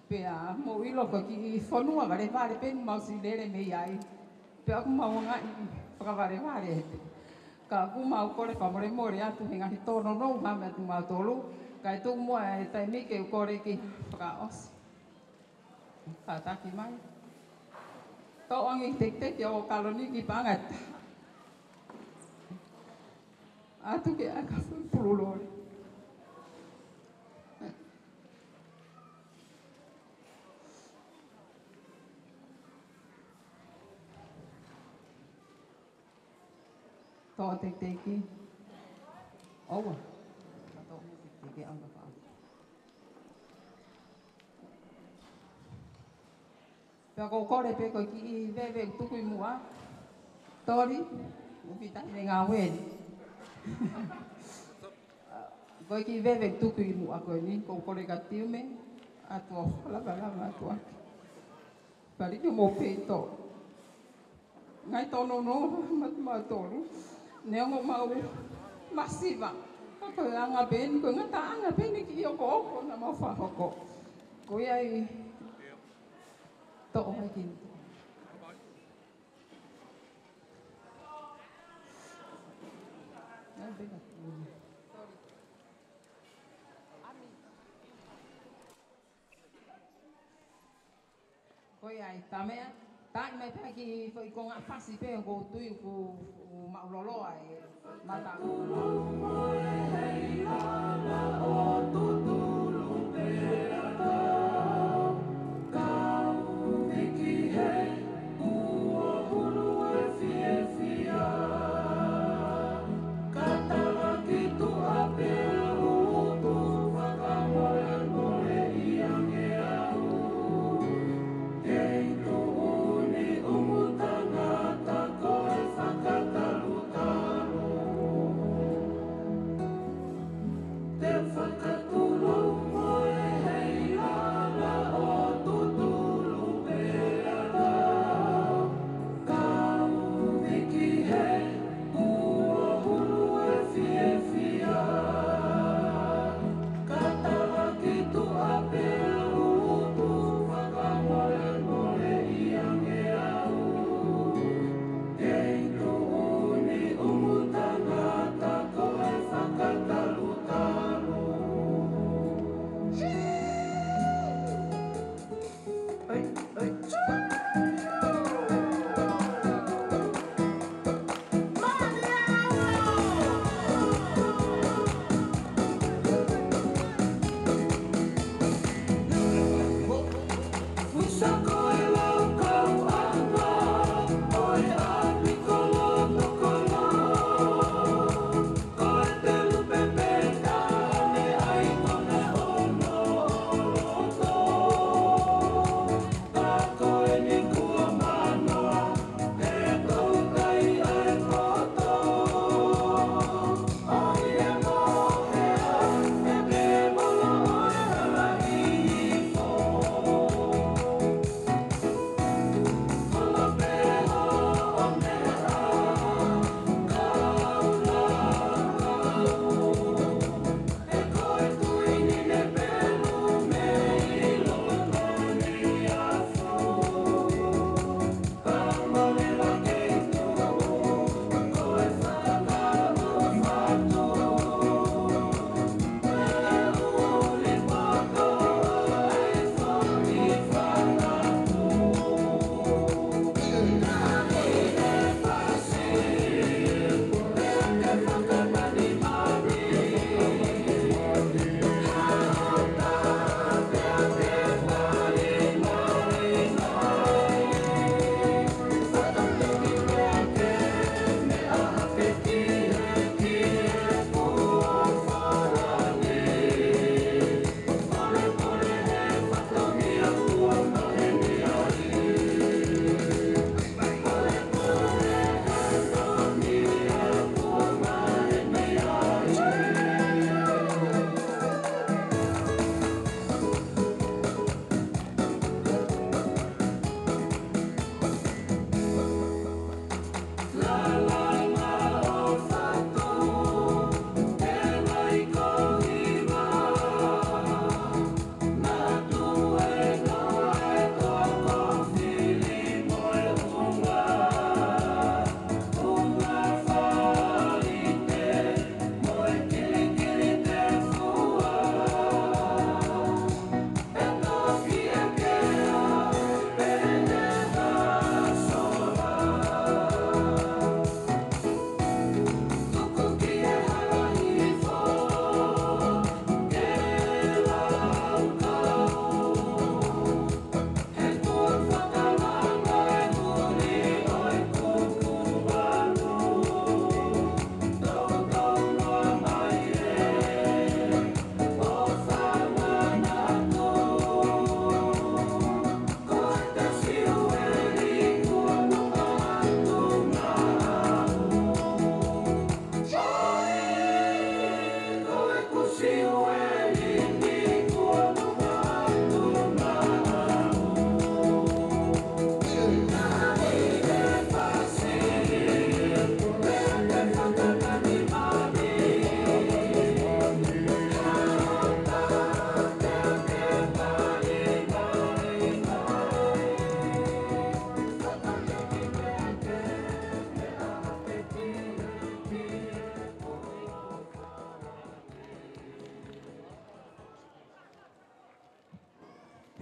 Pea mou ʻilo ko e kiʻi fonua valevale pē eni mau siʻi lele mei ai. Pea ʻoku mau angaʻi fakavalevale ē. Ka ʻoku mau kole fakamolemole atu he ngaahi tōnounou hame atu mautolu. Kae tuku muʻa e taimi ke u kole ki Fakaʻosi. Kātaki mai. Toʻo ange tekiteki ʻo kaloniki pangata. Atu ke aka fui pululole. Toʻo tekiteki. ʻOua. Toʻo tekiteki ʻanga fau. Pea ʻoku ou kole pē ko e kiʻi veve ʻoku tuku ʻi muʻa. Toli, ʻoku kita ne ngāue ni. Ko e kiʻi veve ʻoku tuku ʻi muʻa ko eni, ʻoku ou kole ka tiume, atu ʻo falavalava atu ake. Pali ke mou peito. Ngaahi tōnounou hame atu mautolu. Neongo mau masiva. Ka ko e anga pē eni, ko e ngataʻanga pē eni kiʻi okooko naʻa mau fakahoko. Ko ia ai toʻo mai kini. Ai, pena. Ko ia ai tamea, taʻi mai pē ki foʻi konga fasi pē ʻoku ou tui ʻoku maʻuloloa e mata.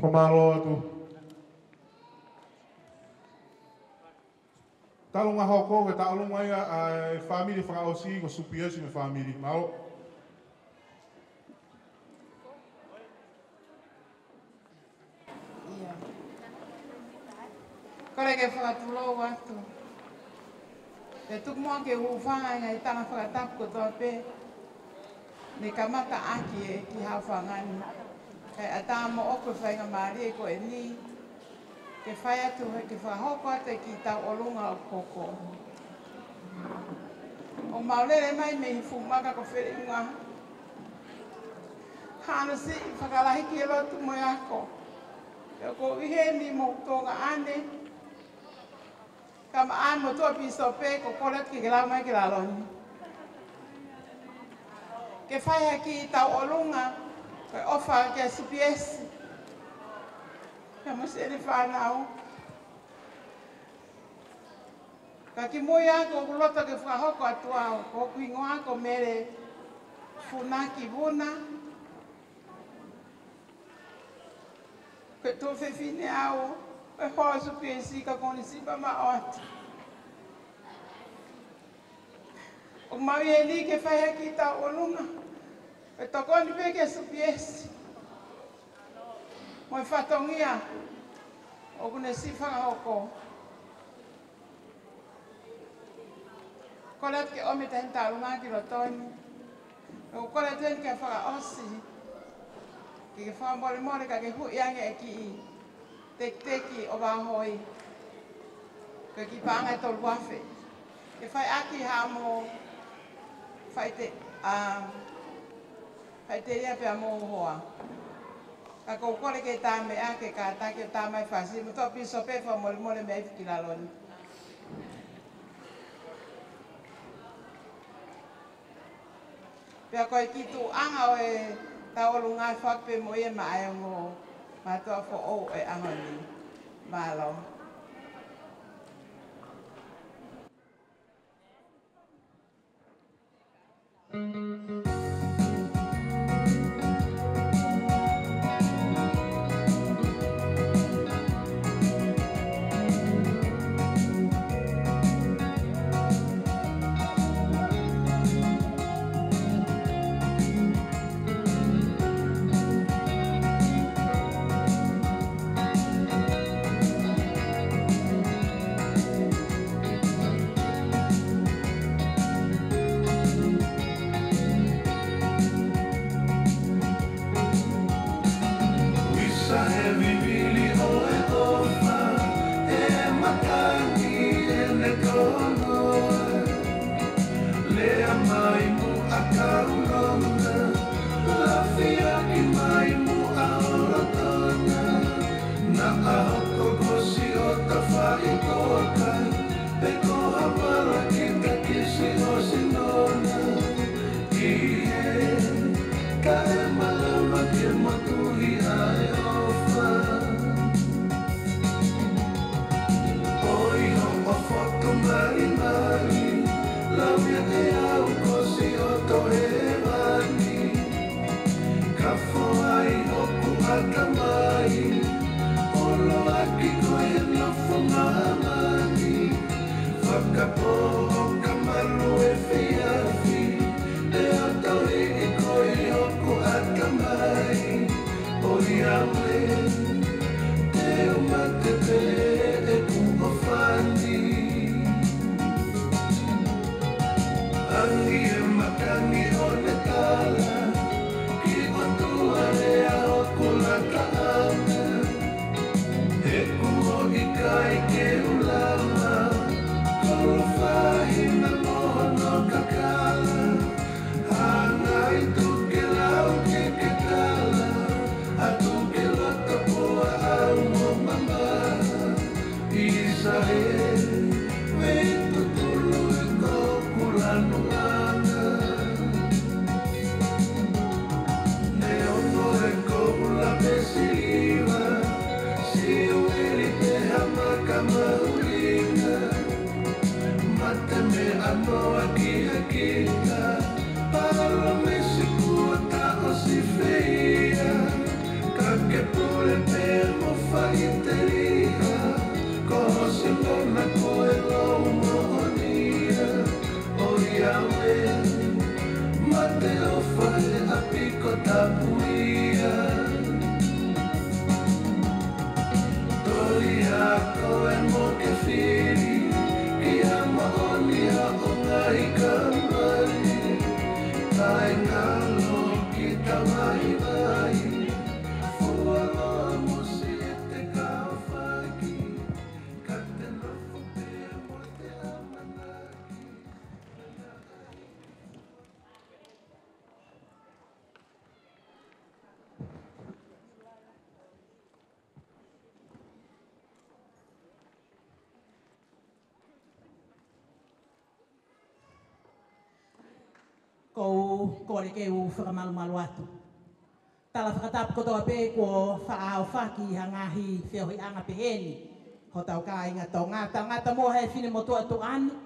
Ko mālō atu. Talu ngā hoko ke tauʻolunga ia ʻa e fāmili fakaʻosi ko Supiesi mo e fāmili. Mālō. ʻIo. Kole ke fakatulou atu. Ke tuku muʻa ke u hūfanga he ngaahi tanga fakatapu kotoa pē ne kamata ʻaki ʻe he kiʻi haʻofanga ni. Kae ʻatā moʻoku e faingamālie ko eni ke fai atu, ke fakahoko atu e kiʻi tauʻolunga ʻoku hoko. ʻOku mau lele mai mei he fuʻu maka ko Feliʻunga. Hano siʻi fakalahi ki he lotu mo e ako. Pea ko ʻi heni mo Tonga ʻane. Kama ʻa e motuʻa pīsope, ko e kole atu ke ke lau mai ki lalo ni. Ke fai ha kiʻi tauʻolunga, ko e ʻofa kia Supiesi. Kia mo siʻene fānau. Ka kimuʻa ko ʻeku loto ke fakahoko atu au, ko hoku hingoa ko Mele Funaki Vuna. Ko e tuofefine au ʻo e hoa ʻo Supiesi ka ko ʻene sipa maʻu atu. ʻOku mau ʻi heni ke fai ha kiʻi tauʻolunga. Ko e tokoni pē kia Supiesi mo e fatongia ʻoku ne siʻi fakahoko. Kole atu ke ʻomi e taʻahine tauʻolunga ki loto ni. ʻOku kole atu heni ke fakaʻosi. Ke ke fakamolemole ka ke huʻi ange e kiʻi tekiteki ʻo vāhoi. Ko e kiʻi paʻanga ʻe tolu afe. Ke fai ʻaki ha mo faite, ʻa, faitelia pea mo hoa. Ka ʻoku ou kole ke tā mai ʻa e kātaki ʻo tā mai fasi. Motuʻa pīsope fakamolemole mei ai ki lalo ni. Pea ko e kiʻi tuʻuʻanga ʻo e tauʻolunga ʻe fakapē mo ia maʻa e ongo mātuʻa foʻou ʻo e ʻaho ni. Mālō. Visa he vivili ʻo e ʻofa, ʻe matangi ʻene kono. Lea mai muʻa kaunona, lafiaki mai muʻa ʻo lotona. Naʻa hoko ko siʻo tafaʻitoka, pe ko ha vala kita ki siʻo sinona. ʻI he kae malava ke motuhi ʻa e ʻofa. ʻOi hoʻo fotu malimali, lau ia ʻe au ko siʻoto hēvani. Ka foʻi hoku ʻatamai, ʻoloaki ko e nofo māmani. Fakapō ʻo ka malu efiafi, ʻe ʻoto ʻi ko ē hoku ʻatamai. ʻOiauē, te u mate pē ʻeku ʻofa ni. Angi e matangi ʻo ne tala, ki ʻOtua lea hoku lata ʻana. He kuo ʻikai ke u lava, kolofahi na mo hono kakala. Hanga ʻi tuke lau ke ke tala, atu ke loto poa au mo mama. Isa e, mei tutulu e ko kulanu ana. Neongo e koula pe siliva, siueli pe hama ka mahuʻinga. Mate meʻa noa kia kita, palōmesi kuo taʻosi feia. Ka ke pule pē Ko u kole ke u fakamalumalu atu. Tala fakatapu kotoa pē kuo faʻa ʻaofaki ʻi ha ngaahi feohiʻanga pehē ni hotau kāinga Tonga. Tangata mo e finemotuʻa tuʻa ni,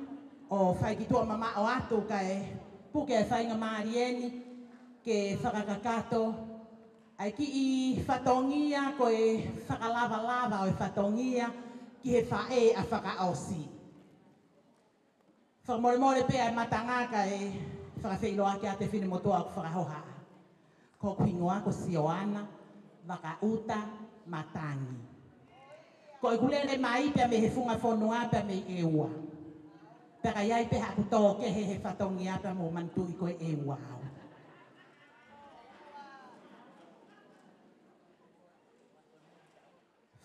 ʻo fai ki tuʻa mamaʻo atu kae puke e faingamālie ni ke fakakakato ʻa e kiʻi fatongia ko e fakalavalava ʻo e fatongia ki he faʻē ʻa Fakaʻosi. Fakamolemole pē ʻa e matanga kae fakafeʻiloaki atu e finemotuʻa ʻoku fakahoha. Ko hoku hingoa ko Sioana Vakaʻuta Matangi. Ko ʻeku lele mai pea mei he funga fonua pea mei ʻEua. Pea ka ʻi ai pē haʻaku tō kehe he fatongia pea mou manatuʻi ko e ʻEua au.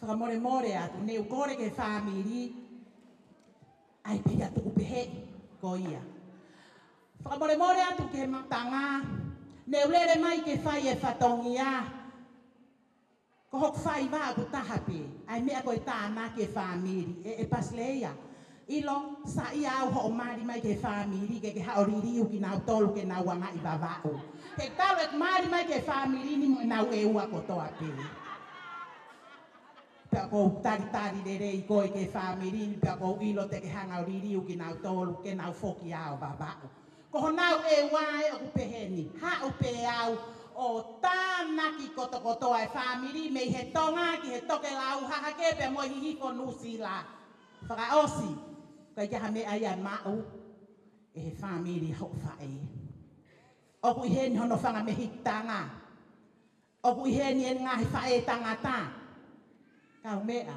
Fakamolemole atu, ne u kole ki he fāmili, ʻai pē ia tuku pehē, ko ia. Fakamolemole atu ki he matanga, ne u lele mai ke fai e fatongia, ko hoku faiva ʻoku taha pē, ʻa e meʻa ko e tānaki e fāmili, ʻe, ʻe Pasileia. ʻIlo, saiʻia au hoʻo mali mai ki he fāmili, ke ke haʻu ʻo liliu kinautolu ke nau angaʻi Vavaʻu. He talu ʻeku mali mai ki he fāmili ni mo ʻenau ʻEua kotoa pē. Pea ʻoku ou talitali lelei koe ki he fāmili ni, pea ʻoku ou ʻilo te ke hanga ʻo liliu kinautolu, ke nau foki ʻo Vavaʻu. Ko honau ʻEua ē ʻoku pehē ni, haʻu pē au ʻo tānaki kotokotoa e fāmili, mei he Tonga ki he tokelau hahake pea mo e hihifo Nuʻusila. Fakaʻosi, ʻikai ke ʻi ai ha meʻa ia ʻe maʻu ʻe he fāmili hoʻo faʻē. ʻOku ʻi heni hono fanga mehikitanga. ʻOku ʻi heni e ngaahi faʻē tangata. Kaumeʻa,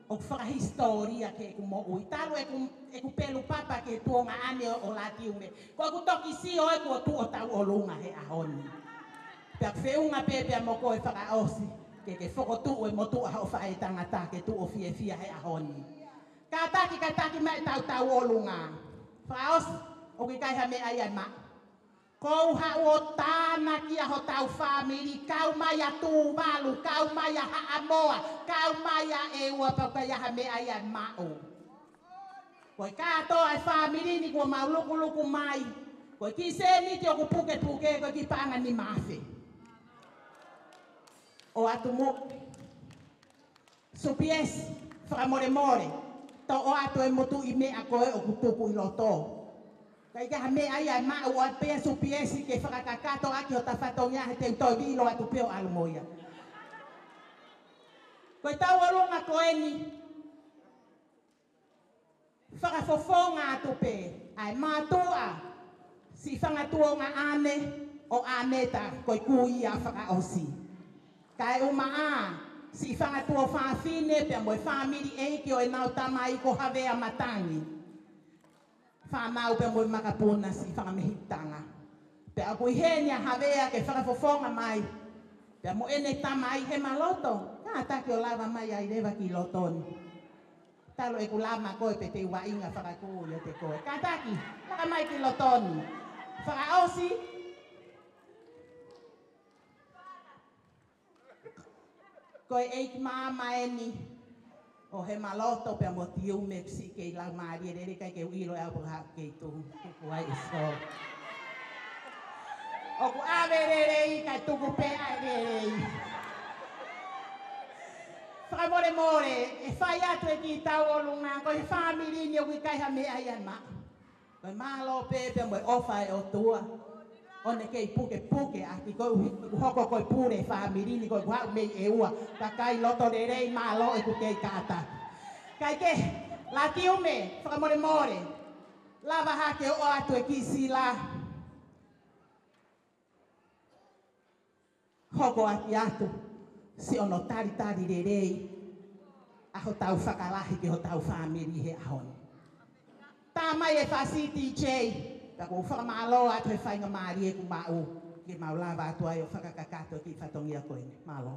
ʻoku fakahisitōlia ki heʻeku moʻui. Talu ʻeku, ʻeku pelu papa ki he tuongaʻane ʻo, ʻo Latiume. Ko ʻeku toki sio ē kuo tuʻu ʻo tauʻolunga he ʻaho ni. Pea ʻoku feʻunga pē pea mo koe Fakaʻosi, ke ke fokotuʻu e motuʻa hoʻo faʻē tangata ke tuʻu ʻo fiefia he ʻaho ni. Kātaki, kātaki mai ʻetau tauʻolunga. Fakaʻosi, ʻoku ʻikai ha meʻa ia ʻe maʻu. Ko u haʻu ʻo tānaki ʻa hotau fāmili, kau mai ʻa Tuvalu, kau mai ʻa Haʻamoa, kau mai ʻa ʻEua, pea ʻikai ha meʻa ia ʻe maʻu. Ko e kātoa e fāmili ni kuo mau lukuluku mai. Ko e kiʻi sēniti ʻoku pukepuke, ko e kiʻi paʻanga nima afe. ʻOatu mo Supiesi, fakamolemole, toʻo atu e motuʻi meʻa ko ē ʻoku tuku ʻi loto. ʻIkai ke ʻi ai ha meʻa ia ʻe maʻu, ʻoatu pē ia Supiesi ke fakakakato ʻaki hota fatongia he te u toe ʻilo atu pē ʻo ʻalu mo ia. Ko e tauʻolunga ko eni, fakafofonga atu pē ʻa e mātuʻa, siʻi fanga tuongaʻane ʻo ʻAneta, ko e kui ia ʻa Fakaʻosi. Kae ʻumaʻā siʻi fanga tuofāfine pea mo e fāmili ʻeiki ʻo ʻenau tamai ko Havea Matangi. Fānau pea mo e makapuna siʻi fanga mehikitanga. Pea ʻoku ʻi heni ʻa Havea ke fakafofonga mai. Pea mo ʻene tamai Hemaloto, kātaki ʻo lava mai ai leva ki loto ni. Talu ʻeku lama koe pe te u vaʻinga fakakū ʻiate koe. Kātaki, laka mai ki loto ni. Fakaʻosi. Ko e ʻeiki maama eni ʻo Hemaloto pea mo Tiume, siʻi kei laumālie lelei, ʻikai ke u ʻilo ʻe au pe ko e hā ʻoku kei tuku ai ʻe sō. ʻOku ʻave lelei kae tuku pē ʻa e lelei. Fakamolemole, ʻe fai atu e kiʻi tauʻolunga, ko e fāmili ni ʻoku ʻikai ha meʻa ia ʻe maʻu. Ko e mālō pē pea mo e ʻofa ʻa e ʻOtua. ʻO ne kei pukepuke ʻaki, ko e ʻuhi ʻoku hoko ko e pule fāmili ni, ko ʻeku haʻu mei ʻEua. Kakai loto lelei, mālō ʻeku kei kātaki. Kae kehe, Latiume, fakamolemole. Lava hake ʻo ʻoatu e kiʻi sila. Hoko ʻaki atu siʻono talitali lelei ʻa hotau fakalahi ki hotau fāmili he ʻaho ni. Tā mai e fasi D J, Ka ʻoku ou fakamālō atu he faingamālie kuo maʻu ke mau lava atu ai ʻo fakakakato e kiʻi fatongia ko eni. Mālō.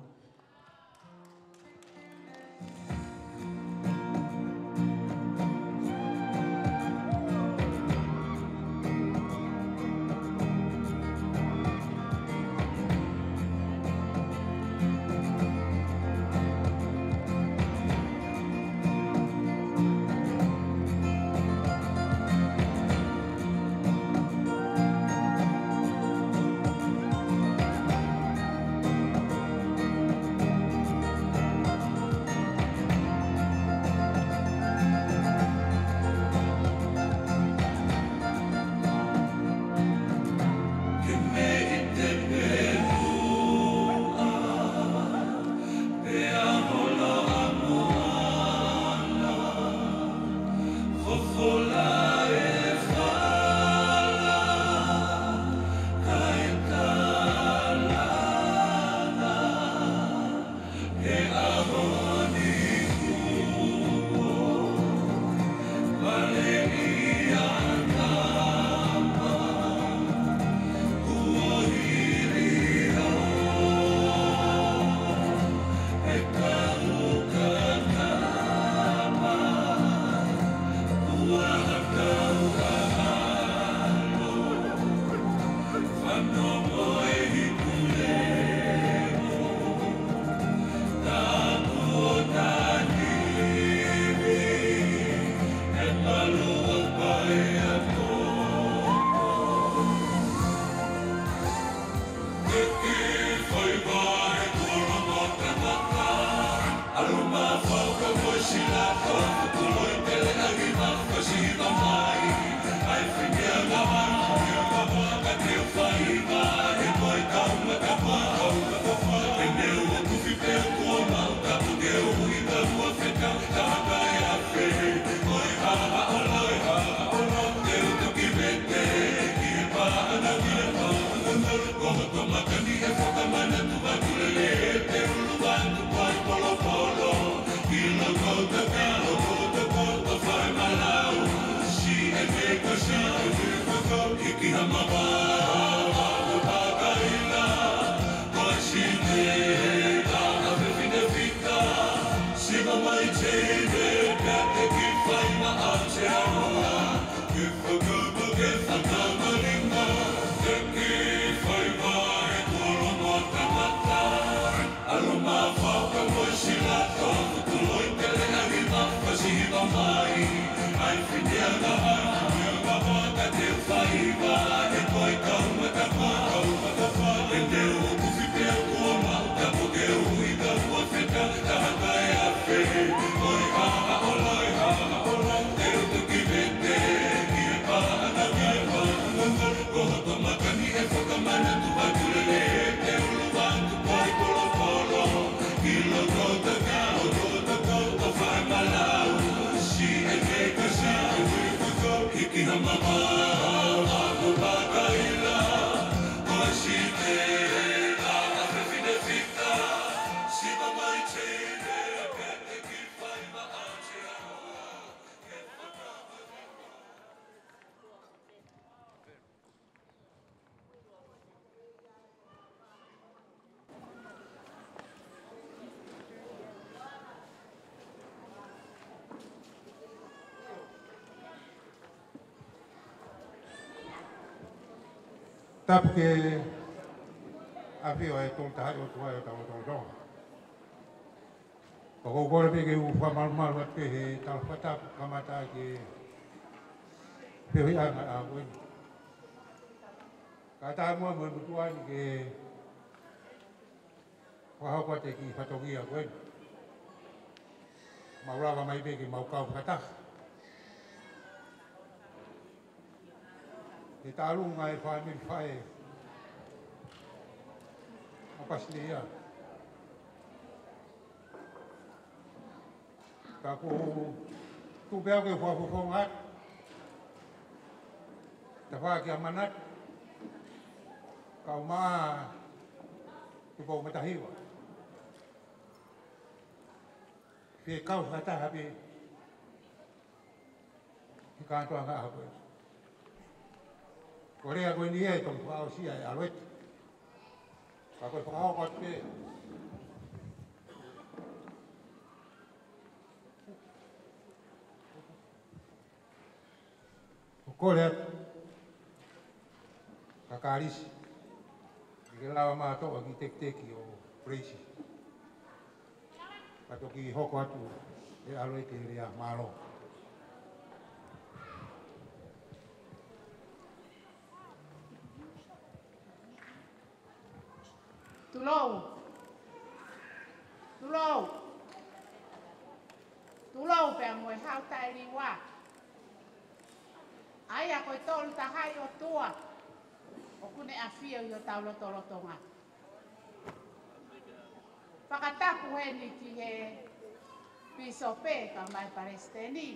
Tapu ki he ʻAfio ʻa e Tolu Tahaʻi ʻOtua ʻi hotau lotolotonga. Pea ʻoku ou kole pē ke u fakamalumalu atu pē he tala fakatapu kamata ki he feohiʻanga ʻa ko eni. Kae ʻatā muʻa mo e motuʻa ni ke fakahoko atu e kiʻi fatongia ko eni. Mau lava mai pē ke mau kau fakataha he taʻalunga e fāmili faʻē ʻa Pasileia. Ka ʻoku ou tuʻu pē au ke u fakafofonga atu, tafaʻaki ʻamanaki, kau mai Tupou Matahiva. Fekau fakataha pē he kātoanga ʻaho ko ē. Ko e lea ko eni ʻe toki fakaʻosi ʻa e ʻaloʻofa. Ka ko e fakahoko atu pē. ʻOku ou kole atu kia Kalisi, ke lava mai ʻo toʻo e kiʻi tekiteki ʻo Grace. Ka toki hoko atu ʻe ʻAlo ʻEiki e lea, mālō. Tulou. Tulou. Tulou pea mo e Haʻu Taʻeliua. ʻA ia ko e Tolu Tahaʻi ʻOtua ʻoku ne ʻafio ʻi hotau lotolotonga. Fakatapu heni ki he pīsope kae ʻumaʻā e palesiteni.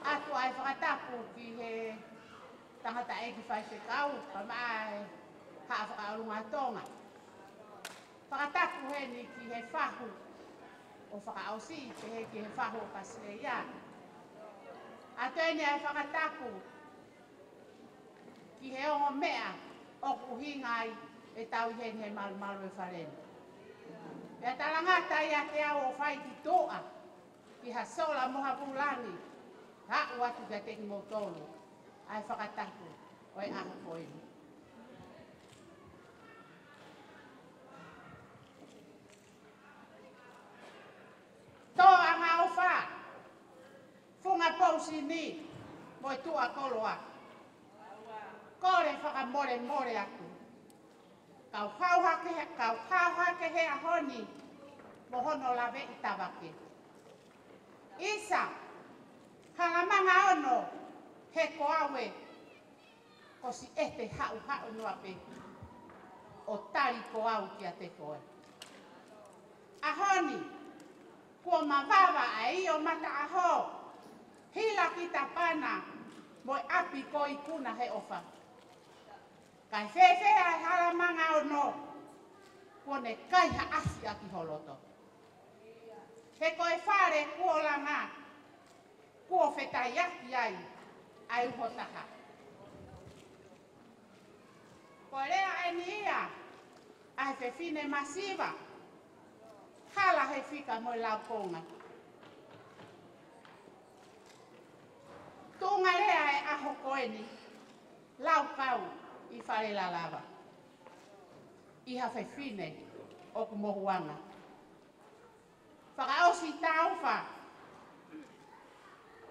ʻOatu ʻa e fakatapu ki he tangataʻeiki faifekau kae ʻumaʻā e Haʻa Fakaʻolunga ʻo Tonga. Fakatapu heni ki he fahu ʻo fakaʻosi, pehē ki he fahu ʻo Pasileia. ʻOatu heni ʻa e fakatapu ki he ongo meʻa ʻoku ʻuhinga ai ʻetau ʻi heni he malumalu ʻo e fale ni. Pea talangata ʻiate au ʻo fai ki tuʻa, ki ha sola mo ha vūlangi, aʻu atu kiate kimoutolu ʻa e fakatapu ʻo e ʻaho ko eni. Tō anga ʻofa, funga pousini mo e tuʻa koloa. Kole fakamolemole atu. Kau hao hake, kau hao hake he ʻaho ni mo hono laveʻi tavake. ʻIsa, Halamanga Ono, he ko au ē, ko siʻete haʻuhaʻu noa pē ʻo tali ko au kiate koe. ʻAho ni, kuo mavava ʻa e ʻio mataʻaho, hila ki Tapana mo e ʻapi ko ikuna he ʻofa. Kae fēfē ʻa e Halamanga Ono, kuo ne kaihaʻasi ʻaki ho loto. He ko e fale kuo langa, kuo fetaiaki ai ʻa e uho taha. Ko e lea eni ia ʻa e fefine masiva, hala he fika mo e laukonga. Tuʻunga lea e ʻaho ko eni, laukau ʻi Fale Lalava ʻi ha fefine ʻoku mohuʻanga. Fakaʻosi Taufa,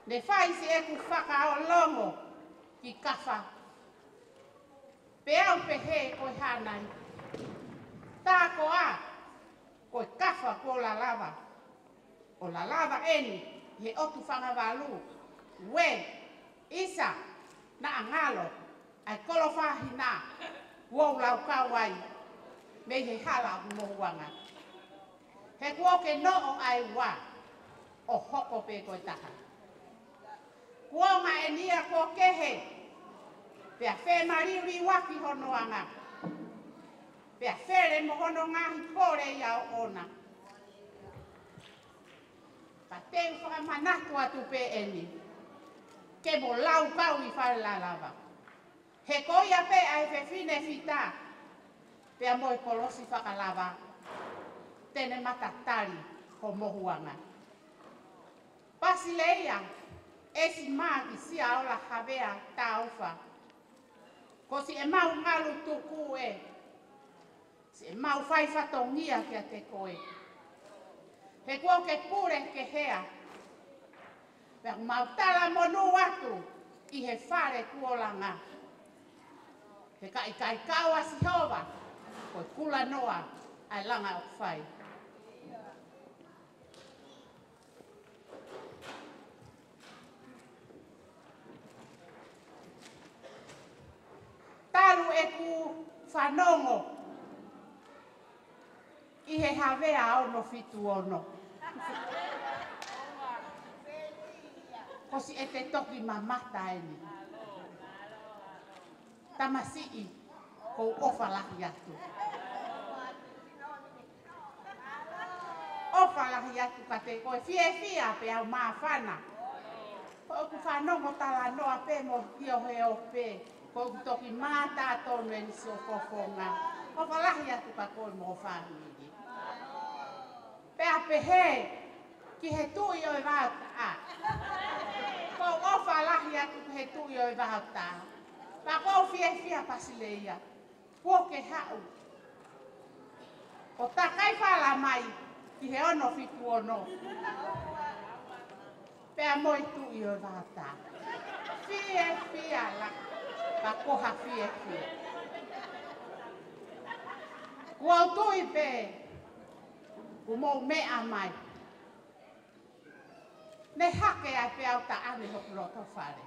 ne fai siʻeku fakaolongo ki Kafa. Pea u pehē ko e hā nai, tā koā ko e Kafa kuo lalava, ʻo lalava eni he ʻotu fanga valu, ue, ʻisa, naʻa ngalo ʻa e kolo fāhina kuo u laukau ai mei he hala ʻoku mohuʻanga. He kuo ke noʻo ʻa e ua ʻo hoko pē ko e taha. Kuonga eni ia kuo kehe, pea femaliuliuaki hono anga, pea fele mo hono ngaahi pole ia ʻoʻona. Ka te u fakamanatu atu pē eni, ke mo laukau ʻi Fale Lalava. He ko ia pē ʻa e fefine fita, pea mo e kolosi fakalava, te ne matatali ho mohuʻanga. Pasileia, ʻEsimā ki Siaola Havea Taufa. Ko siʻemau ngalu tuku ē, siʻemau fai fatongia kiate koe. He kuo ke pule ki hea, pea mau talamonū atu ʻi he fale kuo langa. He ka ʻikai kau ʻa Sihova, ko e kulanoa ʻa e langa ʻoku fai. Talu ʻeku fanongo ʻi he Havea ono fitu ono, ko siʻete toki mamata eni. Tamasiʻi, ʻoku ou ʻofa lahi atu. ʻOfa lahi atu kiate koe, fiefia pea u māfana. Ko ʻeku fanongo talanoa pē mo ʻio he ope, ko ʻeku toki mātā tonu eni siʻo fofonga. ʻOfa lahi atu kia koe mo ho fāmili. Pea pehē ki he tuʻi ʻo e vaotaʻa. ʻOku ou ʻofa lahi atu ki he tuʻi ʻo e vaotaʻa. Pea ʻoku ou fiefia Pasileia. Kuo ke haʻu ʻo takai fala mai ki he ono fitu ono. Pea mo e tuʻi ʻo e vaotaʻa. Fiefia lahi, pea ko ha fiefia. Kuo u tui pē kuo mou meʻa mai. Ne hake ai pē au taʻane hoku loto fale.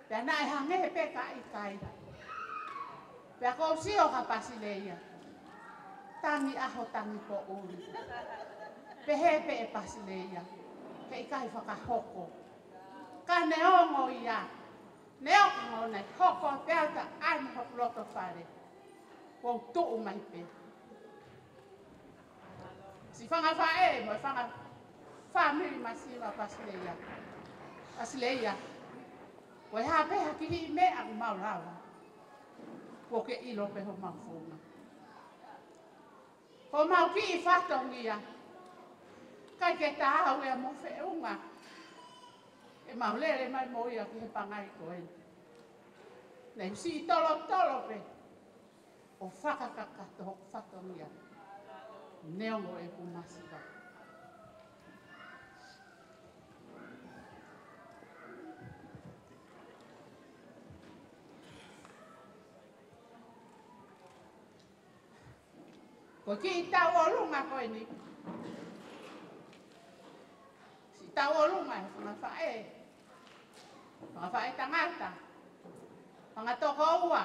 Pea naʻe hangē pē ka ʻikai. Pea ʻoku ou sio kia Pasileia. Tangi ʻaho tangi poʻuli. Pehē pē ʻe Pasileia, heʻikai fakahoko. Ka neongo ia, neongo naʻe hoko pē au taʻane hoku loto fale, ʻoku ou tuʻu mai pē. Siʻi fanga faʻē mo e fanga fāmili masiva Pasileia. Pasileia. Ko e hā pē ha kiʻi meʻa ʻoku mau lava, kuo ke ʻilo pē homau founga. Ko homau kiʻi fatongia. ʻIkai ke taau ia mo e feʻunga ʻemau lele mai mo ia ki he pangai ko eni. Naʻe siʻi tolotolo pē ʻo fakakakato hoku fatongia. Neongo ʻeku masiva. Ko e kiʻi tauʻolunga ko eni. Siʻi tauʻolunga ʻe he fanga faʻē. Fanga faʻē tangata. Fanga tokoua.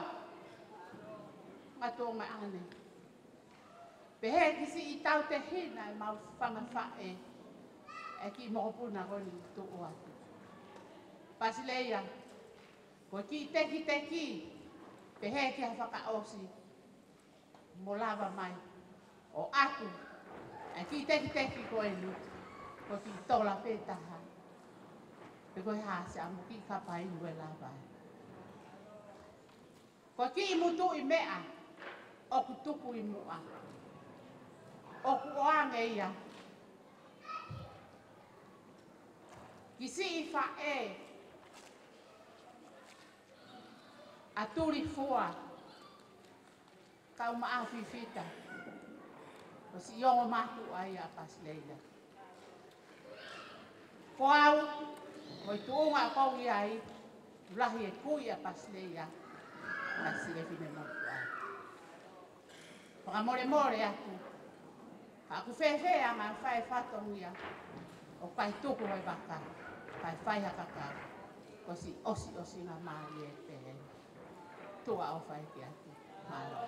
Fanga tuongaʻane. Pehē ki siʻi tautehina ʻemau fanga faʻē. ʻE kiʻi mokopuna ko eni tuʻu atu. Pasileia. Ko e kiʻi tekiteki. Pehē ki ha fakaʻosi. Mo lava mai ʻo ʻatu ʻa e kiʻi tekiteki ko eni, ko e kiʻi tola pē taha. Pe ko e hā, siʻa mo e kiʻi kapa inu ʻe lava ai. Ko e kiʻi mutuʻi meʻa ʻoku tuku ʻi muʻa, ʻoku ʻoange ia ki siʻi faʻē ʻa Tulifua Kaumaʻa Fifita, ko siʻi ongo mātuʻa ia ʻa Pasileia. Ko au, ko e tuʻunga ʻoku ou ʻi ai, ʻoku lahi e kui ʻa Pasileia, ka siʻi fefine motuʻa. Fakamolemole atu, ka ʻoku fēfē ʻa e anga fai fatongia, ʻoku ʻikai tuku ʻa e vaka, ʻikai fai ha kakau, ko siʻi ʻosiʻosinga mālie pē. Tuʻa ʻofa ʻeku ʻEiki. Mālō.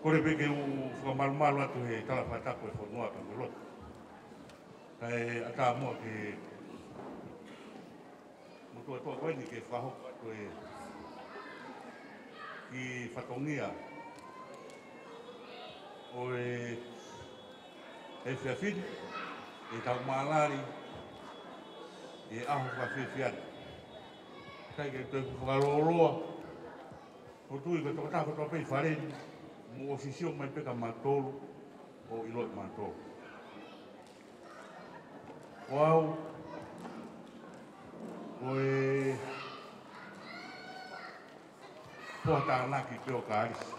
Kole pē ke u fakamalumalu atu he tala fakatapu e fonua pea mo e lotu. Kae ʻatā muʻa ke motuʻa toʻa ko eni ke fakahoko atu e kiʻi fatongia ʻo e efiafi ni, ʻetau mālali ʻi he ʻaho fakafiefia ni. ʻIkai ke toe fakalōloa, ʻoku ou tui ko e tokotaha kotoa pē ʻi fale ni, mou ʻosi sio mai pē kia mautolu ʻo ʻiloʻi mautolu. Ko au, ko e foha tānaki pē ʻo Kalisi.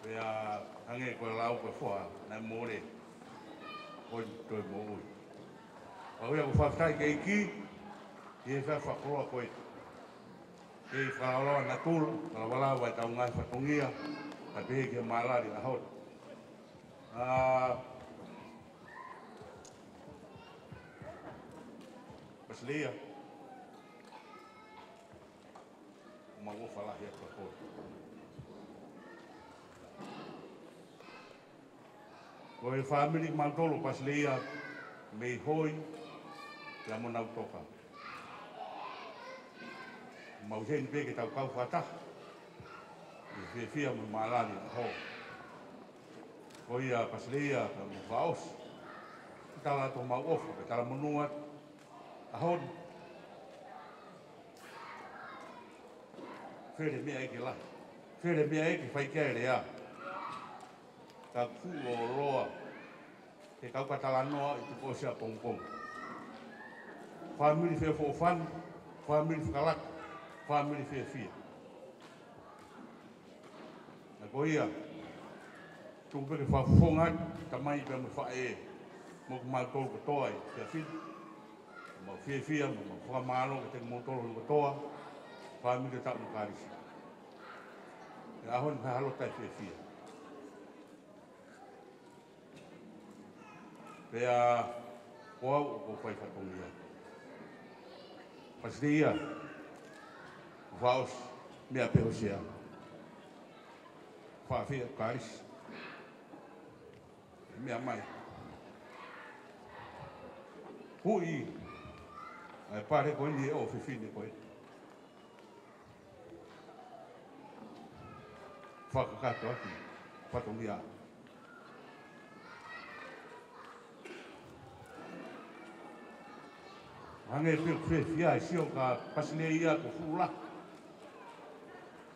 Pea hangē ko e lau ko e foha naʻe mole, ko eni toe moʻui. Pea ko ia ʻoku ou fakafetaʻi ki he ʻEiki ʻi he efiafi fakakoloa ko eni. Kei fakalavalava natula, fakalavalava ʻetau ngaahi fatongia, kae pehē ki he mālali ʻaho ni. ʻA, Pasi Leia, mau ʻofa lahi atu kiate koe. Ko e fāmili mautolu Pasi Leia mei Hoi, pea mo Nautoka. Mau ʻi heni pē ke tau kau fakataha ʻi he fiefia mo e mālali ʻaho. Ko ia Pasi Leia pea mo Faosi, tala atu homau ʻofa, pea talamonū atu ʻaho ni. Fele meʻa ʻe ke lahi. Fele meʻa ʻe ke fai ki ai e lea. Ka ʻoku fuʻu lōloa ke kau ka talanoa ʻi tuʻa ʻosi ʻapongipongi. Fāmili feʻofoʻofani, fāmili fakalaka, fāmili fiefia. Naʻe ko ia, tuku pē ke fakafofonga atu, tamai pea mo e faʻē, mo kimautolu kotoa ʻi he efiafi ni. Mau fiefia, mau fakamālō kiate kimoutolu kotoa, fāmili ʻo e Taʻu ni Kalisi. ʻI he ʻaho ni, mahalo ʻoku tau fiefia. Pea ko au ʻoku ou fai fatongia. Pasi Leia, Faosi, meʻa pē hoʻo sea. Fafia Kalisi. Meʻa mai. Hui. ʻAi pale ko eni ʻo e fefine ko ē. Fakakakato ʻaki fatongia. Hangē pē ʻoku fiefia e sio kia Pasi Leia ko Fula.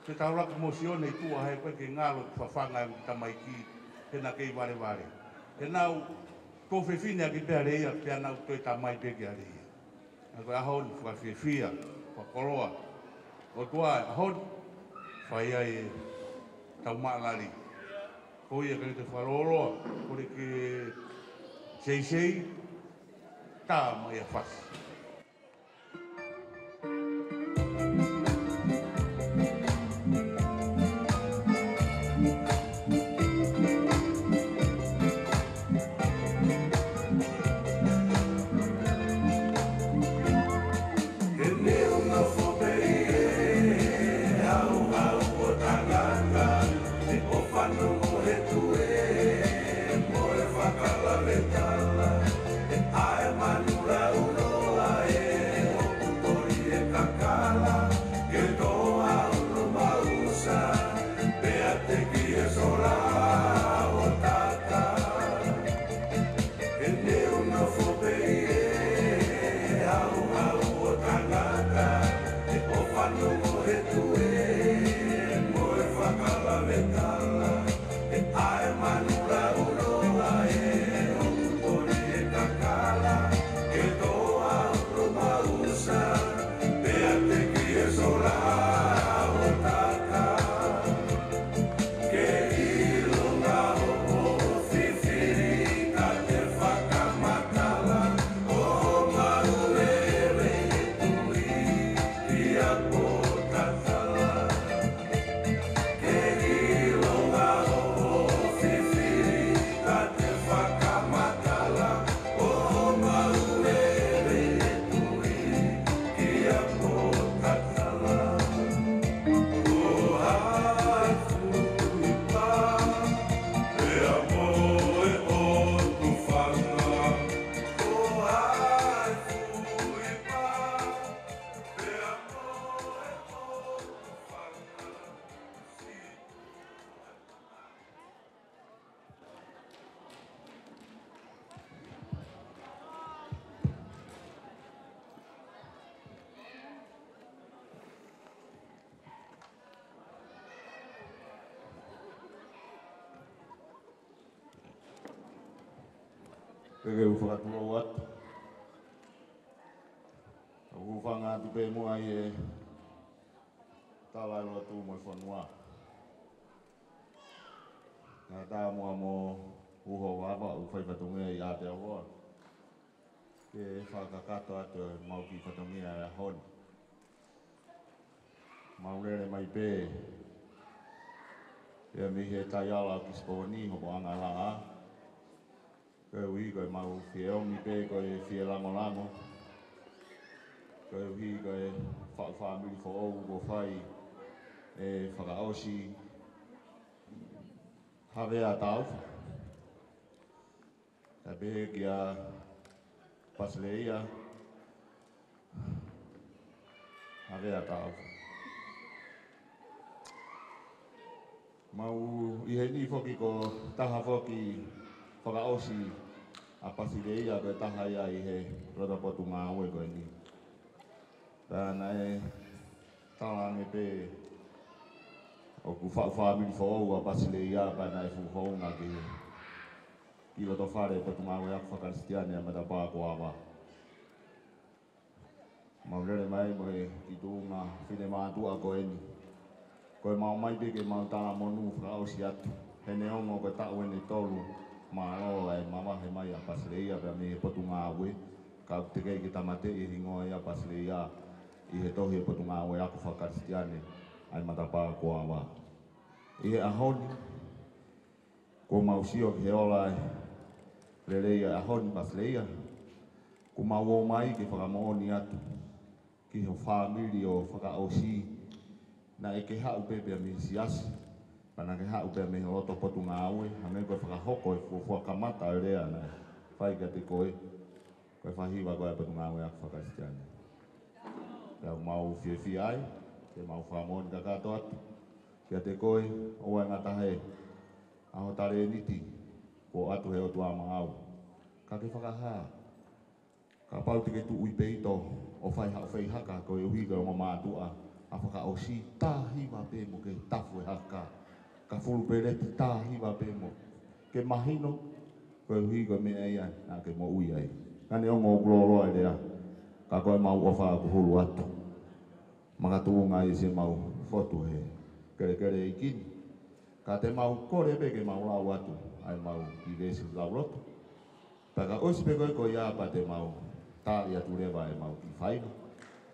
Ke tau laka mo Sione ʻi tuʻa he ko e ke ngalo fafanga e tamaiki he naʻe kei valevale. He naʻa ku fefine ʻaki pē ʻa Leia, pea naʻa ku toe tamai pē kia Leia. ʻA ko e ʻaho ni fakafiefia, fakakoloa. ʻOtua ʻi he ʻaho ni, fai ai ʻetau mālali. Ko ia ʻikai te u fakalōloa, kole ke seisei, tā mai ʻa Fasi. He neongo foʻi pē ʻi he hauhau ʻo tangata, ʻe ʻofa noa he tuʻe mo e fakalaveʻi tala. ʻE ʻai manu lauloa ʻe hoku koli e kakala, ke toa ono mausa, pea teki e sola ʻo tata. He neongo foʻi pē ʻi he hauhau ʻo tangata, ʻe ʻofa noa he tuʻe mo e fakalaveʻi tala. Ke u fakatulou atu. ʻOku ou hūfanga atu pē muʻa ʻi he tala ʻa e lotu mo e fonua. Kae ʻatā muʻa mo uho vava ʻoku fai fatongia ʻi Aotearoa ke fakakakato atu ʻemau kiʻi fatongia ʻo e ʻaho ni. Mau lele mai pē ia mei he taiala ʻo Kisiponi, Hopoʻanga Laʻā. Koeʻuhi ko ʻemau fie omi pē ko e fie langolango. Koeʻuhi ko e faʻu fāmili foʻou kuo fai ʻe Fakaʻosi Havea Taufa. Kae pehē kia Pasileia Havea Taufa. Mau ʻi heni foki ko e taha foki fakaʻosi ʻa Pasileia ko e taha ia ʻi he loto potungāue ko eni. Pea naʻe tala ange pē ʻoku faʻu fāmili foʻou ʻa Pasileia pea naʻe fuʻu hounga ki he, ki loto fale potungāue ako fakakalisitiane ʻa e matapā ko Ava. Mau lele mai mo e kiʻi tuʻunga finemātuʻa ko eni. Ko ʻemau ʻomai pē ke mau talamonū fakaʻosi atu. He neongo ko e taʻu ʻeni ʻe tolu mālō ʻa e mavahe mai ʻa Pasileia pea mei he potungāue, ka ʻoku teʻeki ke tāmateʻi e hingoa ia ʻo Pasileia ʻi he tohi ʻo e potungāue ako fakakalisitiane ʻa e matapā ko Ava. ʻI he ʻaho ni, kuo mau sio ki he ola ʻo e lelei ʻo e ʻaho ni Pasileia, kuo mau ō mai ke fakamoʻoni atu ki ho fāmili ʻo Fakaʻosi, naʻe ke haʻu pē pea mei he siasi, pea naʻa ke haʻu pea mei he loto potungāue, hangē ko e fakahoko ʻo e fuofua kamata ʻo e lea naʻe fai kiate koe, ko e fai hiva ko ē ʻa e potungāue ako fakakalisitiane. Pea mau fiefia ai ke mau fakamoʻoni kakato atu kiate koe, ʻoua ʻe ngata he ʻa ho talēniti kuo ʻoatu ʻe he ʻOtua maʻau. Ka ke fakahā, kapau te ke tuʻu ʻi peito ʻo fai haʻo feihaka koeʻuhi ko e ongo mātuʻa ʻa Fakaʻosi, tā hiva pē mo ke tafu e haka. Ka fulu peleti, tā hiva pē mo ke mahino koeʻuhi ko e meʻa ia naʻa ke moʻui ai. Ka neongo ʻoku lōloa e lea, ka ko ʻemau ʻofa ʻoku hulu atu. Makatuʻunga ʻi siʻemau fotu he kelekele ʻeiki ni. Ka te mau kole pē ke mau lau atu ʻa ʻemau kiʻi veesi lauloto. Pea ka ʻosi pē ko ē ko ia pea te mau taaʻi atu leva ʻemau kiʻi faiva.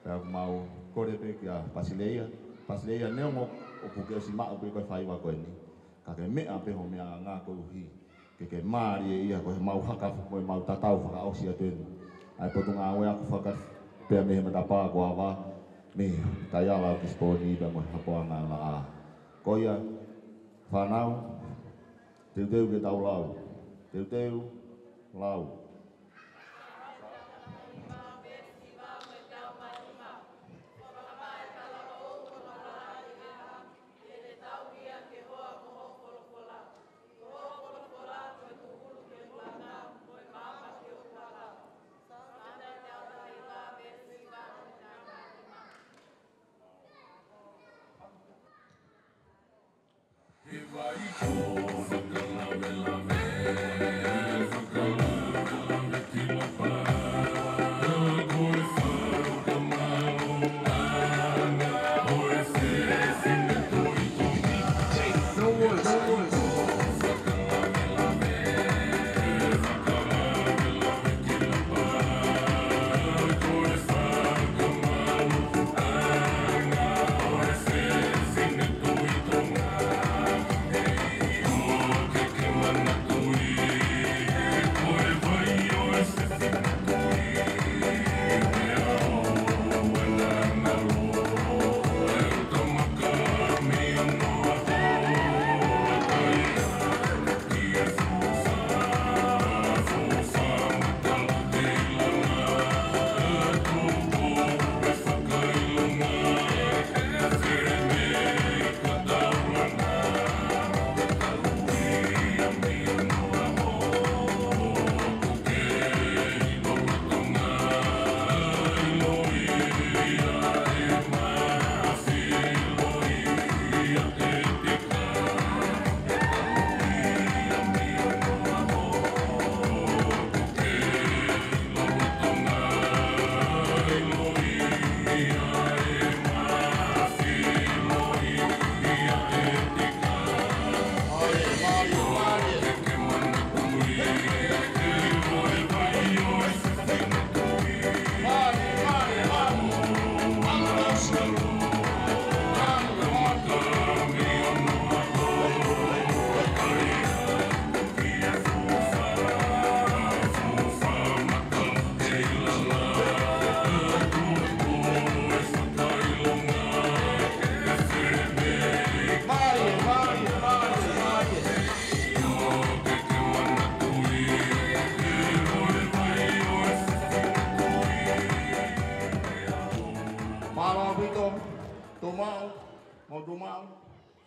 Pea mau kole pē kia Pasileia. Pasileia, neongo ʻoku ke ʻosi maʻu pē ko e faiva ko eni, ka ke meʻa pē ho meʻangāue koeʻuhi ke ke mālieʻia ko ʻemau haka mo ʻemau tatau fakaʻosi atu eni ʻa e potungāue ako fakakalisitiane pea mei he matapā ko Ava, mei he taiala ʻo Kisiponi pea mo e Hopoʻanga Laʻā. Ko ia, fānau, teuteu ke tau lau. Teuteu, lau.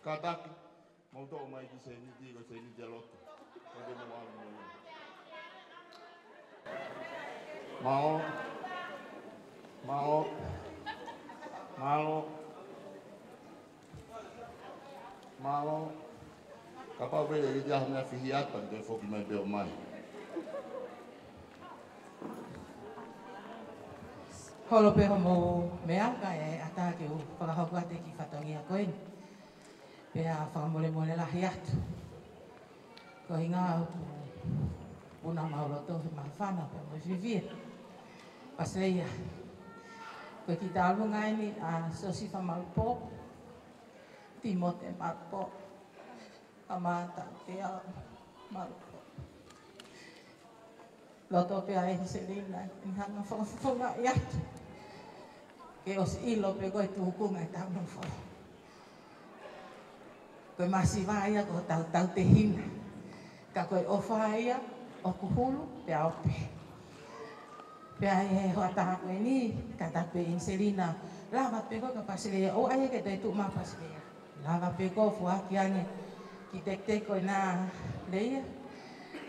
Kātaki, mou toʻo mai ki he sēniti, ko e sēniti ʻa loto. Ko e mou ʻalu mou. Mālō. Mālō. Mālō. Mālō. Kapau pē ʻe ʻi ai ha meʻa fihi atu, pea toe foki mai pē ʻo mai. Holo pē hoʻomou meʻa, kae ʻatā ke u fakahoko atu e kiʻi fatongia ko eni. Pea fakamolemole lahi atu. Ko e ʻuhinga ʻoku puna homau loto he māfana pea mo e fiefia. Pasi ia. Ko e kiʻi tālunga eni ʻa Siosifa Malupō, Timote Malupō, Amata Tea Malupō. Loto pē ʻa Eniselina, ʻi he hanga fakafofongaʻi atu. Ke ʻosi ʻilo pē ko e tuʻunga ʻetau nofo. Ko e masiva ia ko hotau tautehina. Ka ko e ʻofa ia ʻoku hulu pea ope. Pea ʻi he hoʻatā ko eni, kātaki pē Eniselina, lava pē koe ka Pasi Leia, ʻoua ʻe ke toe tuʻu mai Pasi Leia. Lava pē koe ʻo foaki ange kiʻi teketeke ko ena Leia.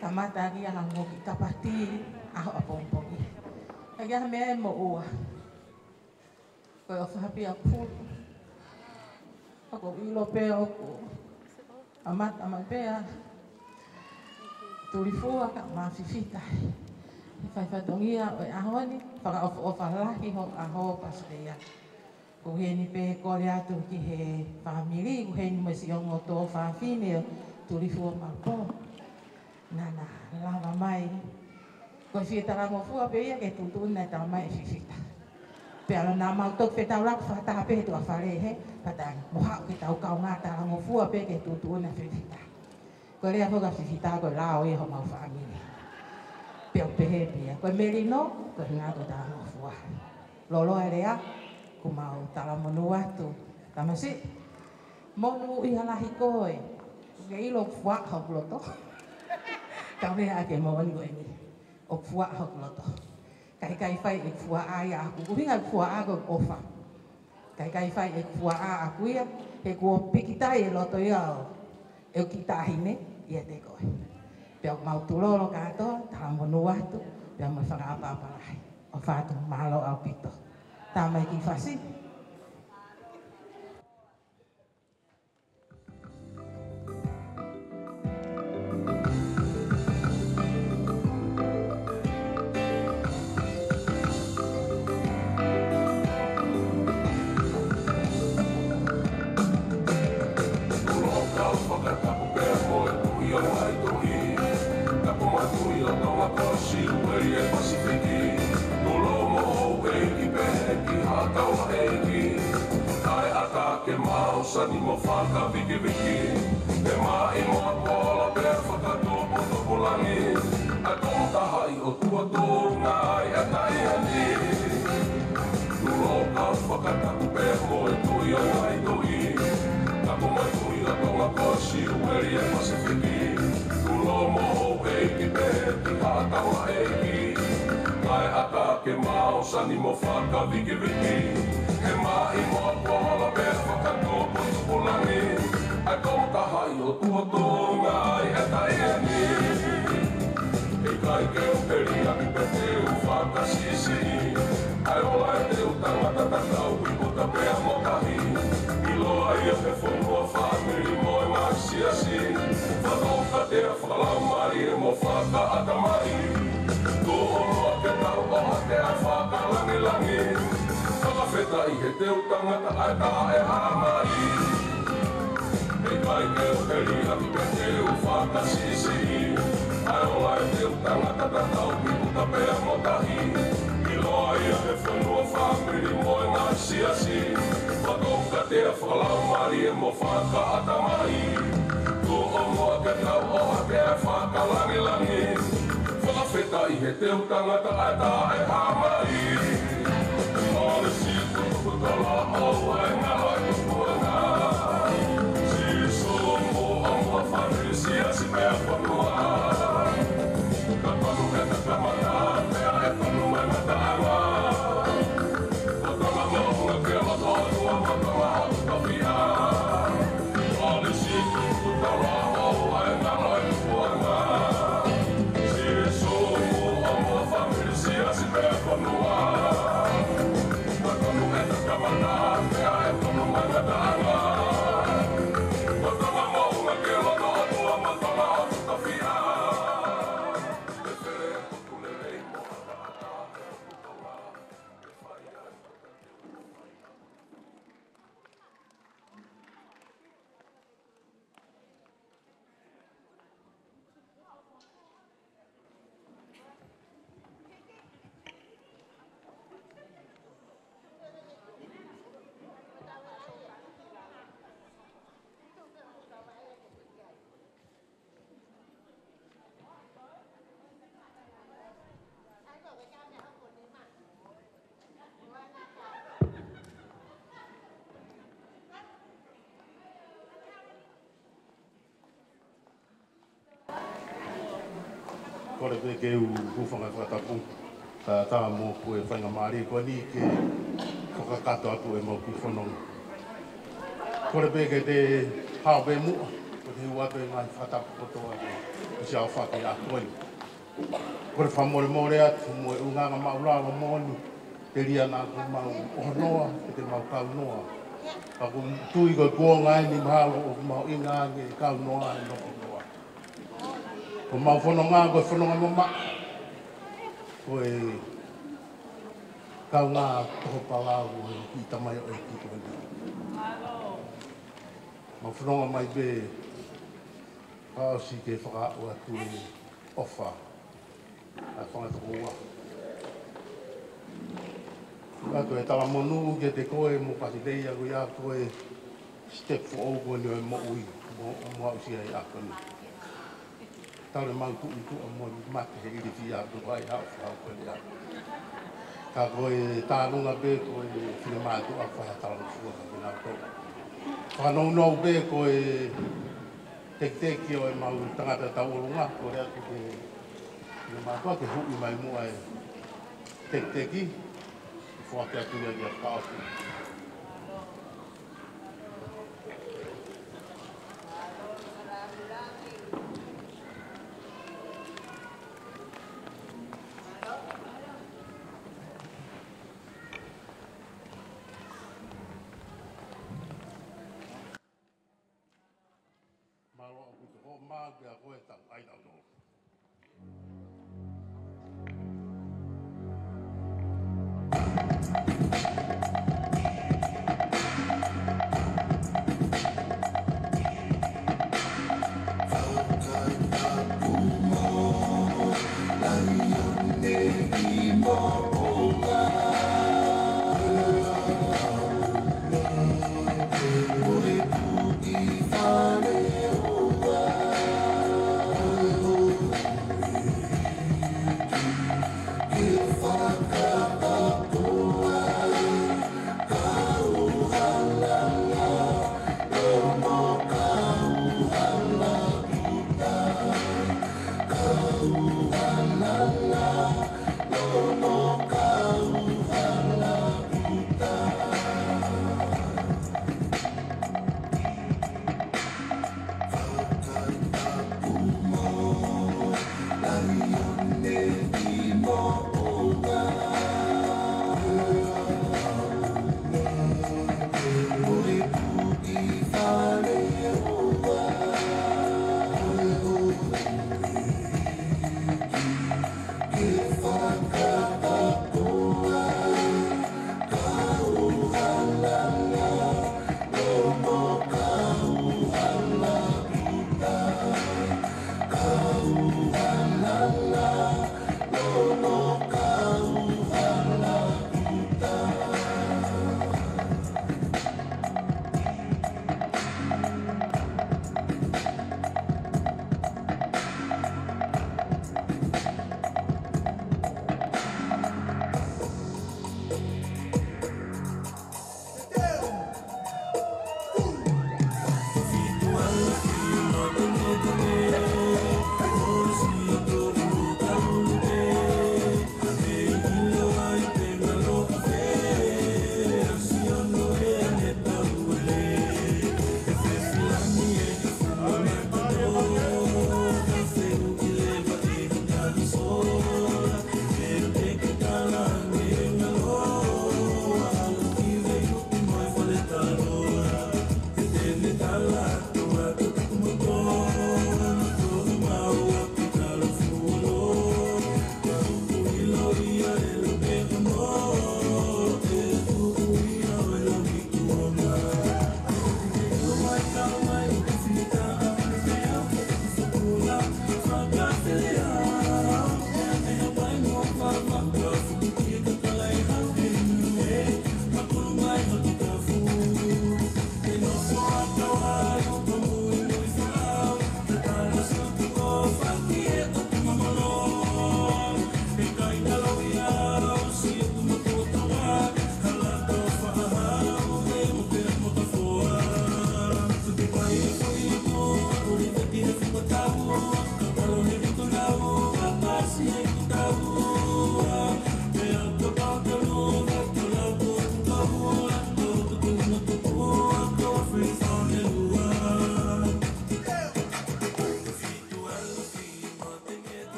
Kamata ange ʻa hoʻo kiʻi kapati ʻaho ʻapongipongi. Ka ʻi ai ha meʻa ʻe moʻua. Ko e ʻofa pē ia ʻoku hulu. Ka ʻoku ou ʻilo pē ʻoku amata mai pē ʻa Tulifua kae ʻumaʻā Fifita. He fai fatongia ʻo e ʻaho ni, fakaʻofoʻofa lahi hoʻo ʻaho Pasi Leia. Ko eni pē kole atu ki he fāmili, ko eni mo e siʻi ongo tō fafine ʻo Tulifua Malupō. Naʻa na lava mai. Ko e fie talangofua pē ia ke tuʻutuʻuni naʻe tala mai ʻe Fifita. Pea ʻalu naʻa mau toki fetaulaki fakataha pē he tuʻa fale he, pea tala ange, mou haʻu ke tau kaungā talangofua pē ke tuʻutuʻuni ʻa Fifita. Ko e lea foki ʻa Fifita ko e lao ia homau fāmili. Pea u pehē pē ia, ko e melino, ko e ʻuhinga ko e talangofua. Loloa e lea, kuo mau talamonū atu. Tamasiʻi, monūʻia lahi koe. Ke ʻilo ʻoku fuaʻa hoku loto. Ka mea ake moʻoni ko eni. ʻOku fuaʻa hoku loto. Ka ʻikai fai ʻeku fuaʻa ia ʻaʻaku. Ko e ʻuhinga ʻeku fuaʻa ko e ʻofa. Ka ʻikai fai ʻeku fuaʻa ʻaʻaku ia, he kuo pikitai e loto ia ʻo ʻeku kiʻi taʻahine ʻiate koe. Pea ʻoku mau tulolo kātoa, talamonū atu, pea mo e fakaʻapaʻapa lahi. ʻOfa atu, mālō ʻaupito. Tā mai kiʻi fasi. Tuʻuloa kau fakatapu pea mo e Tuʻi ʻo Ngaahi Tuʻi. Tapu mo e Tuʻi ʻo Tonga ko Siueli ʻi he Pasifiki. Tuʻuloa mo houʻeiki pehē ki haʻa taulaʻeiki. Kae ʻatā ke mau sani mo fakavikiviki. Ke maʻimoa pola pea fakatuputupu langi. ʻA e Tongatahaʻi ʻOtua tuʻunga ʻi he taʻahine ni. Tuʻuloa kau fakatapu pea mo e Tuʻi ʻo Ngaahi Tuʻi. Tapu mo e Tuʻi ʻo Tonga ko Siueli ʻi he Pasifiki. Tuʻuloa mo houʻeiki pehē ki haʻa taulaʻeiki. Kae ʻatā ke mau sani mo fakavikiviki. Ke maʻimoa pola pea fakatuputupu langi. ʻA e Tongatahaʻi ʻOtua tuʻunga ʻi he taʻahine ni. ʻIkai ke u peli ʻaki pea te u fakasiʻisiʻi. ʻA e ola ʻetau tangata tatau ʻi ʻuta pea mo tahi. ʻIloa ia he fonua, fāmili mo e ngaahi siasi. Fakatoukatea fakalaumālie mo fakaʻatamai. Tuʻuloa ke tau ʻohake ʻa e fakalāngilangi. Fakafetaʻi he teu tangata ʻa e taʻehāmai. ʻIkai ke u peli ʻaki pea te u fakasiʻisiʻi. ʻA e ola ʻetau tangata tatau ʻi ʻuta pea mo tahi. ʻIloa ia he fonua, fāmili mo e ngaahi siasi. Fakatoukatea fakalaumālie mo fakaʻatamai. Tuʻuloa ke tau ʻohake ʻa e fakalāngilangi. Fakafetaʻi he teu tangata ʻa e taʻehāmai. Mole si kutukutola o ua e ngalo e kupuanga. Sīsū mo ʻamu ʻa fāmili, siasi pea fonua. Ka tonu e takamana pea ʻe tonu mai mataʻanga. Ko Tonga mo unga ke loto ʻOtua mo Tonga ʻoku tofia. Ko Kole pē ke u hūfanga he fakatapu, kae ʻatā mo e faingamālie ko eni ke fakakakato atu ʻemau kiʻi fononga. Kole pē ke te hao pē muʻa, ko te u ʻoatu e ngaahi fakatapu kotoa ʻo e siaofa ki he ʻaho ko eni. Kole fakamolemole atu mo e ʻulungaanga māʻulalo moʻoni, telia naʻa mau ʻohonoa, pea te mau kaunoa. Ka ʻoku ou tui ko e kuonga eni mahalo ʻoku mahuʻinga ange e kaunoa ʻi he nofonoa. Ko ʻemau fononga ko e fononga mamaʻo. Ko e kaungā toho palau ʻo e kiʻi tamaioʻeiki ko eni. Mau fononga mai pē fakaʻosi ke fakaaʻu atu e ʻofa ʻa e fanga tokoua. Ka ko e talamonū kiate koe mo Pasileia ko ia ko e step foʻou ko eni ʻo e moʻui mo, mo aʻusia e ʻaho ni. Talu ʻemau tuʻutuʻa mo e mate he ilifia atu ai haʻo fakaʻulia. Ka ko e tālunga pē ko e finemātuʻa fai ha talangofua ka kinautolu. Fakanounou pē ko e tekiteki ʻo ʻemau tangata tauʻolunga, kole atu ki he finemātuʻa ke huʻi mai muʻa e tekiteki, foaki atu ia ki he fakaʻosi. Mālō ʻaupito, ko e maau pē ʻa koe tau, ʻai tau tō.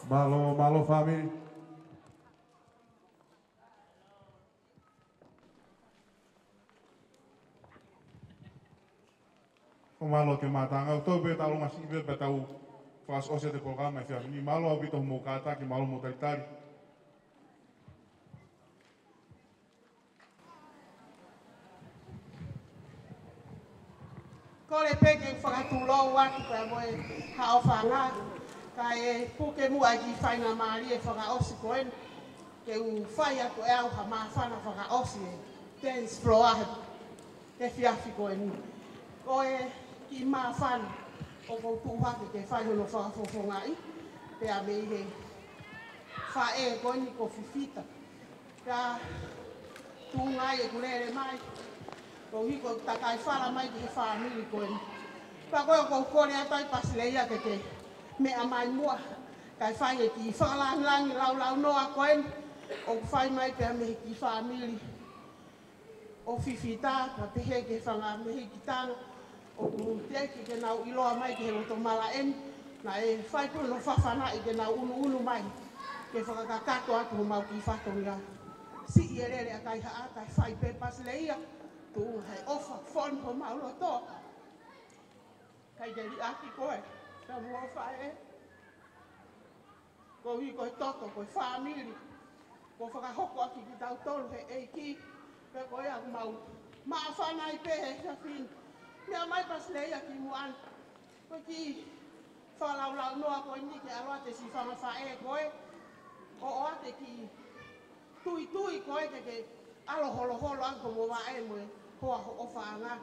Mālō, mālō fāmili. ʻO mālō ke mātanga, ʻoku tau pē tau longa siʻi pē pea tau fakaʻosi ʻa e polokalama he efiafi ni. Mālō ʻaupito hoʻomou kātaki, mālō hoʻomou talitali. Kole pē ke u fakatulou atu pea mo e haʻofanga, kae puke muʻa e kiʻi faingamālie fakaʻosi ko eni, ke u fai atu ʻe au ha māfana fakaʻosi e dance floor he efiafi ko eni. Ko e kiʻi māfana ʻoku ou tuʻu hake ke fai hono fakafofongaʻi, pea mei he faʻē ko eni ko Fifita. Pea tuʻunga ai ʻeku lele mai, koeʻuhi ko ʻeku takai fala mai ki he fāmili ko eni. Pea ko e ʻoku ou kole atu ai Pasileia ke ke meʻa mai muʻa, kae fai e kiʻi fakalāngilangi laulaunoa ko eni ʻoku fai mai pea mei he kiʻi fāmili ʻo Fifita, pea pehē ki he fanga mehikitanga ʻoku teʻeki ke nau ʻiloa mai ki he loto malaʻe ni, naʻe fai pē hono fafanaʻi ke nau ʻunuʻunu mai ke fakakakato atu homau kiʻi fatongia. Siʻi e lele ʻa kaihaʻa, kae fai pē Pasileia, tuʻunga he ʻofa fonu homau loto. ʻIkai ke liʻaki koe, ka mo faʻē. Koeʻuhi ko e toto, ko e fāmili kuo fakahoko ʻaki kitautolu he ʻEiki, pea ko ia ʻoku mau māfana ai pē he efiafi ni. Meʻa mai Pasileia ki muʻa ni. Ko e kiʻi fakalaulaunoa ko eni ke ʻalu atu e siʻi fanga faʻē ko ē, ʻo ʻoatu e kiʻi tuitui ko ē ke ke ʻalu holoholo atu mo vaʻe mo e hoa hoʻo ʻofaʻanga.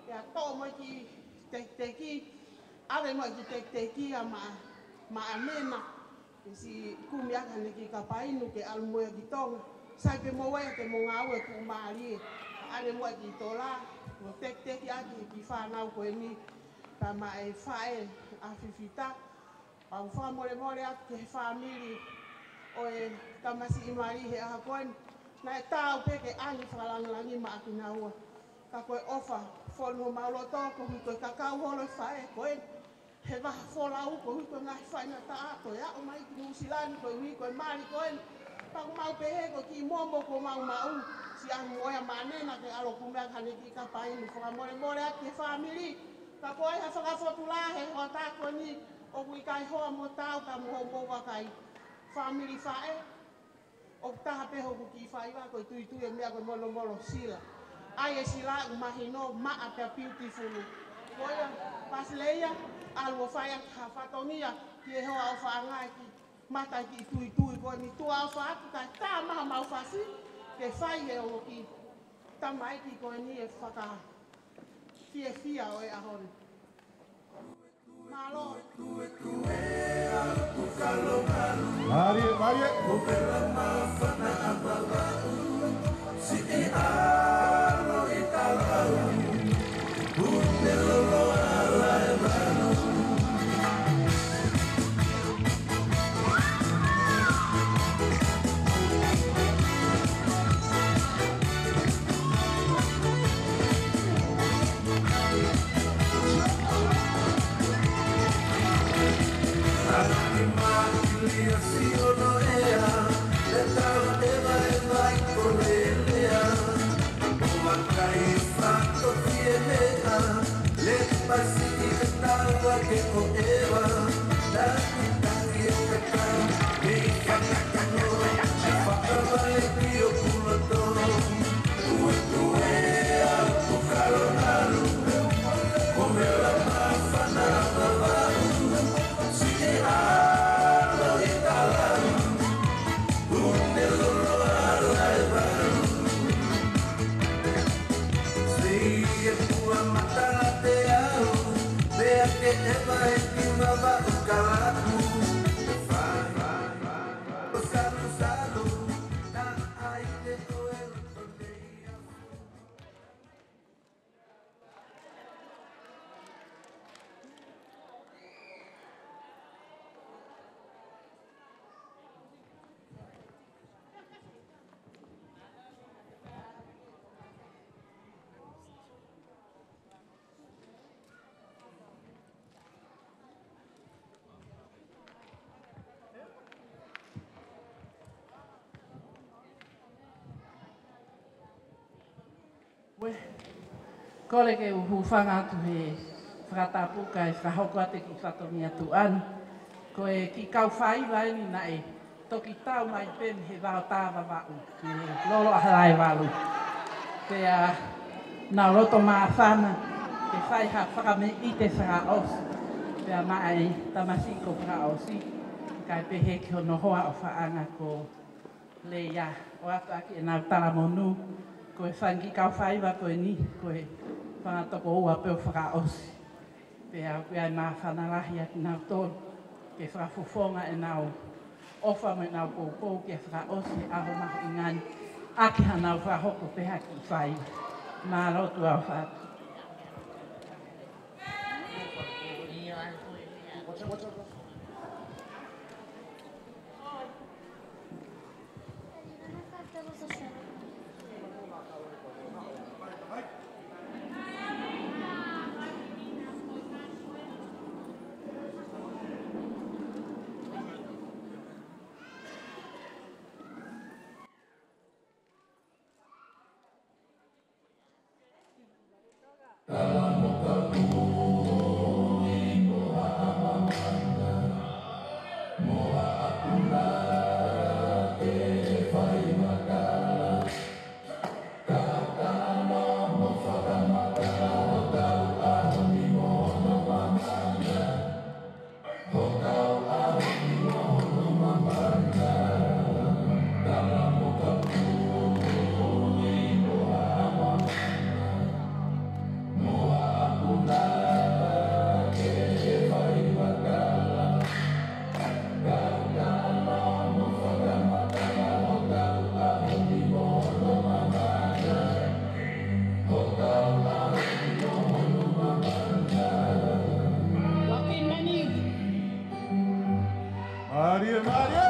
Pea toʻo mo e kiʻi tekiteki, ʻave mo e kiʻi tekiteki ʻa Ma, Maʻanena, ke siʻi kumi ʻaki haʻane kiʻi kapa inu ke ʻalu mo ia ki Tonga. Sai pē mo ia ke mo ngāue tuʻumālie. ʻAve mo e kiʻi tola, mo tekiteki ʻaki e kiʻi fānau ko eni, pea mo e faʻē ʻa Fifita. Pea u fakamolemole atu ki he fāmili ʻo e tamasiʻi mali he ʻaho ko eni. Naʻe taau pē ke ʻange fakalāngilangi maʻa kinaua. Ka ko e ʻofa fonu homau loto koeʻuhi ko e kakau holo e faʻē ko eni he vaha folau, koeʻuhi ko e ngaahi faingataʻa toe aʻu mai ki Nuʻusila ni koeʻuhi ko e mali ko eni. Pea ʻoku mau pehē ko e kiʻi momo kuo mau maʻu, siʻi ʻave mo ia Maʻanena ke ʻalu ʻo kumi ʻaki haʻane kiʻi kapa inu. Fakamolemole atu ki he fāmili. Ka ko e hā e fakafōtunga he hoʻatā ko eni, ʻoku ʻikai hoa mo tau ka mo hoʻomou vakai. Fāmili faʻē, ʻoku taha pē hoku kiʻi faiva ko e tuitui e meʻa ko e monomolo sila. ʻAi e sila ʻoku mahino, maʻa pea beautiful. Ko ia, Pasileia, ʻalu ʻo fai ʻaki ha fatongia ki he hoa ʻofaʻanga ki he mata kiʻi tuitui ko eni. Tuʻa ʻofa atu kae tā maha mau fasi ke fai he ongo kiʻi tamaiki ko eni e fakafiefia ʻo e ʻaho ni. Mālō. Mālie, mālie. Kole ke u hūfanga atu he fakatapu kae fakahoko atu e kiʻi fatongia tuʻa ni. Ko e kiʻi kau faiva eni naʻe toki tau mai pē mei he vao tā Vavaʻu, mei he lolo ʻa Halaevalu. Pea nau loto māfana ke fai ha fakameʻite fakaʻosi. Pea maʻa e tamasiʻi ko Fakaʻosi, kae pehē ki hono hoa ʻofaʻanga ko Leia, ʻoatu ʻaki ʻenau talamonū. Ko e fanga kiʻi kau faiva ko eni, ko e fanga tokoua pē ʻo Fakaʻosi. Pea ʻoku ʻi ai e māfana lahi ʻa kinautolu ke fakafofonga ʻenau ʻofa mo ʻenau poupou kia Fakaʻosi he ʻaho mahuʻinga ni, ʻaki haʻanau fakahoko pē ha kiʻi faiva. Mālō, tuʻa ʻofa atu. Mālie, mālie.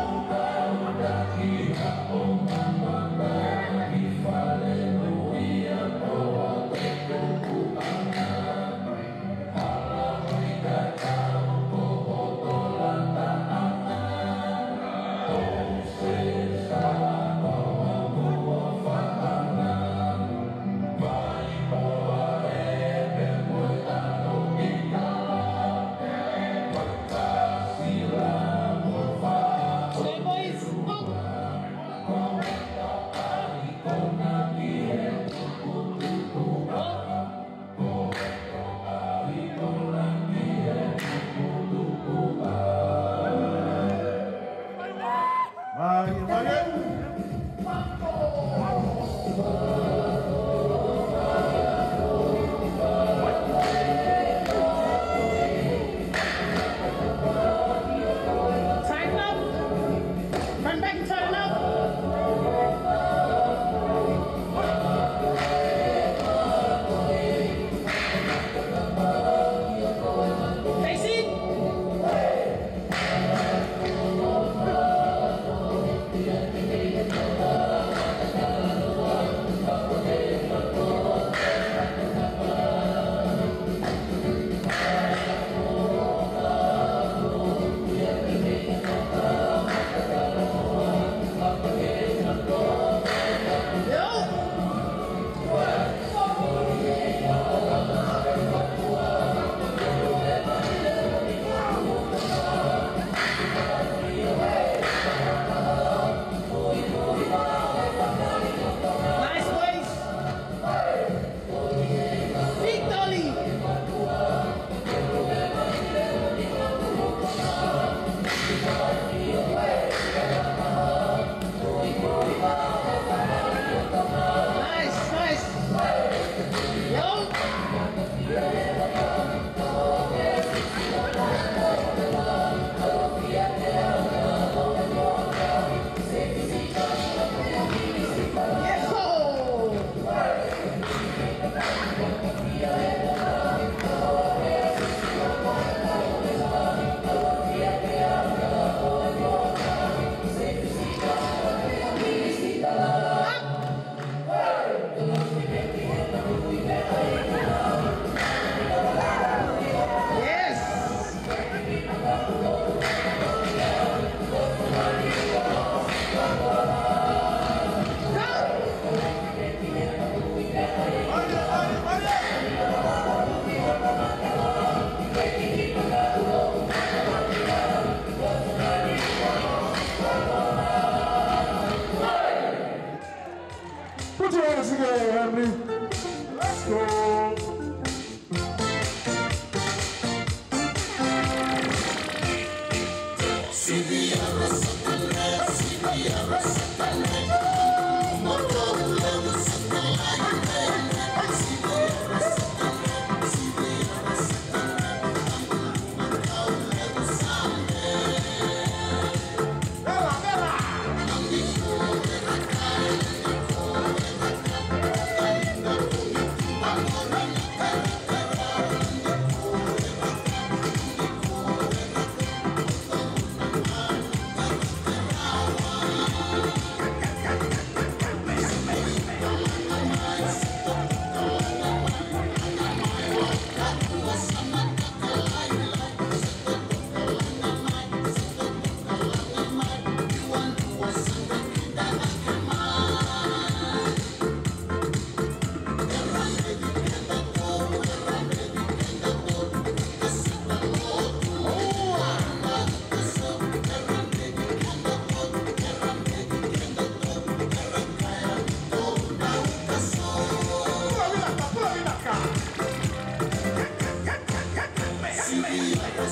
Mālō,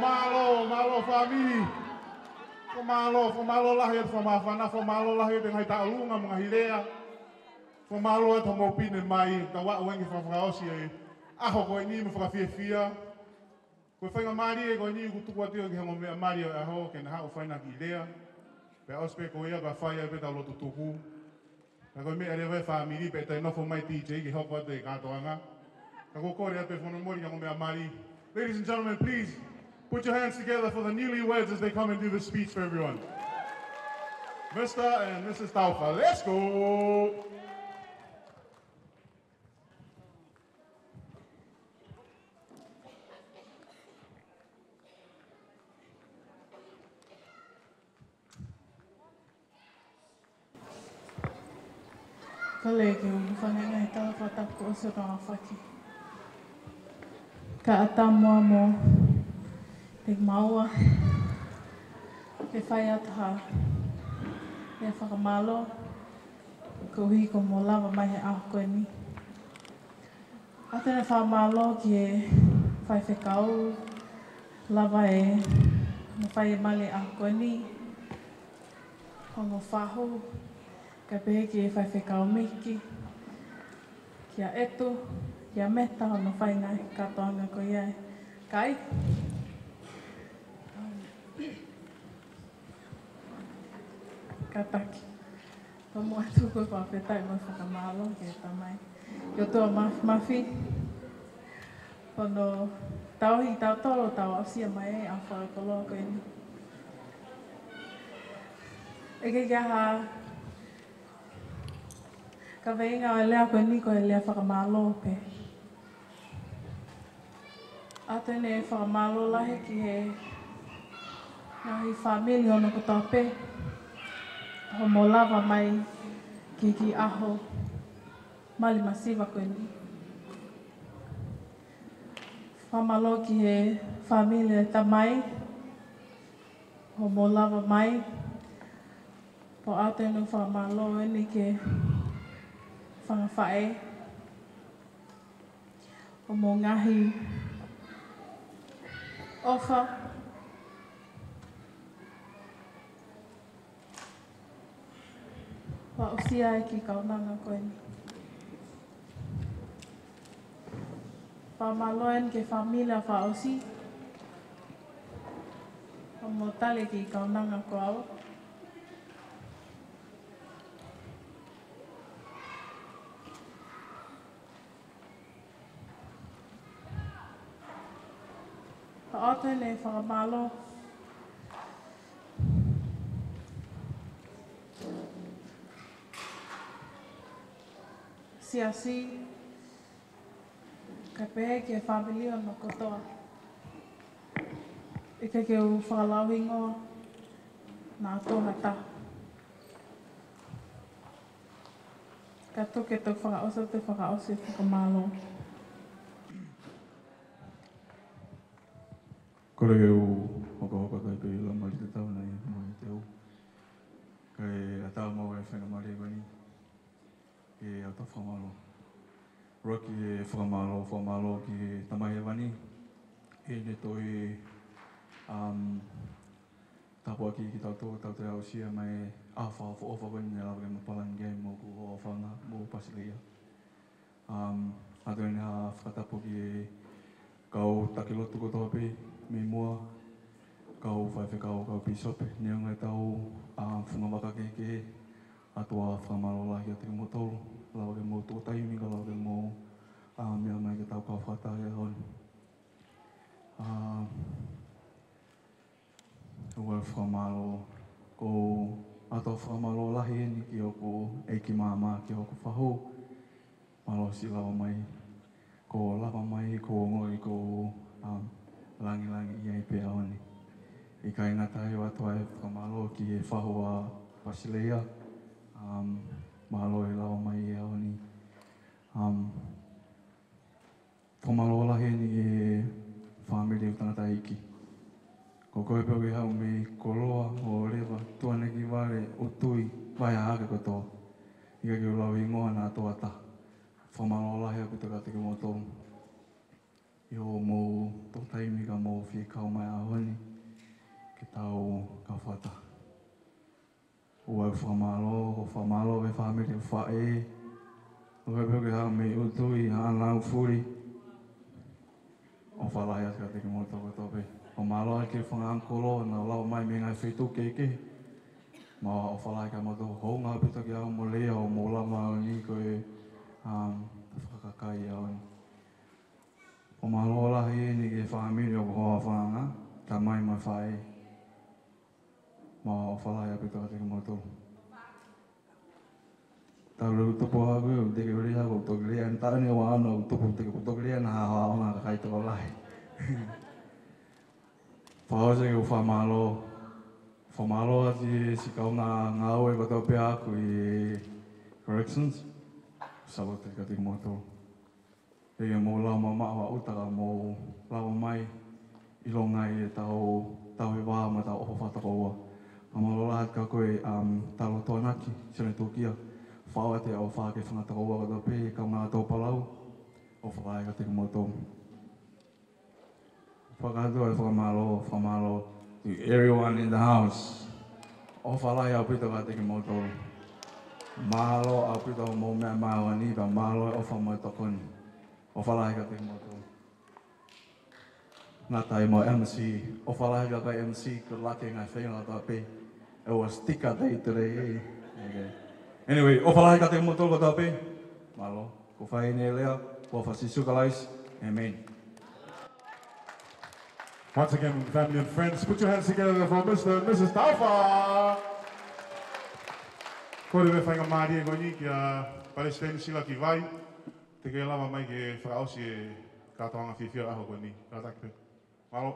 mālō, mālō fāmili. Fakamālō, fakamālō lahi atu fakamāfana, fakamālō lahi atu ngaahi tauʻolunga mo e ngaahi lea. Fakamālō atu hoʻomou pine mai, tau aʻu eni ke fakaʻosi e ʻaho ko eni mo fakafiefia. Ko e faingamālie ko eni ʻoku tuku atu ia ki he ongo meʻa mali ʻo e ʻaho ke na haʻu ʻo fai ʻena kiʻi lea. Pea ʻosi pē ko ia ka fai ai pē ʻetau lotu tuku. Ka ko e meʻa leva ʻa e fāmili pea toe nofo mai D J ke hoko atu e kātoanga. Ka ko e kole atu pē fakamolemole ki he ongo meʻa mali. Ladies and gentlemen, please put your hands together for the newlyweds as they come and do the speech for everyone. Mister and Missus Taufa, let's go! Kole ke u hūfanga he ngaahi tala fakatapu kuo ʻosi hono aofaki. Kae ʻatā muʻa mo te maua ke fai atu ha lea fakamālō koeʻuhi ko hoʻomou lava mai he ʻaho ko eni. ʻOatu ʻa e fakamālō ki he faifekau lava ʻo fai e mali ʻaho ko eni, ongo fahu, kae pehē ki he faifekau Miki, kia Etu, kia Meta, hono fai e ngaahi kātoanga ko ia ʻa e kai. Kātaki. Pea mo ʻoatu ʻa e fakafetaʻi mo e fakamālō ki he Tamai, ki he ʻOtua Māfimafi, hono tauhi kitautolu ʻo tau aʻusia mai ai ʻa e fakakoloa ko eni. ʻIkai ke ʻi ai ha kaveinga ʻo e lea ko eni, ko e lea fakamālō pē. ʻOatu ʻa e fakamālō lahi ki he ngaahi fāmili hono kotoa pē, hoʻomou lava mai ki he kiʻi ʻaho mali masiva ko eni. Fakamālō ki he fāmili ʻo e Tamai, hoʻomou lava mai. Pea ʻoatu ʻa e fakamālō eni ki he fanga faʻē, hoʻomou ngaahi ʻofa, pea aʻusia ai e kiʻi kaunanga ko eni. Fakamālō eni ki he fāmili ʻa Faʻaosi, hoʻomou tali e kiʻi kaunanga ko au. Pea ʻoatu ʻa e fakamālō siasi, kae pehē ki he fāmili hono kotoa. ʻIkai ke u fakalau hingoa, naʻa tau ha taha. Ka tuku ke u fakaʻosi atu e fakaʻosi fakamālō. Kole ke u hokohoko atu ai pē ʻi he laumālie tatau naʻe ʻi ai mo e teu. Kae ʻatā muʻa e faingamālie ko eni ke u toe fakamālō. Rocky, ʻe fakamālō, fakamālō ki he Tamai Hēvani ʻi heʻene toe, um, tāpuakiʻi kitautolu, tau toe aʻusia mai ʻa e ʻaho fakaʻofoʻofa ko eni naʻe lava ke ma palani ki ai mo hoku ʻofaʻanga mo Pasileia. Um, ʻoatu ʻeni ha fakatapu ki he kau taki lotu kotoa pē mei muʻa, kau faifekau, kau pīsope, neongo ʻetau, um, funga vaka kehekehe, ʻoatu ʻa e fakamālō lahi kiate kimoutolu, lava ke mou tuku taimi, ka lava ke mou, um, meʻa mai ke tau kau fakataha he ʻaho ni. Um, ʻOku ou fakamālō, ʻoku ou ʻoatu ʻa e fakamālō lahi ʻeni ki hoku ʻeiki māmā, ki hoku fahu, mālō siʻi lava mai, kuo lava mai, kuo u ongoʻi ʻoku ou, um, langilangiʻia ai pē he ʻaho ni. ʻIkai ngata ai, ʻoatu ʻa e fakamālō ki he fahu ʻa Pasileia, um, mālō e lava mai he ʻaho ni. Um, Fakamālō lahi eni ki he fāmili ʻo e tangataʻeiki. Ko koe pē ʻoku ke haʻu mei Koloa, ʻo Leva, Tuʻanakivale, ʻUtui, Vaihaʻa kotoa. ʻIkai ke u lau hingoa naʻa tō ʻatā. Fakamālō lahi ʻaupito kiate kimoutolu ʻi hoʻomou tō taimi ka mou fie kau mai he ʻaho ni ke tau kau fakataha. ʻOku ou fakamālō, ʻoku ou fakamālō ki he fāmili ʻo e faʻē. ʻOku ou pehē ʻoku ke haʻu mei ʻUtui, Haʻanaufuli. ʻOfa lahi atu kiate kimoutolu kotoa pē. ʻOku ou mālō atu ki he fanga ʻangikolo naʻa nau lava mai mei he ngaahi feituʻu kehekehe. Mo e ʻofa lahi kiate kimoutolu, hounga ʻaupito ki ai hoʻomou lea ʻo mou lava ʻo ni ko e, um, fakakakai ʻo ni. ʻOku ou mālō lahi eni ki he fāmili ʻo Hoafanga, tamai mo e faʻē. Mo e ʻofa lahi ʻaupito kiate kimoutolu. Talu e tupu ʻaʻaku, ʻoku teʻeki ke u lea, ʻoku ou toki lea, ʻi he taʻu ni ʻoku ou ʻalu ʻo tupu, teʻeki ke u toki lea naʻa hā hā ʻo e kakai tokolahi. Fakaʻosi ke u fakamālō. Fakamālō atu ki he siʻi kaungā ngāue kotoa pē ʻaʻaku ʻi he corrections. Sāloti kiate kimoutolu. Teʻeki ke mou lava mamaʻo ʻa ʻuta ka mou lava mai ʻilonga ʻi he tau, tau he vā mo tau ʻofa fakatokoua. Fakamālō lahi atu kia koe, um, Talo Toanaki, Sione Tukia. Fakaʻosi atu e ʻofa ki he fanga tokoua kotoa pē, kaungā tō palau. ʻOfa lahi kiate kimoutolu. Fakakātoa e fakamālō, fakamālō to everyone in the house. ʻOfa lahi ʻaupito kiate kimoutolu. Mālō ʻaupito hoʻomou meʻa mai he ʻaho ni, pea mālō e ʻofa mo e tokoni. ʻOfa lahi kiate kimoutolu. Ngata ai mo e M C, ʻofa lahi kia koe M C, good luck he ngaahi feinga kotoa pē. It was sticker day today, eh? Okay. Anyway, ʻofa lahi kiate kimoutolu kotoa pē. Mālō. Ko e fai eni e lea, ʻi he huafa ʻo Sīsū Kalaisi. ʻĒmeni. Once again, family and friends, put your hands together for Mister and Missus Taufa. Kole pē faingamālie ko eni kia Palesiteni Sila Kivai, teʻeki ke lava mai ke fakaʻosi e kātoanga fiefia ʻo e ʻaho ko eni. Kātaki pē. Mālō.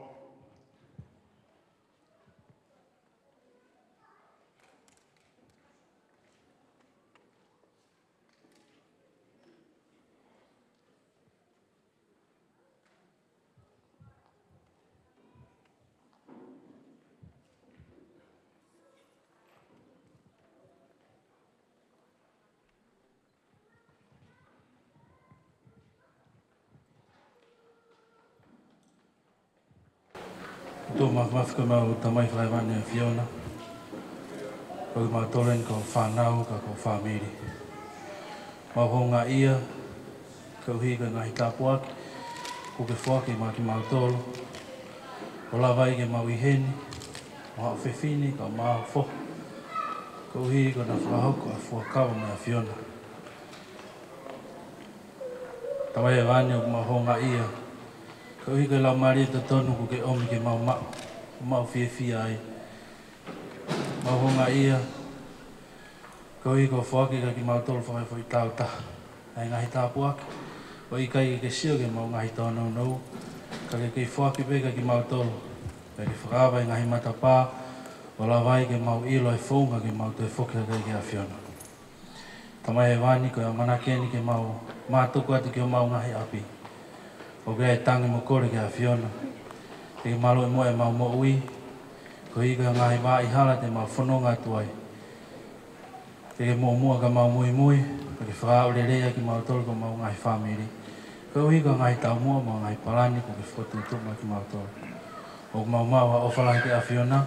ʻOtua Māfimafi, ko homau Tamai Fakahēvani ʻa e ʻAfiona. Ko kimautolu eni ko e fānau, ka ko e fāmili. Mau houngaʻia, koeʻuhi ko e ngaahi tāpuaki kuo ke foaki maʻa kimautolu. ʻO lava ai ke mau ʻi heni, mo haʻo fefine, kae ʻumaʻā hoʻo foha. Koeʻuhi ko ʻena fakahoko ʻa e fuakava maʻa e ʻAfiona. Tamai Hēvani, ʻoku mau houngaʻia. Koeʻuhi ko e laumālie totonu kuo ke ʻomi ke mau maʻu, ʻo mau fiefia ai. Mau houngaʻia. Koeʻuhi kuo foaki kiate kimautolu fakafoʻituitau taha ʻa e ngaahi tāpuaki. ʻOku ʻikai ke ke sio ki heʻemau ngaahi tōnounou. Ka ke kei foaki pē kiate kimautolu. Pea ke fakaava e ngaahi matapā. ʻO lava ai ke mau ʻilo e founga ke mau toe foki hake ki he ʻAfiona. Tamai Hēvani, ko e ʻamanaki eni ke mau mātuku atu ki homau ngaahi ʻapi. ʻOku ʻi ai e tangi mo e kole ki he ʻAfiona. Ke ke mālohi muʻa ʻemau moʻui. Koeʻuhi ko e ngaahi vaʻa hala te mau fononga atu ai. Ke ke muʻomuʻa ka mau muimui. Ke ke fakaaʻu lelei ʻa kimautolu ko homau ngaahi fāmili. Koeʻuhi ko e ngaahi taumuʻa mo e ngaahi palani kuo ke fokotuʻutuʻu maʻa kimautolu. ʻOku mau maʻu ha ʻofa lahi ki he ʻAfiona,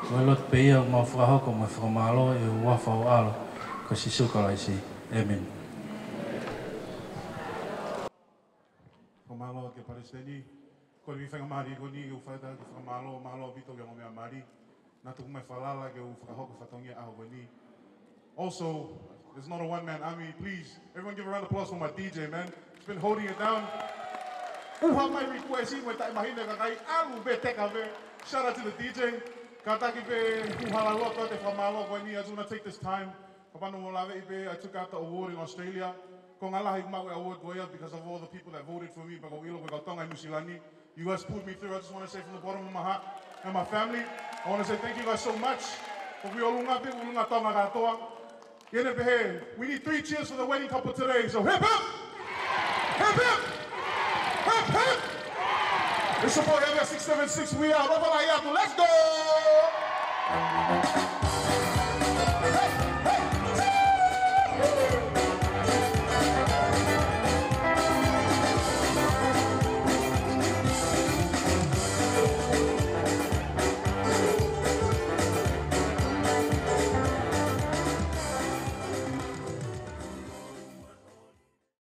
ko e lotu pē ia ʻoku mau fakahoko mo e fakamālō ʻi he huafa ho ʻAlo, ko Sīsū Kalaisi. ʻĒmeni. Fakamālō ki he Palesiteni. Kole pē faingamālie ko eni ke u fai atu ha kiʻi fakamālō, mālō ʻaupito ki he ongoongolelei. Naʻa tuku mai e falala ke u fakahoko e fatongia ʻo e ʻaho ko eni. Also, it's not a one-man army. Please, everyone give a round of applause for my D J, man. He's been holding it down. ʻUha mai request ʻi he taʻemaheni ʻa e kakai, ʻalu pē teka pē. Shout out to the D J. Kātaki pē, ʻoku hala loto ʻa e fakamālō ko eni. I just wanna take this time. Kapau naʻa mou laveʻi pē, I took out the award in Australia. Konga lahi ʻeku maʻu e award ko ia because of all the people that voted for me, pea ʻoku ou ʻilo ko e kau Tonga ʻi Nuʻu Sila ni. You guys pulled me through. I just wanna say from the bottom of my heart and my family, I wanna say thank you guys so much. ʻOku ʻi ʻolunga pē, ʻolunga Tonga kātoa. ʻI heʻene pehē, we need three cheers for the wedding couple today. So hip hip! Hip hip! It's your boy M S six seven six, we out. Over like Apple, let's go!